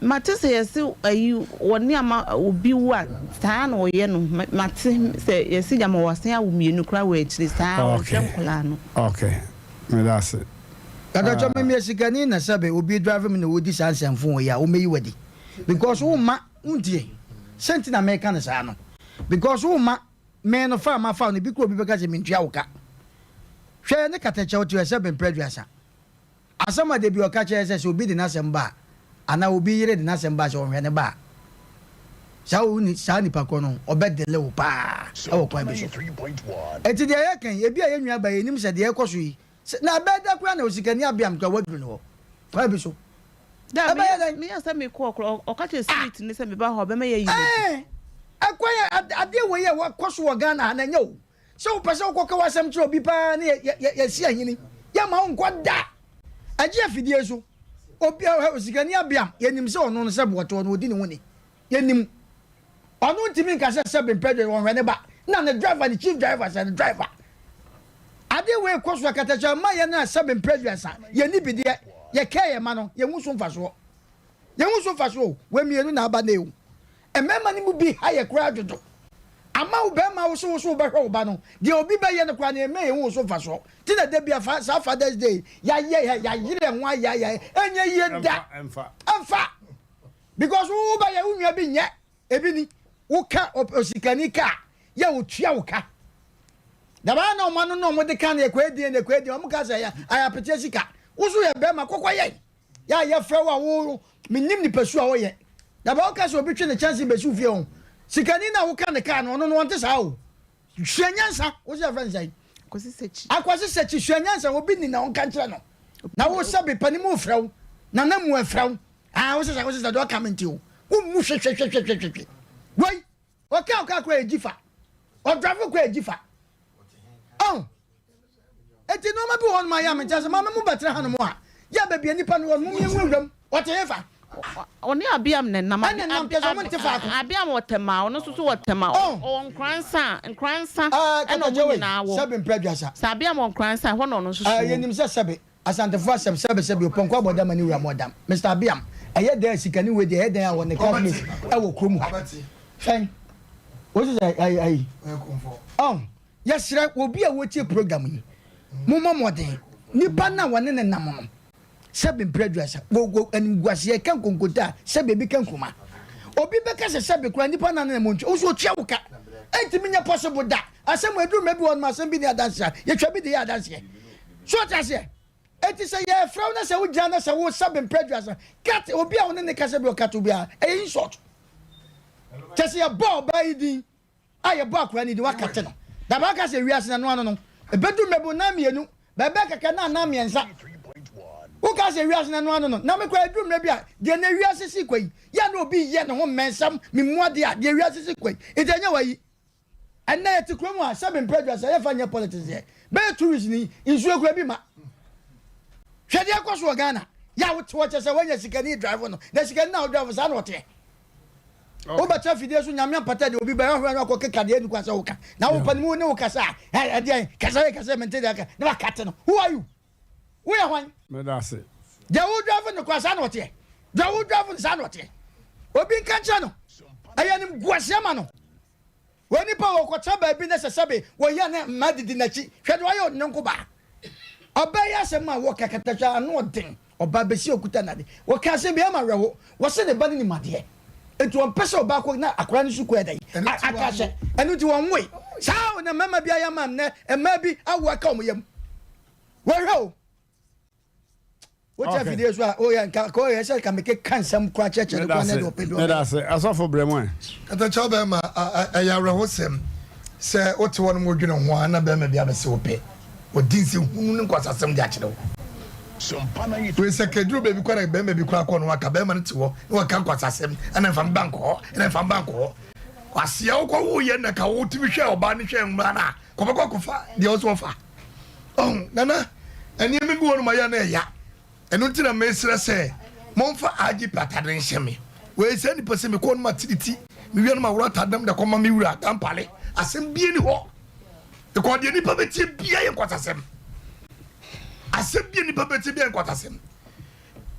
Mate sɛ yɛse ayi wɔne ama obi wu a saa na wɔyɛ no mate sɛ yɛse gyama wɔasan awo mienu koraa wɔ akyire saa wɔnhwɛ nkwadaa no. Ok meda ase. Katakyɛ me meyɛ sikani na sɛbe obi drive me na ɔdi saa nsɛmfoo yi a ɔmɛyi wadi because wo mma wontie sɛ nti na meka no saa no because wo mma me no fa a mafa no bi kura obi bɛka sɛ mentua wo ka hwɛ ne katakyɛ wote hɔ sɛbe mprɛ aduasa Asɛm a da bi ɔka kyerɛ sɛ sɛ obi de n'asɛm ba a, anaa obi yere de n'asɛm ba a, sɛ ɔnhwɛ ne ba a, saa wo ni saa nipa korɔ no ɔbɛdele wo paa wɔ kwan bi so. Enti deɛ yɛka yi, ebi a yɛn nua ba yi nim sɛ deɛ ɛrekɔ so yi, sɛ na ɛbɛyɛ dɛ koraa na osikani abeam koraa waduru ne hɔ kwan bi so. Da, Ɛbɛyɛ dɛn? meyɛ sɛ mekɔɔ koraa, ɔka kyerɛ spirit no sɛ meba hɔ a, ɔbɛma yɛayi me adi. Ɛɛ, ɛkwan a adeɛ wei a ɛkɔ so wɔ Ghana ha no, ɛnyɛ o. Sɛ wopɛ sɛ wokɔka w'asɛm kyerɛ obi paa ne yɛsi ahini, yɛmma wo nkɔ da. Ɛgye afidie so. Obi osikani abeam, yɛnim sɛ ɔno no sɛ boɔtoɔ no ɔdi ne ho ni. Yɛnim. Ɔno ntumi nka sɛ sɛbe mpɛ dwe ɔnhwɛ ne ba. Na ne driver, ne chief driver sɛ ne driver. Adeɛ wei kɔ so akatakyɛ ma yɛn a sɛbe mpɛ aduasa, yɛnni bi deɛ, yɛkɛɛ yɛn ma no, yɛnhu so mfasoɔ. Yɛnhu so mfasoɔ o, wei mmienu na aba nnɛ o. Mmarima no mu bi ha yɛ koraa dodo. Ama wo barima wo so wo so wobɛhwɛ wo ba no, deɛ obi bɛyɛ no koraa no ɛmma yɛnhu wo so mfasoɔ. Nti na da bia fa saa Father's Day yi yɛayɛ yɛ yɛayere yɛn ho ayɛ ayɛ ɛnyɛ yie da. Ɛmfa. Because wo wobɛyɛ wo nua bi nyɛ ebi ni. Woka osikani ka a yɛ otua wo ka. Dabaa na ɔmo ano na ɔmo de ka no yɛkɔyɛ din na yɛkɔyɛ din ɔmo ka sɛ ayɛ apeteɛ sika. Wo so yɛ bɛrima kɔkɔ yɛ. Yɛ a yɛfrɛ wo a wo mennim nipasu a woyɛ. Na bɛ woka sɛ obi twe ne kyɛnse bɛsi wo fie ho. Sikani no a woka ne kaa no ɔno no ɔnte saa o. Sua nyansa, wo sɛ yɛfrɛ no sɛn? Akwasi Sekyi, sua nyansa, obi ni na ɔnka nkyerɛ no. Na wo sɛ bepɛ ne mu frɛ wo, nana mu ɛfrɛ wo. Ah, wo sɛ sɛ wo sɛ sɛ deɛ ɔka me nti o. Wo mu hwehwehwehwehwehwe. Wei, ɔka ɔka kora ɛgyi fa. Ɔdrafo kora ɛgyi fa. Oh. Eti nneɛma bi wɔ hɔ nom a yɛ a mente ase. Maame mo bɛtena ha nom a, yɛ a baabi a nnipa no wɔ no, mom yɛnwura wuram. Ɔte hefa? Ɔne Abiam na ɛnam. Ɛna ɛnam, kyerɛ sɛ ɔmo nte faako. Abiam wɔ Tema, ɔno nso so wɔ Tema. Oh. Ɔwɔ Nkoransa, Nkoransa Ah, ɛna Kata ɔmo Gyawei, nyinaa wɔ. sɛbe mpɛ aduasa. Sɛ Abiam wɔ Nkoransa a, ɛhɔ na ɔno nso so Ah, wɔ. yɛnim sɛ sɛbe, Asantefoɔ asɛm, sɛbe sɛbe, ɔpɔnkɔ abɔ dam a ne wura mmɔ dam. Mister Abiam, ɛyɛ dɛn a sikani wei deɛ, ɛyɛ dɛn a ɔwɔ ne classmates ɛwɔ kurom ha? Sɛn? Wo sɛ sɛ, ayi, ayi. Oh. Yɛsrɛ obi a ɔretie program yi, mommɔ mmɔden, nipa no a wɔne no nam no, sɛbe mprɛ aduasa, wɔ wɔ animguaseɛ, ɛka nkonkonta a, sɛbe ebi ka nkruma. Obi bɛka sɛ sɛbe koraa nipa no a ne nam ɔntua, wo nso ɔtua wo ka. Ɛntumi nyɛ possible da. Asɛm wɔ ɛduru mmerɛ bi wɔ hɔ nom asɛm bi nni adanseɛ a, yɛtwa bi de yɛ adanseɛ. So wote aseɛ? Enti sɛ yɛrefrɛ wo na sɛ wogyina na sɛ wo sɛbe mprɛ aduasa, cut obi a wo ne ne kasa bi ɔkat wo biara, ɛyɛ insult. Kyɛ sɛ yɛbɔ ɔbaa yi din a yɛbɔ akwadaa no din wakate no na bɛaka sɛ wiase no ɛno ano no ɛbɛdu mmɛbu nan mmienu bɛbɛ kɛkɛ na anan mmiɛnsa woka sɛ wiase no ɛno ano no na mekɔ ɛduru mmerɛ bi a deɛ na wiase si kɔ yi yɛ na obi yɛ ne ho mmɛnsɛm memu adeɛ a deɛ wiase si kɔ yi nti ɛnyɛ wayi ɛnna yɛte kurom a sɛ mempɛ adwa sɛ yɛfa nyɛ politics yɛ bɛyɛ two weeks ni nsuo kura bi ma hwɛ deɛ ɛkɔ so wɔ Ghana yɛ a wote hɔ kyɛ sɛ woanya sikani drive no na sikani na wo drive saa na ɔteɛ Wobɛtra fidie so nyame ampata deɛ obi bɛyɛ ɔhwɛ no akɔ keka deɛ ɛni kwan sɛ woka na wo panimu ne wo kasa a ɛdeɛn kasa yɛ kasa mente deɛ aka na wakate no who are you woyɛ hwan Meda ase. Deɛ wo drive no kora saa na ɔteɛ deɛ wo drive no saa na ɔteɛ obi nka nkyerɛ no ɛyɛ nim guaseɛ ma no Wɔ nipa wɔ kɔtena baabi na sɛ sɛbe wɔyɛ ne mma didi n'akyi hwɛ deɛ wayɛ ɔnyɔnko baa ɔbaa yi asɛm a wɔka katahwɛ ano ɔden ɔbaa bɛsi okuta nade wɔka asɛm bi ama awerɛho wɔse ne ba no nim adeɛ nti wɔmpɛ sɛ ɔbaa kɔ na akwadaa no sukuu ɛdɛn aka hyɛ ɛno nti wɔn nwoe saa na mmarima bi ayɛ ama nnɛ mmaa bi awo aka wɔn yam wɔhwɛ o wokyɛ afidie so a woyɛ nka ka ɔyɛ sɛ ka mekeka nsɛm kora kyerɛkyerɛ no kora ne deɛ ɔpɛ bi meda ase asɔfo brɛ mu ɛ katakyɛ bɛrima ɛyɛ awerɛhosɛm sɛ wote hɔ nom wodwene ho a na bɛrima bi abɛsɛ wo pɛ ɔdi nsɛ hunu ne nkwasasɛm de akyerɛ wo wei sɛ kaduru baabi kora na bɛrima bi kora kɔ no waka bɛrima no te hɔ na waka nkwasasɛm ɛna mfa mba nkɔ hɔ ɛna mfa mba nkɔ hɔ kwaseɛ wokɔ woyɛ na ka wotumi hwɛ ɔbaa no hwɛ mmra no a kɔbɛkɔ akɔfa deɛ ɔsɛ ɔfa Ɔho, Nana, nneɛma bi wɔ nom a yɛ na ɛya. Ɛno nti na mesrɛ sɛ momfa IGP atade nhyɛ me. Wei sɛ nipa sɛ mekɔ nom ate ne ti, mewia nom aworɔ atade nam de kɔma me wura Dampale. Asɛm bia ni hɔ. Because deɛ nipa bɛtie bia yɛ nkwatasɛm. Asɛm bia nipa bɛtie bia yɛ nkwatasɛm.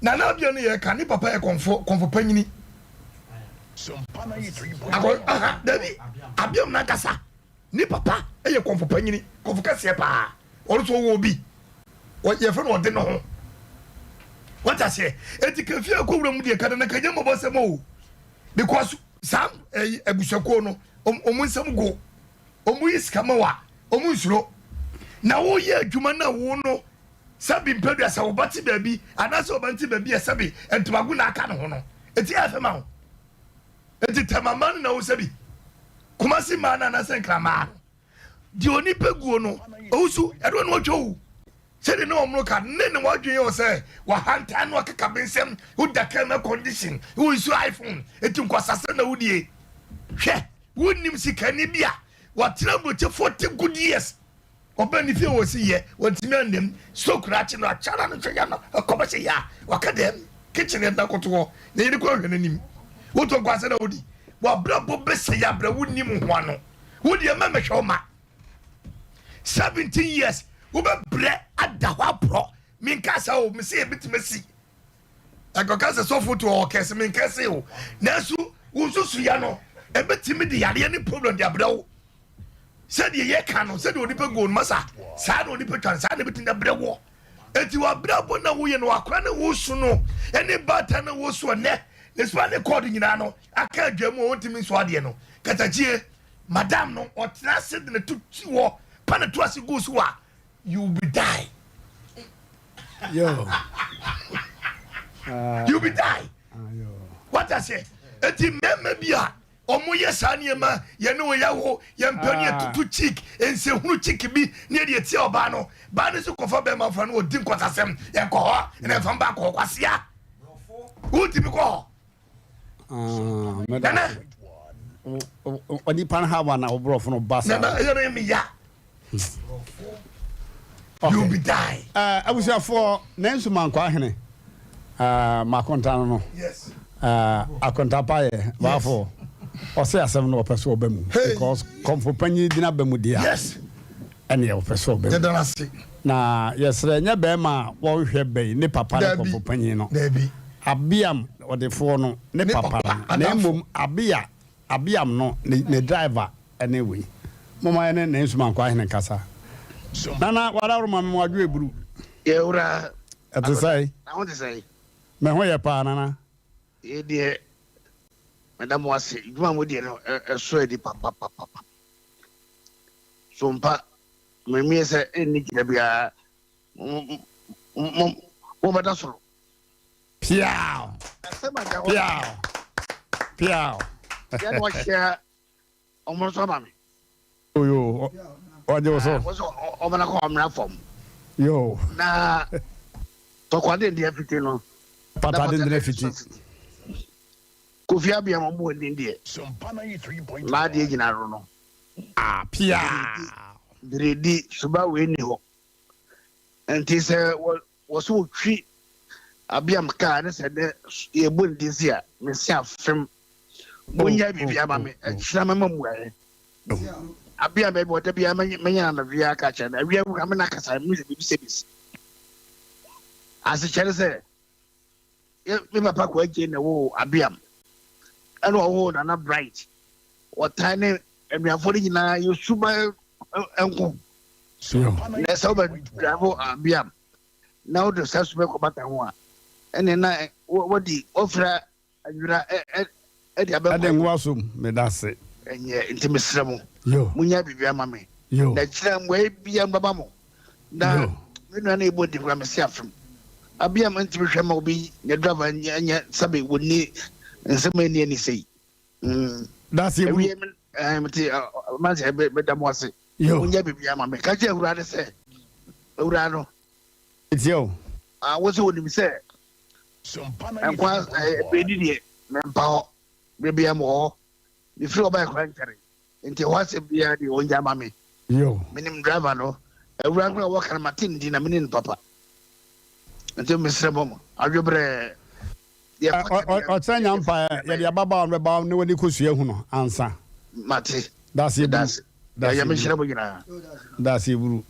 Nana abia no yɛ ka ne papa yɛ kɔnfo, kɔnfo panyini. Akɔ, aha, dabi, abiam nankasa. Ne papa yɛ kɔmfo panyini, kɔmfo kɛseɛ paa. Ɔno nso ɔwɔ obi, yɛfrɛ no ɔde ne ho. Wate aseɛ? Eti ka fie akɔ wura mu deɛ kada na ka nyɛ mmɔbɔ sɛm o. Because saa ɛyi abusuakuo no, wɔn nsɛm go. Wɔn yi sika ma wa, wɔn nsuro. Na woyɛ adwuma na wo no sɛbi mpɛdua sɛ wo ba te baabi anaasɛ ɔba nte baabi a sɛbi ntomago na aka ne ho no. Eti ɛyɛ fɛ ma wo. Enti Tema mmaa no na wo sɛbi Kumasi mmaa no anaasɛ Nkran mmaa no deɛ onipa guo no owusu ɛdo na ɔtwa owu sɛdeɛ ne wɔn ka ne ne wadwen yɛ sɛ wahantan no akeka bensɛm woda kɛmɛ condition wo nsu iPhone eti nkwasasɛm na wodie hwɛ wonim sikani bi a watena aburokye 40 good years Ɔbɛn ne fie wɔ si yɛ wɔntumi anam so kura akyi no akyara no hwɛ ya no ɛkɔm hyɛ ya waka dɛm kitchen yɛ da koto hɔ na yɛde kɔ hwɛ n'anim wotɔ nkwa sɛ na wodi wabrabɔ bɛsɛ yɛ abrɛ wonim ho ano wodi ɛmɛ mɛhwɛ wo ma 17 years wobɛbrɛ ada hɔ aporɔ menka sɛ o mesɛ yɛbɛtumi asi ɛkɔka sɛ sɔfo to ɔwɔ kɛse menkɛse o nanso wo nsusuya no ɛbɛtumi de yareɛ ne problem de abrɛ wo sɛdeɛ yɛka no sɛdeɛ onipa guo no masa saa na onipa twa no saa na ɛbɛtumi de abrɛ woɔ eti wabrabɔ na woyɛ no wakora ne wosu no ɛne baatan na wosu ɛnɛ ne soma ne kɔɔdo nyinaa no aka adwa mu a wɔntumi nso adeɛ no katakyie madam no ɔtena ase de ne to ti hɔ pa ne to ase gu so a you will be die yo you will be die wata sɛ eti mmarima bi a. Ɔmo yɛ saa nneɛma yɛne wo yɛwo yɛmpɛ ne yɛtutu cheek nsɛhunu cheek bi ne yɛde atia ɔbaa no baa no nso kɔfa bɛrima foforɔ no ɔdi nkɔsasɛm yɛnkɔ hɔ ɛna ɛmfa mba kɔ hɔ kwasea wontumi kɔ hɔ nana onipa no ha wa na woborɔfo no ba saa nana ɛyɛ no meya You be die. Eh, abusuafoɔ, nanso mankɔ ahene. Eh, makonta no no. Yes. Eh, akonta pa yɛ baafo. Ɔsɛ asɛm no ɔpɛ so ɔba mu. Because kɔmfo panyin gyina ba mu deɛ. Yes. Ɛne ɔpɛ so ɔba mu. Yɛda ase. Na yɛsrɛ nyɛ bɛrima a wɔhwɛ bɛyi ne papa ne kɔmfo panyin no. Dabi. Abiam ɔdefoɔ no ne papa no. Na mmom Abia Abiam no ne ne driver ne wei. Momma yɛne ne nsomankɔ ahene nkasa. Nana wadaworo ma me mo adwo eburu. Yɛwura. Ɛte sɛn? Na ho te sɛn? Me ho yɛ paa nana. Yei deɛ meda mo ase dwuma mo deɛ no ɛsɔ ani papapapa. So mpa mmemmie sɛ ɛnni gyina biara mo mo bɛda soro. Piaw! Piaw! Piaw! Yɛ na ɔhyɛ ɔmo nso ama me. Oyo, ɔgye wo so. Wɔsɛ ɔmo na kɔ ɔmena fam. Yo. Na tɔkwade deɛ fiti no. Patade deɛ fiti. Kofi Abia mo mo ni deɛ. Maa deɛ gyina no no. Ah, pia. Biredi suba wei ni hɔ. Nti sɛ wɔ Wɔ so wotwi abeam kaa ne sɛ dɛ yɛbɔ ne din se a, mese afem. Monyɛ biribi ama me, ɛkyena mɛma mmuaeɛ. Abeam baabi ɔda biara mɛnya no anadwo yi ara aka akyerɛ no. Awia koraa me no akasa, mehu sɛ biribi sɛ bɛsi. Asekyerɛ ne sɛ, me papa Kwagye na ɛwoo Abeam, ɛna ɔwoo Nana Bright. Wɔtaa ne anuafoɔ no nyinaa yɛ suban nko. Na sɛ wobɛdravo Abeam na wode saa su bɛkɔbata ho a, ɛnneɛ na wadi wafira nwera de abɛkɔ. Ɛde ngo asom, meda ase. Ɛnyɛ, nti mesrɛ mo, monyɛ biribi ama me, na kyerɛ mmuaeɛ biara mbɛma mo, na me nua no yɛbɔ din koraa mese afem. Abia ntumi hwɛ ma obi nyɛ driver nyɛ sɛbe wɔnni nsɛm a ɛnni ani sei. Dase eburu. Awie me mete manse meda mo ase. Monyɛ biribi ama me. Ka kyerɛ awuraa no sɛ, awuraa no. Metie o. Ah, wo sɛ wonim sɛ nkwa bɛdi deɛ mempa hɔ. Berɛ biara mewɔ hɔ. Mefiri hɔ baeɛ koraa nkyɛre. Nti ɛhɔ asɛm biara deɛ ɔngya ma me. Menim driver no. Awuraa no koraa wɔka no mate ne din na menim no papa. Nti mesrɛ mo, adwobrɛɛ. Ɔkyerɛ nya mpaeɛ yɛde ababaawa no bɛba ne wani kosua hu no ansa. Mate. Dase eburu. Dase. Nyame nhyira mo nyinaa. Dase eburu.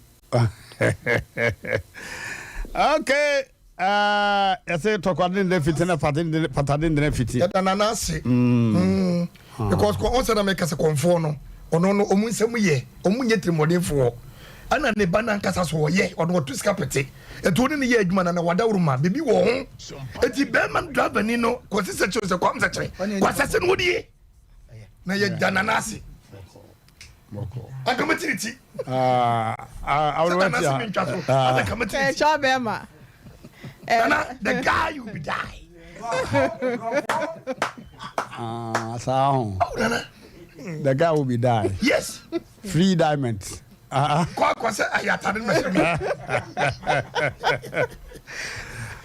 Okay. Uh, yɛsɛ tɔkwade ne dɛ fiti na patade ne dɛ fiti. Yɛda nana ase. Mm. Mm. Because ɔn sɛ na meka sɛ kɔnfoɔ no ɔno no ɔmu nsɛm yɛ ɔmu nyɛ tirimɔdenfoɔ ɛna ne ba nankasa so ɔyɛ ɔno ɔto sika pete ɛti ɔne ne yɛ adwuma na na wadaworo ma biribi wɔ ho ɛti bɛrima no driver ni no kɔsi sɛkyere sɛ kwam sɛkyere kwasɛse no wodie na yɛda nana ase anka mɛtiri ti sɛ nana ase mentwa so anka mɛtiri ti bɛrima nana the guy you be die Ah, saa ho. Oh, nana. The guy will be die. Yes. Free diamond. Kɔ akɔ sɛ ayɛ atade no mɛhyɛ mi.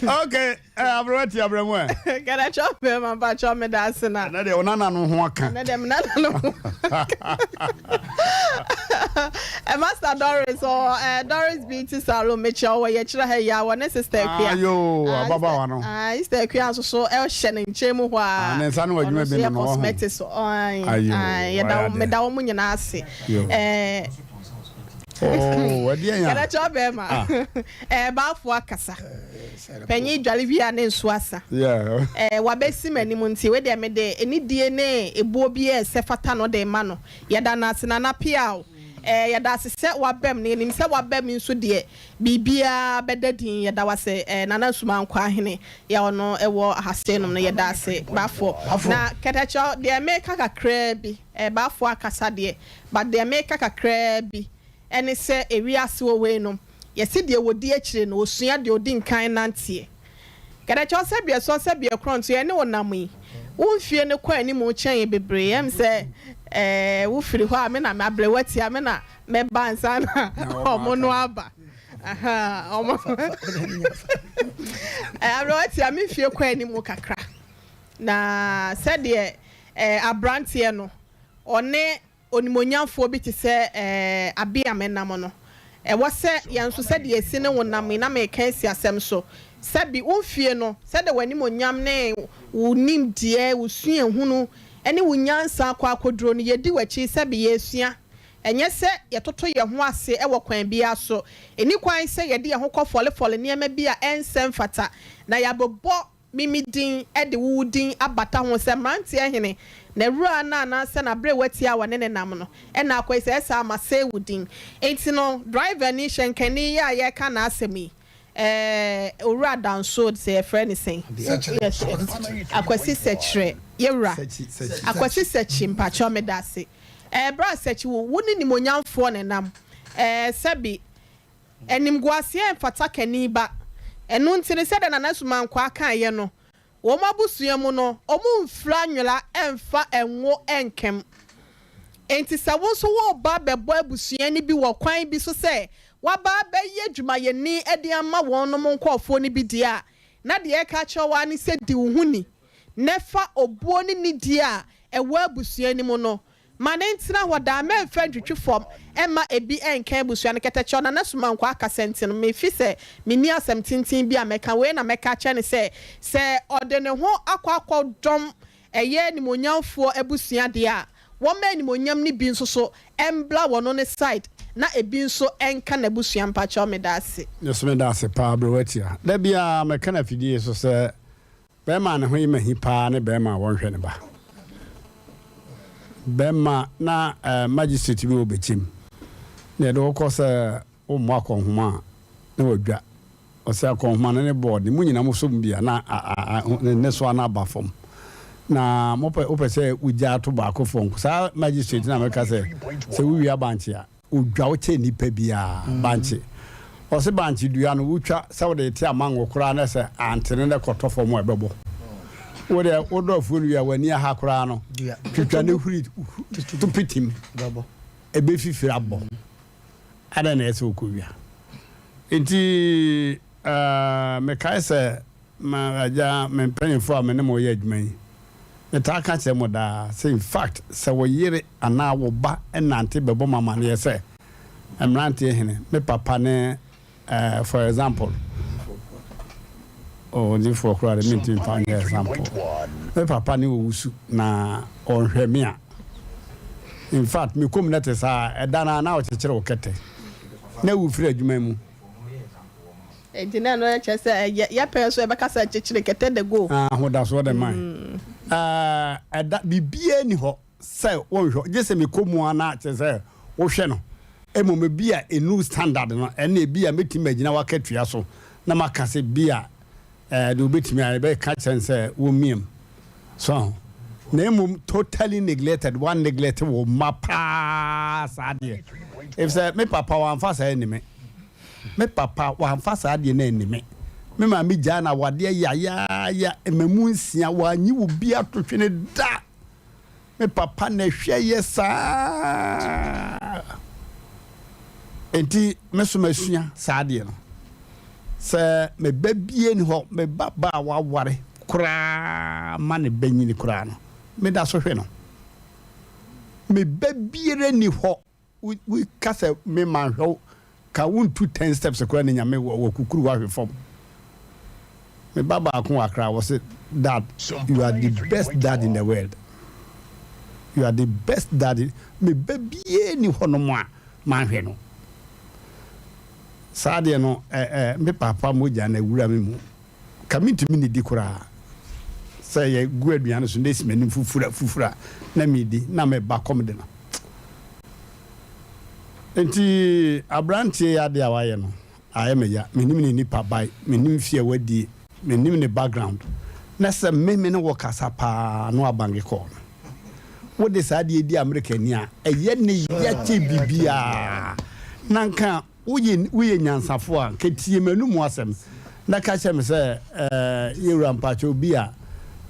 Okay, eh, aberewa ti abrɛ mu ɛ. Kɛdɛ kyɛ ɔbɛn ma ba kyɛ ɔmɛ da ase na. Ɛnɛ deɛ ɔnana no ho aka. Ɛnɛ deɛ menana no ho aka. Eh, Master Doris ɔ eh, Doris Beauty Salon mekyia wɔ yɛkyerɛ ha yi a wɔ ne sister Akua. Ayo, ah, ababaawa no. Ah, sister Akua nso so ɛhyɛ ne nkyɛn mu hɔ a. Ah, ne nsa no wɔ adwuma bi no no wɔ ho. Cosmetics. Ayo, yɛda meda wɔn nyinaa ase. Eh. Oh, ɛdeɛ ya. Kɛdɛ kyɛ ɔbɛrima. Ah. Eh, baafo akasa. Panyin dware wie a ne nso asa. Yeah. Eh, wabɛsi m'anim nti wei deɛ mede anidie ne ebuo bi a ɛsɛ fata no de ma no. Yɛda no ase Nana Piaw. Eh, yɛda ase sɛ wabam na yɛnim sɛ wabam nso deɛ biribiara bɛda din. Yɛda wo ase eh, Nana Nsumankwaa Hene yɛ ɔno wɔ ahasee nom no yɛda ase Bafo. Na Kɛtɛkyɛw deɛ meka kakraa bi eh, Bafo akasa deɛ but deɛ meka kakraa bi ɛne sɛ ewiase wɔ wei no yɛse deɛ wɔdi akyire no ɔsua deɛ ɔdi nkan nanteɛ. Kɛtɛkyɛw sɛbeɛ sɔ sɛbeɛ korɔnto yɛne wo nam yi. Wo mfie no kɔ anim kyɛn bebree. Ɛm sɛ ɛɛ wofiri hɔ a me na aberewa tia me na mɛba ansa na ɔmo no aba. Ahaa ɔmo aberewa tia me mfie kɔ anim kakra. Na sɛdeɛ ɛɛ abranteɛ no ɔne Onimuonyamfoɔ bi te sɛ Abiam nam no, ɛwɔ sɛ yɛn nso sɛdeɛ yɛsi ne wo nam yi, na mereka asi asɛm so, sɛbi wo mfie no, sɛdeɛ w'animuonyam ne wo nimdeɛ, wo suahunu ne wo nyansa akɔ akɔduro no, yɛdi w'akyi sɛbi yɛresua. Ɛnyɛ sɛ yɛtoto yɛn ho ase wɔ kwan biara so. Ɛnni kwan sɛ yɛde yɛn ho kɔfɔlefɔle nneɛma bi a ɛnsɛ mfata, na yɛabobɔ Me me din de wo wo din abata ho sɛ mmeranteɛ hene, n'awuraa no anaasɛ n'aberewa tia a wɔne no nam no na akɔyi sɛ ɛsaa masɛe wo din. Enti no driver ni, hyɛnkani yi a yɛreka n'asɛm yi, ɛɛ Owura Danso sɛ yɛfrɛ no sɛn? Akwasi Sɛkyerɛ, yɛwura Akwasi Sɛkyi mpakyɛw medase. Ɛɛ bra Sɛkyi wo wo ne nimonyamfoɔ na ɛnam, ɛɛ sɛbi Animguaseɛ mfata kani ba. Ɛno nti no, sɛdeɛ Nana Sumankwaa kaeɛ no, wɔn abusua mu no, wɔmfira nwera mfa ngo nkem. Enti sɛ wo nso woreba abɛbɔ abusua no bi wɔ kwan bi so sɛ woaba abɛyɛ dwumayɛni de ama wɔnom nkurɔfoɔ no bi deɛ a, na deɛ ɛreka akyerɛ wo ara ne sɛ di wo ho ni na fa obuo ne nidie a ɛwɔ abusua no mu no Ma no ntena hɔ daa, mɛmfa ntwitwi fam mma ebi nka abusua no kɛtɛkyɛw. Nana Sumankwaa akasa nti no, mefi sɛ menni asɛm tenten bi a mɛka. Wei na mɛka akyerɛ no sɛ, sɛ ɔde ne ho akɔ akɔdɔm ɛyɛ animuonyamfoɔ abusua deɛ a, wɔmma animuonyam no bi nso so mbra wɔno ne side na ebi nso nka n'abusua. Mpakyɛw medaase. Me nso meda ase paa Aberewatia. Da biara meka no afidie so sɛ Bɛrima a ne ho yɛ mahi paa ne bɛrima a wɔnhwɛ ne ba. Bɛrima na eh, magistrate bi wɔ Bɛkyem na yɛde wo kɔ sɛ wommɔ akɔnhoma a na wadwa. Ɔsɛ akɔnhoma no ne bɔɔd no, mo nyina mosɔ mu bi a na ne ne so ana aba fam. Na mopɛ wopɛ sɛ wogyaa to baako fam. Saa magistrate no a mɛka sɛ sɛ wowie abankye a Odwa wo kyɛn nipa biaa bankye. Ɔse bankye dua no wotwa sɛ wode rete amango koraa na sɛ antene na ɛkɔtɔ fam a ɛbɛbɔ. Wo deɛ wodɔ afuo no wie a w'ani aha koraa no twitwa ne huri to pitim ɛbɛfifiri abɔ. Adɛn na ɛyɛ sɛ wokɔwia? Nti mekae sɛ Ma agya, me mpanyimfo a me ne mo reyɛ adwuma yi, metaa ka kyerɛ mo daa sɛ, in fact, sɛ wo yere anaa wo ba nante bɛbɔ mo amanneɛ sɛ, Mmeranteɛ hene, me papa ne, eh, for example, oh, odiyifoɔ koraa de mentumi mfa nyɛ example, me papa ne owusu na ɔnhwɛ me a, in fact, me kom no te saa a, ɛda no ara na ɔkyekyere wo kɛtɛ na wofiri adwuma mu. Enti na ɛno kyerɛ sɛ ɛyɛ yɛ pɛ nso yɛbɛka sɛ kyekyere kɛtɛ de go. Ahodasoɔ de mae. Ɛda biribiara nni hɔ sɛ wonhwɛ gye sɛ mekɔ mu ara na kyerɛ sɛ wohwɛ no. Mmom ebi a ɛnnu standard no ɛnna ebi a mɛtumi magyina w'akatua so na maka sɛ bi a deɛ wobɛtumi ayɛ bɛka kyerɛ no sɛ wɔmmiam. So ahu? Na mmom totally neglected, wa neglect wo mma paa saa deɛ. Efisɛ me papa wamfa saa anni me. Me papa wamfa saa adeɛ no anni me. Me maame gyaa no awadeɛ yayaaya mmamu nsia, wanyi obi ato twene da. Me papa na ɛhwɛ yɛ saa. Enti me so masua saa adeɛ no. Sɛ me ba bie ni hɔ, me ba ba a waware koraa ma ne ba nyini koraa no, meda so hwɛ no. Me ba biara ni hɔ Wo wo ka sɛ me manhwɛ wo ka wo ntu ten steps koraa ne nyame wɔ wɔ kukuru wahwe fam. Me ba baako wɔ Accra wɔ se dad you are the best dad in the world you are the best dad in me ba biara ni hɔ nom a manhwɛ no. Saa deɛ no ɛ ɛ me papa mogya na awura me mu. Ka mentumi nnidi koraa. Sɛ yɛgu aduane so na esi m'anim fufura fufura na medi na me ba kɔm de no. Enti aberanteɛ yi adeɛ a wayɛ no ayɛ me ya. Mennim ne nipa bae, mennim fie a wadie, mennim ne background. Na sɛ me me ne wo kasa paa na wabange kɔɔ no. Wode saa adeɛ di Amerikani a, ɛyɛ ne ya kyɛn biribiara. Na nka Woyɛ woyɛ nyansafo a, nka tie m'anomu asɛm, na ka kyerɛ me sɛ, Ɛɛ, yɛn wura, mpakyɛw, bi a,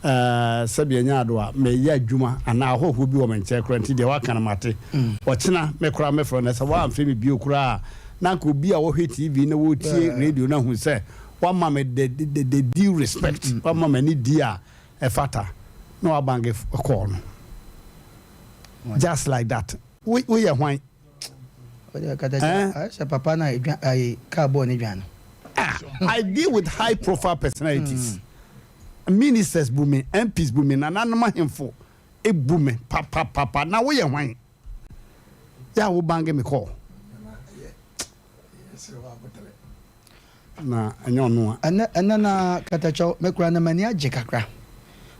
Ɛɛ, sɛdeɛ ɛnyɛ ado a, meyɛ adwuma anaa ahɔhoɔ bi wɔ me nkyɛn koraa nti deɛ woaka no mate. Ɔkyena me koraa mɛfrɛ wo na sɛ woamfrɛ me bio koraa a, na anka obi a ɔhwɛ TV na ɔretie radio no ahu sɛ woama me the, the, the due respect, woama me anidie a ɛfata na woabange kɔɔ no. Just like that. Wo, woyɛ hwan? Eh? Sɛ papa na edwa ayi kaa bɔɔ ne dwan no. Ah, I deal with high profile personalities. Mm. Ministers bu me, MPs bu me, nananom ahemfo bu me papapapa. Na woyɛ hwan? Yɛ a wo bange me kɔɔ. Na ɛnyɛ ɔno a. Ɛnɛ ɛnɛ na katakyɛw me koraa na m'ani agye kakra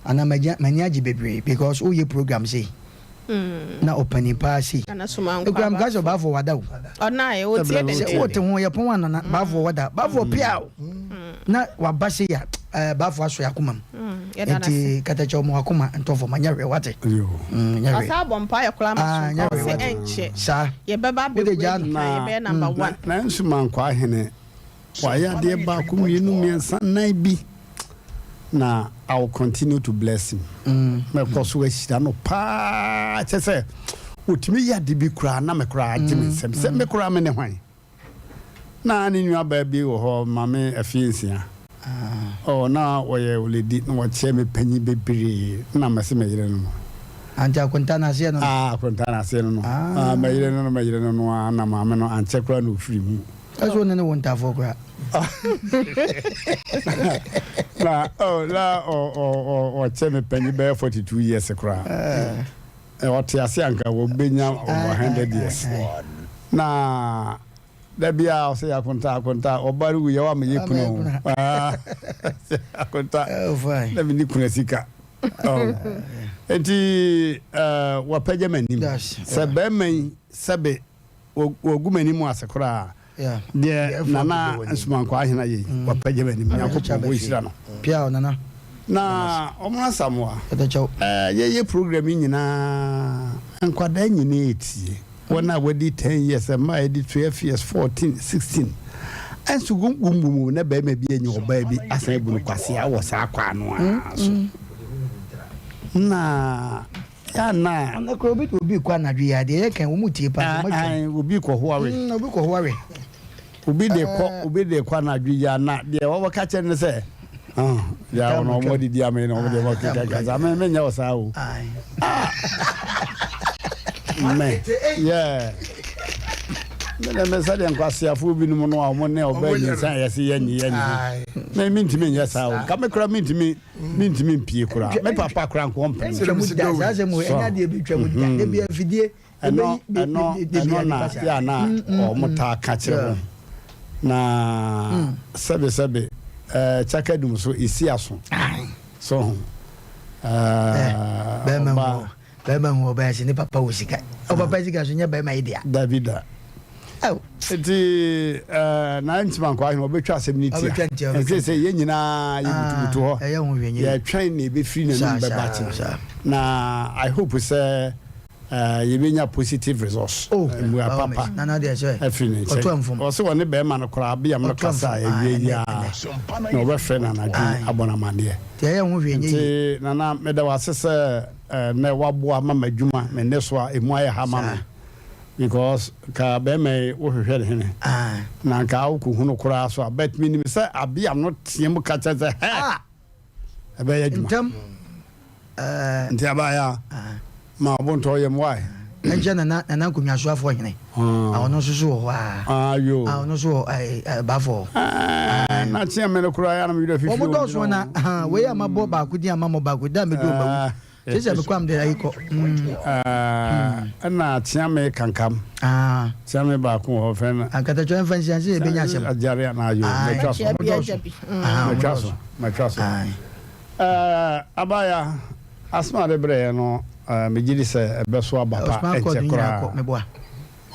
anaa m'agya m'ani agye bebree because woyɛ program sei na ɔpanin paa sei ekura meka sɛ ɔbaafoɔ wada o sɛ wote ho yɛ pɔn anana baafoɔ wada baafoɔ pia o na waba sei a ɛɛ baafoɔ asɔ yɛ akoma mu nti katakyɛw mo akoma ntɔ fam anyɛ hwɛ wate nyɛ hwɛ ɔsan bɔ mpa yɛ koraa ma so ɔsɛ ɛnkyɛ saa yɛbɛba wode abɛgu gyaa adi no kan yɛbɛyɛ number one. Nanso Mankwaa Hene, wayɛ adeɛ baako, mmienu, mmiɛnsa, nnan bi, na I will continue to bless him. Mɛkɔ so ahyira no paa, kyɛ sɛ ɔtumi yɛ ade bi koraa na me koraa agye me nsam sɛ me koraa me ne hwan. Na ne nuabaa bi wɔ hɔ, Maame Afie-Nsia. Oh, na ɔyɛ oledi, na ɔkyɛɛ me panyin bebree, na mɛse me yere no no. Ante akonta no aseɛ no no? Ah, akonta no aseɛ no no. Ah, me yere no no, me yere no no ara, na maame no ankyɛ koraa na ɔfiri mu. Ɛsɛ wo ne ne wo ntaafoɔ koraa. Na, oh, na ɔ, ɔ, ɔ, ɔkyɛ me panyin bɛyɛ 42 years koraa. Ɔte ase anka wɔbɛnya over 100 years. Na da biara ɔsɛ yɛ akonta akonta ɔba no wuyɛ wa meyɛ kunu o akonta na mene kuna sika nti wapagya m'anim sɛ bɛrima yi sɛbe wɔgu m'anim ase koraa deɛ Nana Nsumankwaa Ahene ayɛ yi, wapagya m'anim. Nyankopɔn wɔnhyira no. Piaw Nana. Na wɔn Asamoah, yɛyɛ program yi nyinaa, nkwadaa nyinaa etie. Wɔn a wɔadi 10 years, mmaa a wɔadi 12 years, 14, 16. Ɛnso gumgumgum na barima bi anya ɔbaa bi asan abu no kwasea wɔ saa kwan no ara so. Na Ya na. Ɔno koraa obi de obi kɔ anadwo yi a deɛ yɛka yi wɔn tie paa nti wɔn atwam. Obi kɔ hoare. Obi kɔ hoare. Obi de kɔ obi de kɔ anadwo yi a na deɛ wɔbɛka kyerɛ no sɛ deɛ wɔn wɔn adidi ame na wɔn deɛ wɔn keka kasa me me nyɛ wɔ saa o. Mɛ yɛ me na me sɛ deɛ nkwaseafoɔ binom no a wɔn ne ɔbaa nyinsa yɛse yɛ nyi yɛ nyi me me ntumi nyɛ saa o nka me kora me ntumi. Mentumi mpie koraa. Me papa koraa nka ɔmpene me. Ɛntwa mu da, saa asɛm wei, ɛnyɛ adeɛ bi twa mu da. Da biara mfidie Ɛno, ɛno, ɛno na yɛ a na wɔn taa ka kyerɛ wɔn. Na sɛbe sɛbe, ɛɛ kyakadum so esi aso. So ho. Ɛɛ Bɛrima hu bɛrima hu ɔbaa si ne papa wɔ sika. Ɔpapa sika so nyɛ bɛrima yi dea. Dabi da. Nti na ntima nkɔ ahene ɔbɛtwa asɛm no tia. Ɛsɛ sɛ yɛn nyinaa yɛbutubutu hɔ. Yɛtwɛn na ɛbɛfiri n'anom bɛba kyena. Na I hope sɛ yɛbɛnya positive results. Mmua papa afiri ne nkyɛn. Ɔsɛ wɔne bɛrima no koraa abeam no kasa a ɛwie yi ara na ɔbɛfrɛ no anadwo yi abɔ no amanneɛ. Nti Nana meda wo ase sɛ Nɛ waboa ma madwuma me nnesoa emu ayɛ ha ma me because nka bɛɛma yi wo hwehwɛ ne hene na nka wo kɔ hunu koraa so a but me nim sɛ abia no teɛ mu ka kyerɛ sɛ hɛ ɛbɛyɛ adwuma Ntɛm nti abaya ma ɔbo ntɔ yam why. Ɛnkyɛ nana nana nkonnwasoafoɔ hene a ɔno nso so wɔ hɔ a ayo a ɔno nso wɔ ɛɛ bafoɔ hɔ. Na kyeɛ me no koraa yɛ anam werɛ fifi wɔn dɔɔso na wei a mabɔ baako din ama mɔ baako da medu ɔma wu kyerɛ sɛ mekɔ am de ayi kɔ. Ɛna kyea me kankam kyea me baako wɔ hɔ fɛn na. Akatatwa nfa nsi anse yɛbɛnya asɛm. Agyare na ayo mɛtwa so mɛtwa so mɛtwa so. Abaya asɛm a de brɛ yɛ no megye di sɛ ɛbɛso aba pa ɛnkyɛ koraa.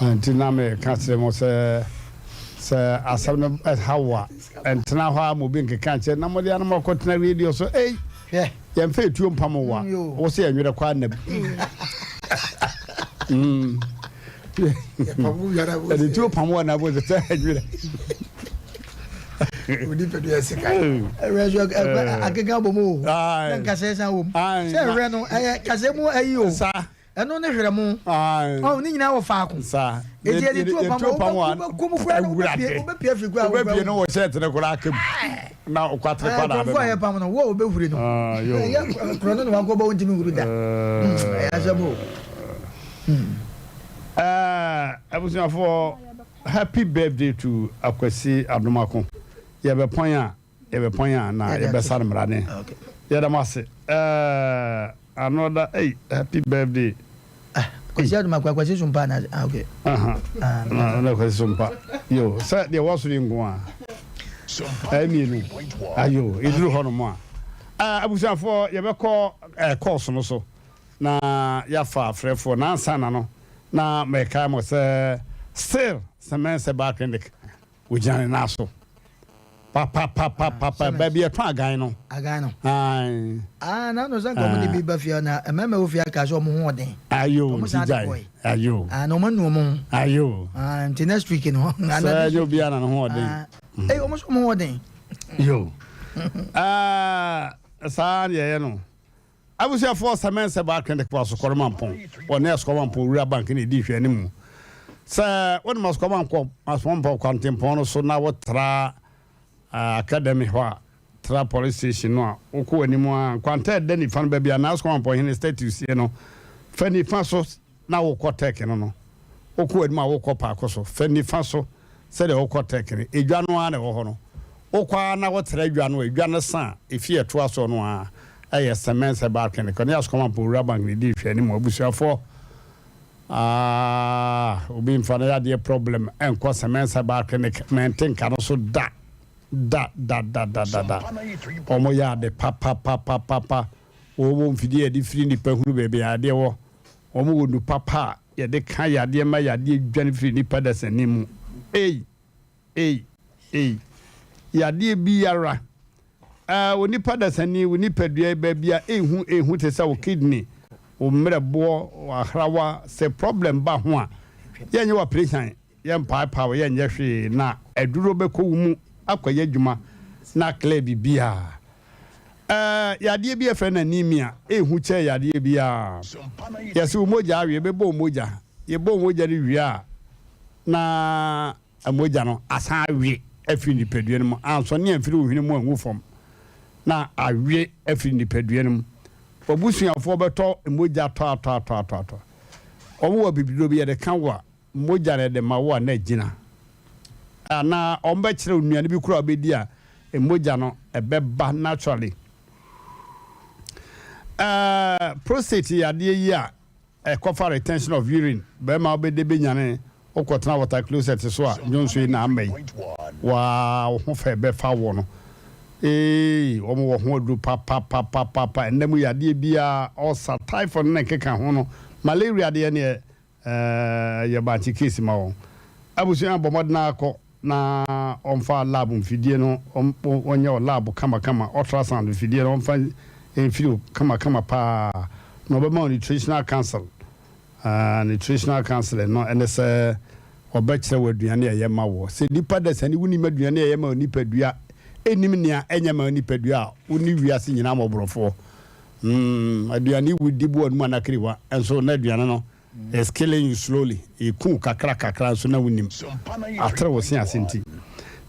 Nti na meka kyerɛ mo sɛ sɛ asɛm no ɛha wo a ɛntena hɔ a ma obi nkeka nkyerɛ na mode anam akɔtena radio so ei yɛmfa etuo mpam wo a wo sɛ yɛnwerɛ kɔ anam yɛde tuo pam wo anam sɛ ɛnwerɛ. Odi pɛ do yɛ sika. Ɛwɛ so ɛkɔ akeka bɔ mu o. Na nkasɛɛ san wɔ mu. Sɛ ɛwɛ no ɛyɛ kasɛɛ mu ayi o. Ɛno ne hwerɛ mo. Ɔn ne nyinaa wɔ faako. Eti yɛde tuo pam a wobɛkɔ mu koraa na wobɛpie wobɛpie afiri koraa wobɛpie no wɔ shirt no koraa aka mu na ɔkwatere kwa na abɛma. Nkurɔfoɔ a yɛpam no wo a wobɛhuri no. Ɛyɛ korɔ no na wakɔbɔ wontumi nhuri da. Ɛyɛ asɛm o. Abusuafoɔ happy birthday to Akwasi Adomako. Yɛbɛpɔn a yɛbɛpɔn a na yɛbɛsa no mmara ne. Yɛda mo ase. Another ei happy birthday. Ah Kwasi Adomako Akwasi Sumpa na ah okay. Aha. Ah, na Kwasi Sumpa. Yo, sɛ deɛ wɔ soro yi nko a. Ɛyɛ mmienu. Ayo, ɛduru hɔ nom a. Abusuafoɔ yɛbɛkɔ course no so. Na yɛafa afrɛfoɔ na ansa na no na mɛkae mo sɛ still Cement Herbal Clinic wɔgyina ne nan so papapapapa baabi ɛtɔn agan no. Agan no. Ae. Ah na no sɛ nka wɔn de bi ba fie na mmarima wɔ fie aka sɛ wɔn ho ɔden. Ayo nti gyae ayo. Ah na wɔn anu wɔn ho. Ayo. Ah nti next week no. Sɛ ɛnyɛ obiara na ne ho ɔden. Ee wɔn nso wɔn ho ɔden. Yo. Ah saa na yɛyɛ no. Abusuafoɔ Sɛmɛnsɛ baa Clinic wɔ Asokɔre Mampɔn. Wɔne Asokɔre Mampɔn Rural Bank na ɛdi nhwɛanimu. Sɛ wonam Asokɔre Mampɔn Asokɔre Mampɔn kwantempɔn no so na wotra Academy hɔ a, tra Police Station no a, wokɔ w'anim a, nkwanta a ɛda nifa no baabi a na Asokɔre Mampɔn hene statue sie no, fa nifa so na wokɔ Turkey no no, wokɔ w'anim a wokɔ paako so, fa nifa so sɛdeɛ wokɔ Turkey no, edwa no ara na ɛwɔ hɔ no. Wokɔ ara na wotra edwa no a, edwa no sa a, efie a ɛtoa soɔ no ara yɛ Cement Herbal Clinic. Ɔne Asukɔma Mpɔwura Bank na ɛdi nhwɛanim. Abusuafoɔ, ah, obi mfa ne yadeɛ problem nkɔ Cement Herbal Clinic, mente nka no so da, da, da, da, da, da, da. Wɔyɛ ade papapapapapa. Wɔwɔ mfidie a yɛde firi nnipa hunu baabi a yadeɛ wɔ. Wɔn wɔ nu papa a yɛde ka yadeɛ ma yadeɛ dwane firi nipa dasani mu. Ei! Ei! Ei! Yadeɛ biara. Ɛɛ onipa dasani, wo nipadua yi baabi a ehu ehu te sɛ wo kidney, wo mmerɛboɔ, wo ahrawa, sɛ problem ba ho a, yɛnyɛ wo aprehyɛn. Yɛmpaepae wo, yɛnyɛ hwee, na aduro bɛkɔ wo mu akɔyɛ adwuma na aclear biribiara. Ɛɛ, yadeɛ bi a yɛfrɛ no anemia, ɛhu kyɛn yadeɛ biara. Yɛse wo mogya awe, yɛbɛbɔ wo mogya. Yɛbɔ wo mogya no wie a, na mogya no asan awe afiri nipadua no mu. Ansɔne amfiri wo hwene mu angu fam, na awe afiri nipadua no mu. W'abusuafoɔ bɛtɔ mogya tɔatɔatɔatɔatɔ. Wɔwɔ abibiduro bi, yɛde ka wo a, Mogya na yɛde ma wo a na agyina. Anaa wɔbɛkyerɛ wo nnuane bi koraa a wobɛdi a mogya no ɛbɛba naturally. Uh, prostate yadeɛ yi a ɛkɔfa retention of urine, bɛrima wobɛde bɛnyane wokɔtena water closet so a dwonso yi na ama yi waa wo ho fɛ bɛfa wɔ no. Ee, wɔn wɔ ho aduru papapapapa. Ɛnna mu yadeɛ biara, ɔsa, typhoid ne nkeka ho no, malaria deɛ neɛ Ɛɛ yɛ bankye case ma wɔn. Abusua bɔ mmɔden ara kɔ na wɔmfa lab mfidie no wɔnyɛ wɔ lab kamakama, ultrasound mfidie no wɔmfa mfiri wo kamakama paa na wɔbɛma wo nutritional council. Uh, nutritional counseling no ɛne sɛ wɔbɛkyerɛ wo aduane a ɛyɛ ma woɔ. Sɛ nipa da sani wonim aduane a ɛyɛ ma nipadua, ɛnim nea ɛnyɛ ma nipadua a, wo ne wiase nyinaa mmɔborɔfoɔ. Mm, aduane wu di boɔ no mu anakiriwa, nso na aduane no is killing you slowly, eku wo kakra kakra nso na wonim, atere wo se ase nti.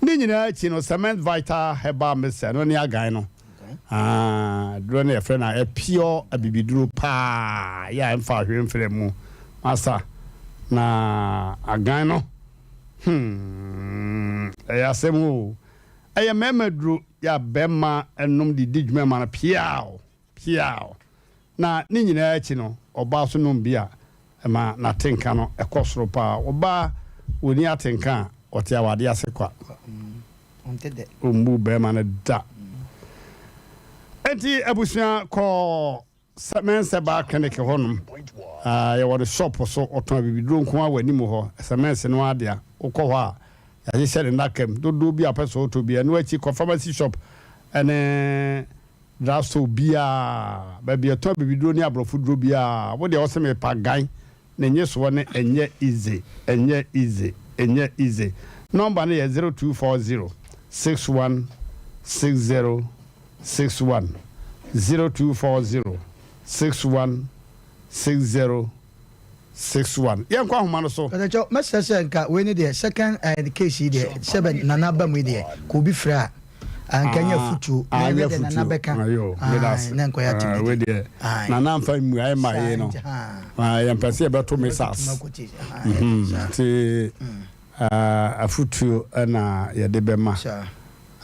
Ne nyinaa akyi no, Cement Vital Herbal Mixture, ɛno ne agan no. Ah, duro no yɛfrɛ no a pure abibiduro paa, yɛ a ɛmfa ahwee mfra mu. Masa, na agan no, hmm, ɛyɛ asɛm o. Ɛyɛ mmarima duro. Yɛ a bɛrima nom de di dwuma ma no piaw! Piaw! Na ne nyinaa akyi no, ɔbaa nso nom bi a, ɛma n'atenka no kɔ soro paa. Ɔbaa ɔnni atenka a, ɔte awadeɛ ase kwa. Ɔmmu barima no da. Enti abusua kɔ Sɛmɛnsɛ Baa Clinic hɔ nom. Yɛwɔ no shop so, ɔtɔn abibiduro nko ara wɔ anim hɔ. Sɛmɛnse no ara dea. Wokɔ hɔ a, yɛahyehyɛ ne nnaka mu. Dodoɔ bi a wopɛ sɛ wotɔ biara. Ɛno akyi kɔ pharmacy shop ne drug store biara, baabi a yɛtɔn abibiduro ne aborɔfo duro biara. Wo deɛ wose mepa gan, ne nnyesoɔ no ɛnyɛ easy, ɛnyɛ easy, ɛnyɛ easy. Nɔmba no yɛ 0240. 61 60 61 0240 61 60 61 Yɛnkɔ ahoma no so. Mpakyɛw mɛsrɛ sɛ nka wei ne deɛ second eh, case yi deɛ sɛ bɛ nana ba mu yi deɛ ka obi frɛ a anka nyɛ afutuo na anyɛ ɛhwɛ deɛ nana afutuo bɛka ayo meda ae ase na nkɔyɛ Ah, atemdidi wei deɛ ae nana mfa mmuae ma saa yei no nti haa Ah, yɛmpɛ sɛ yɛbɛto yɛbɛtoto missiles mu akɔti ae Mhm, saa nti ah, afutuo na yɛde bɛma saa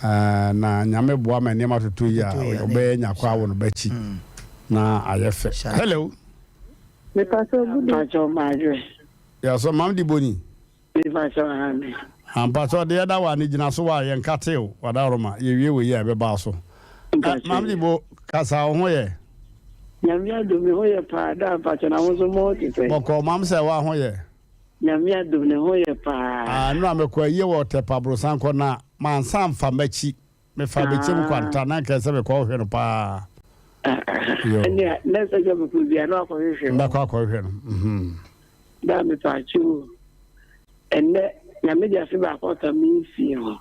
Ah, na nyame boa ma nneɛma toto yi a toto yi a ne ɔbɛyɛ nyakɔ awo no bɛkyi na ayɛ fɛ saa hello Mepakyɛw good evening. Mpakyɛw madwe. Yɛsɔ mam di boni. Mepakyɛw aane. Ampakyɛw deɛ ɛda wa ne gyina so wa yɛn kate o wadaworoma yɛwie wei a ɛbɛba so. Mpakyɛw Mam di bo kasa wo ho yɛ. Nyame adom me ho yɛ paa daa mpakyɛw na wo nso mo ho te sɛn. Bɔkɔɔ mam sɛ wa ho yɛ. Nyame adom ne ho yɛ paa. Ah nnora mekɔ ayie wɔ Ɔtɛpa Aborosankɔ na mansan amfa makyi. Mefa bɛkyɛm kwanta na nka ɛsɛ mekɔ hwɛ no paa. Yo. Ɛnea next time bɛkɔ bia na wakɔhwehwɛ hɔ. Mbɛkɔ akɔhwehwɛ no. Mhm. Daa mepaakyɛw o. Ɛnnɛ Nyame de afe baako aka me mfie ho.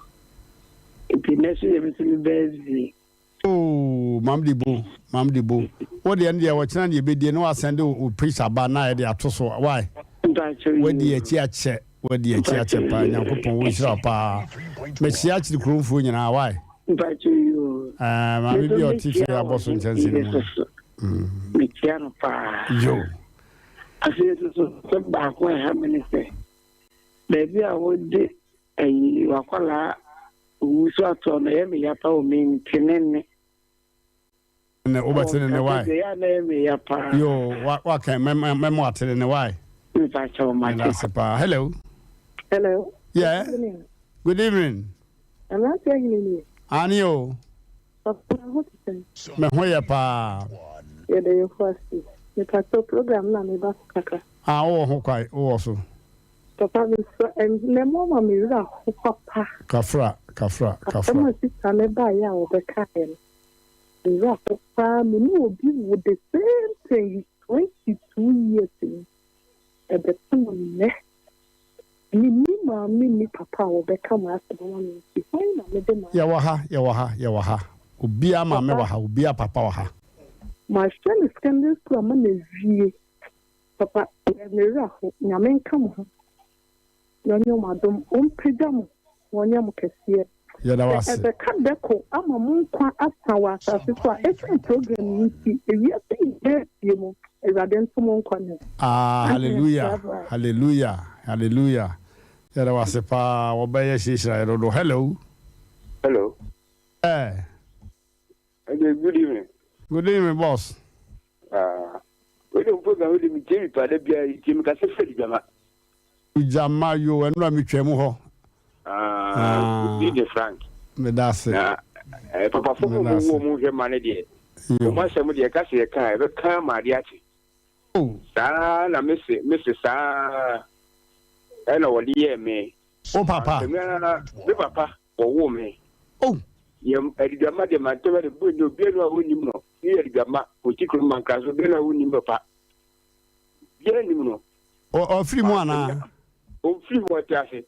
Nti nnɛ so yɛ me nso me birthday. Oh mam di bo, mam di bo. Wo deɛ no deɛ ɔkyena na yɛbɛdie na wasɛnde wo picture ba na yɛde ato so why? Mpakyɛw Wadi yoo. akyi akyɛ. Wadi akyi akyɛ paa Nyankopɔn wo nhyira wo paa Mekyia akyiri kuromfoɔ nyinaa wai Mpakyɛ yoo. Ɛɛ maame bi a ɔte fie abɔ so nkyɛnse no mu no Mekyia no paa. Yo. Afei nso so asɛm baako a ɛha me ne sɛ baabi a wode ayi wakwadaa owu so atoɔ no ɛyɛ me ya paa o mente ne nne. Ne wobɛte ne ne wae. Yo wa wa kɛn mɛmɛ mɛmɔ ate ne ne wae. Meda ase paa. Hello. Hello. Yeah. Good evening. Mmeranteɛ hene nie. Ani o. Papa na ho te sɛn? Me ho yɛ paa. Yɛda Yehowa ase. Mepatɔ program na meba so kakra. Ah, wowɔ ho kwae, wowɔ so. Papa mesrɛ ɛnɛ mo ama me werɛ aho papa. Kafra, kafra, kafra. Asɛm a sista no baeɛ a wɔbɛkaeɛ no. Me werɛ how paa me ne obi wo the same thing 22 years ni ɛbɛto no nnɛ me nni maame nni papa a wɔbɛka m'asɛm ama me nti hwan na mede m'asɛm. Yɛwɔ ha yɛwɔ ha yɛwɔ ha obiara maame wɔ ha obiara papa wɔ ha. Mahwɛ no secondary school ama no awie papa me werɛ how Nyame nka mo ho. Na ɔnyɛ mo adom, ɔmpagya mo na ɔnyɛ mo kɛseɛ. Yɛda wo Sɛ ase. ɛbɛka dɛko ama mo nkwa asa wɔ asase so a, ɛsiane program yi nti, ewiase nyinaa atie mo, Awurade nto mo nkwa nna mu. Ah Amen. hallelujah Bye bye. hallelujah hallelujah yɛda wo ase paa wɔbɛyɛ hyiahyira yɛ dodo hello. Hello. Eh. Okay, good evening. Good evening, boss. Ah, wei de program wei de mi tie mi pa da bia tie mi kasa fɛ dwama. Dwama yo ɛnura mi twɛ mu hɔ. Ah, good evening Frank. Me da ase. Na eh, papa fo mu wo mu hwɛ ma ne deɛ. Mo asɛm deɛ ka se yɛ ka ɛbɛ ka ma ade akye. Oh. Saa na mese mese saa ɛna wɔde yɛɛ me. O papa. Me papa wɔwoo me. Oh. Yɛ adiduama deɛ mantam de bu ne obiara a wonim no. Ne yɛ adiduama ɔti kurom mankra so obiara a wonim papa. Obiara nim no. Ɔfiri mu anaa? Ɔmfiri mu ɔte ase.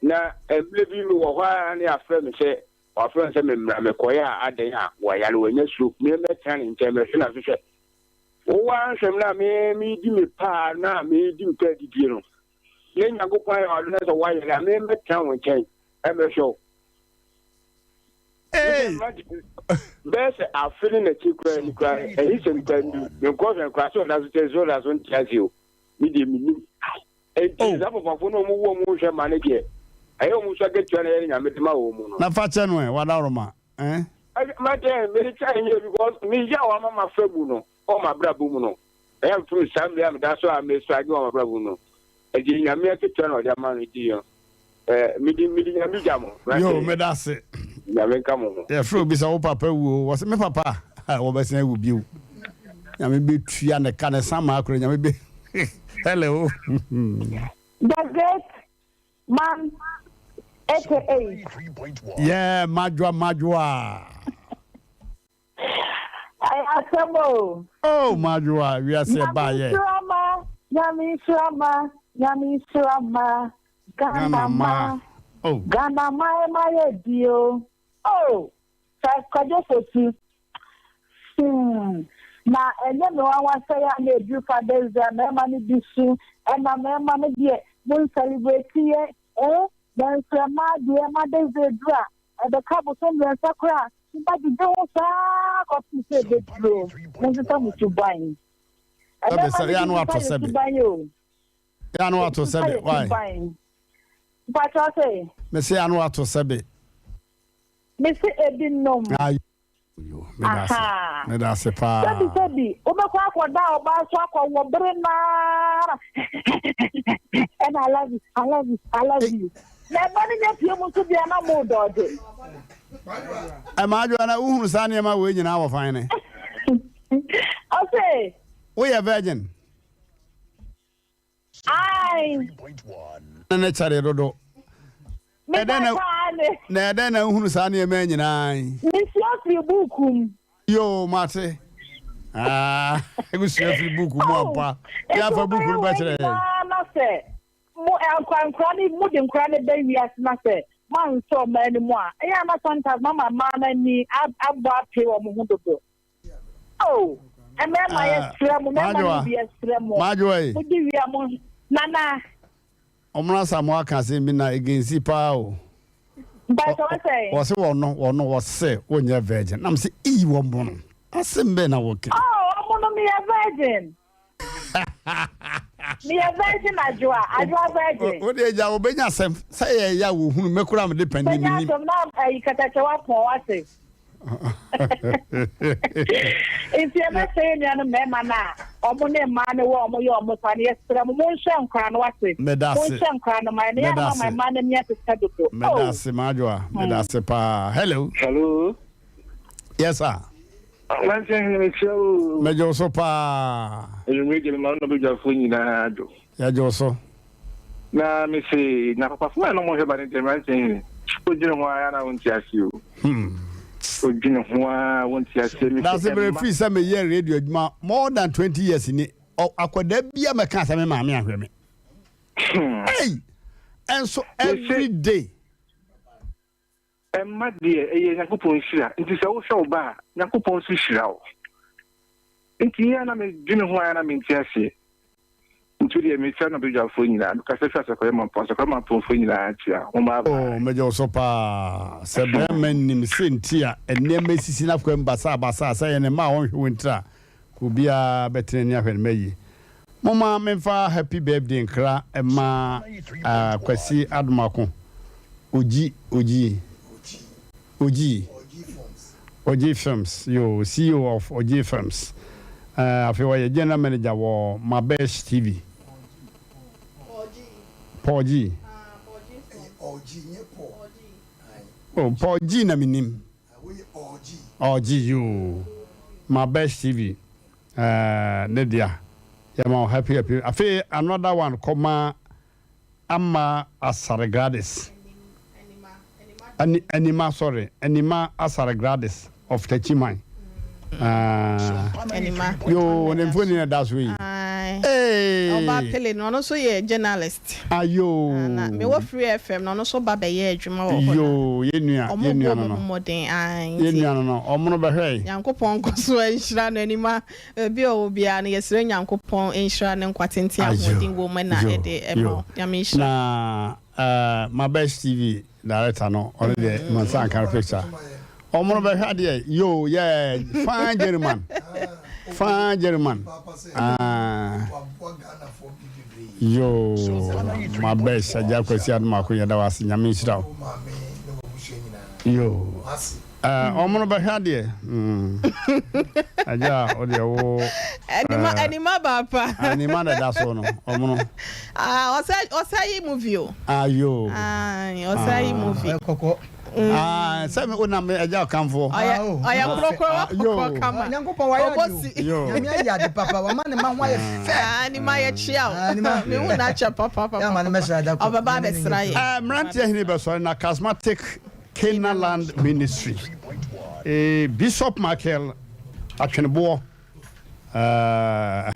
Na mmerɛ bi mewɔ hɔ ara ne afrɛ me sɛ wafrɛ me sɛ memmra mekɔeɛ a adɛn a wɔyare wɔanya stroke me mɛtena ne nkyɛn mɛhwɛ no so hwɛ. Wowɔ anhwɛm no a me medi me paa na medi me paa didie no. Ne Nyankopɔn ayɛ w'adom na sɛ woayɛ a, me mɛtena wo nkyɛn mɛhwɛ wo. Hey! Bɛyɛ sɛ afe ne n'akyi koraa ni koraa ɛhe sɛm koraa ni menkɔ hwɛ koraa sɛ ɔda so kyɛ sɛ ɔda so nte ase o me deɛ menim enti oh. saa papafo no ɔmo wu ɔmo nhwɛ ma no deɛ ɛyɛ ɔmo nso akatua na ɛyɛ ne nyame de ma wɔ mu no na fa kyɛ no ɛ wadaworoma eh? Mɛtɛ mekyɛ nyɛ because meyɛ a wama mafa mu no wɔ m'abrabɔ mu no, ɛyɛ mfom saa mmerɛ a meda so a mestruggle wɔ m'abrabɔ mu no, ɛnti Nyame akatua na ɔde ama no nti no, eh, mede mede Nyame gya mo. Yo, meda ase. Nyame nka mo ho. Yɛfrɛ obi sɛ wo papa awu o, wɔse me papa a, wɔbɛsan awu bio. Nyame bɛtua ne ka ne samaa kora Nyame bɛ Hello. The great man aka. Yeah, madwoa madwoa. Ɛyɛ asɛm o. Oh Madwoa wiase ɛbaa yɛ. Nyame nhyira ma, Nyame nhyira ma, Nyame nhyira ma, Ghana ma. Oh. Ghana man mayɛ bi o. Oh! Sir Kwadwo Fosu. Hmm. Na ɛnyɛ me nwanwa sɛ yɛ a na ɛduru Father's Day a mmarima no bi su, ɛna mmarima no deɛ mo ncelebrate yɛ eh, nanso mmaa deɛ Mother's Day duru a, ɛbɛka bosom mmiɛnsa koraa a, mobɛdwedwe ho saa kɔpem sɛ ɛbɛduru. Monsesa mo suban. Sɛbe Mmarima sɛ no yɛ bi ano nsesa ato yɛ sɛbe. suban o. Yɛ ano ato Nsesa sɛbe. yɛ Why? suban. Mpakyɛw sɛ? Mese yɛ ano ato sɛbe. Mese ebinom. Ayo, meda ase. Ahaa. Meda ase paa. Sɛbi sɛbi, wobɛkɔ akɔda ɔbaa so akɔ wɔ bere no ara ɛna I love you, I love you, I love you. Na ɛba no nya pie mu nso deɛ na mo dɔɔgye. Ɛma adwoa na wohunu saa nneɛma wei nyinaa wɔ fan ne. Ɔse. Woyɛ virgin? Ae. Ne ne kyɛre dodo. Me Ɛdɛn na ba kaa ne. na ɛdɛn na wohunu saa nneɛma yi nyinaa yi? Mesua firi buuku mu. Yoo, mate. Ah, wosua firi buuku mu Oh, ampa. nti Yɛ afa buuku wobɛyɛ no wei bɛkyerɛ yɛn. nyinaa na sɛ mo nkora nkora ne mode nkora no ba wiase na sɛ moansɔ mmaa no mu a, ɛyɛ a na sometimes moama mmaa no ani abɔ apee wɔn ho dodo. Oh, mmarima Ah, yɛsrɛ mo, mmarima no Majoa, bi yɛsrɛ mo. Majoa yi. Modi wie a mo nana. Ɔmono Asamoah ka asɛm bi na egensi paa o. Mpakyɛ wɔsɛ. Wɔse wɔno wɔno wɔse wonyɛ virgin. Na mese iyi wɔmono. Asɛm bɛn na wɔka yi? Oh, ɔmono meyɛ virgin. Meyɛ virgin adwoa, adwoa virgin. Wo deɛ gya wɔbɛnya asɛm sɛ yɛ ya wɔhunu me koraa mede panin Bɛnya menim. asɛm na ayi katakyɛ wapɔn wate. Nti yɛbɛsrɛ yɛn nuanom mmarima no a ɔmo ne mmaa no wɔ ɔmo yɛ ɔmo saa no yɛsrɛ mo monhwɛ nkwadaa no wate. Meda ase. Monhwɛ nkwadaa no ma yɛn na yɛn Meda ama ase. mmaa no ani asesa dodo. Meda Oh. ase Maadwoa. Meda ase paa. Hello. Hello. Yes sir. Aberanteɛ hene mekyia wo o. Megye wo so paa. Anwummere deɛ mema wo ne ɔbadwafoɔ nyinaa dwo. Yɛgye wo so. Na mese na papafoɔ a na wɔhwɛ ba no deɛ mmeranteɛ hene wodwene ho ara na wonte aseɛ o. Wodwene ho ara wonte aseɛ mese Dase bere ɛmma. firi sɛ meyɛ radio adwuma more than 20 years ni akwadaa bia mɛka sɛ me maame ahwɛ me. Hey! Ɛnso every day. Mma deɛ, ɛyɛ Nyankopɔn nhyira. Nti sɛ wohwɛ wo ba a, Nyankopɔn nso hyira wo. Nti yɛ a na me dwene ho a na mente aseɛ. Nti wodeɛ mekyia no badwafoɔ nyinaa. Mekasa firi Asɔkɔre Mampɔn, Asɔkɔre Mampɔnfoɔ nyinaa kyia. Momma bye. Oh, megye wo so paa. Sɛ bɛrima nim sɛ nti a nneɛma sisi n'akwam basabasa sɛ ɛyɛ ne mma a ɔnhwɛ wɔn tiri a, ka obiara bɛtene ani ahwɛ ne mma yie. Momma memfa happy birthday nkra mma Kwasi Adomako, Ogyi, Ogyi, Ogyi, Ogyi Films, yoo, CEO of Ogyi Films. Afei ɔyɛ General Manager wɔ Mabesh TV. Paul G. Oh, Paul G na menim. Ogyi, yoo, Mabesh TV. Eh ne dea yɛma wo happy happy afei another one kɔma Ama Asare Gladys Ani Anima sorry Anima Asare Gladys of Techiman ah Anima yoo ne mfoni na ɛda so yi Ae Ɔba Pele no ɔno nso yɛ journalist Ayoo Ah na mewɔ Free FM no ɔno nso ba bɛyɛ adwuma wɔ hɔ na Yoo yɛn nua ɔmo yɛn bɔ nua ɔmo no no ho mmɔden ae yɛn nti nua no no ɔmo no bɛhwɛe. Nyankopɔn nkɔ so nhyira no anima baabi a ɔwɔ biara no yɛsrɛ Nyankopɔn nhyira no nkwa tenten Ayoo ahoɔden wɔ mu na yoo ɛde ɛma yoo wo Nyame nhyira. Na eh Mabesh TV director no ɔno deɛ mansa anka no picture ɔmo no bɛhwɛ adeɛ yoo yeah fine gentleman fine gentleman ah yoo Mabesh Agya Kwasi Adomako yɛda wo ase Nyame nhyira wo yoo. Eh, ɔmo no bɛhwɛ adeɛ. Mm. Agya, wo deɛ wo. Anima, eh, anima baapa. Anima na ɛda so no, ɔmo no. Ah, ɔsɛ, ɔsɛ yi movie o. Ayo. Ah, ɔsɛ yi movie. Ɔyɛ kɔkɔ. Ah, sɛ me wonam me agya ɔkamfoɔ. Ɔyɛ, ɔyɛ korokoro, Ah, wakɔkɔ kama. Nyankopɔn wayɛ ade o. Obosi. Yo. Nyame ayɛ ade papa, wama ne mma ho ayɛ fɛ. Ah, anima yɛ kyia o. Ah, anima. Me hu n'akyɛ papa papa. Yɛ ama no mɛsra da koro. Ɔbɛba abɛsra yɛ. Eh, mmeranteɛ hene bɛsɔre na charismatic Canaanland Ministry, Bishop Michael Atweneboɔ, eh,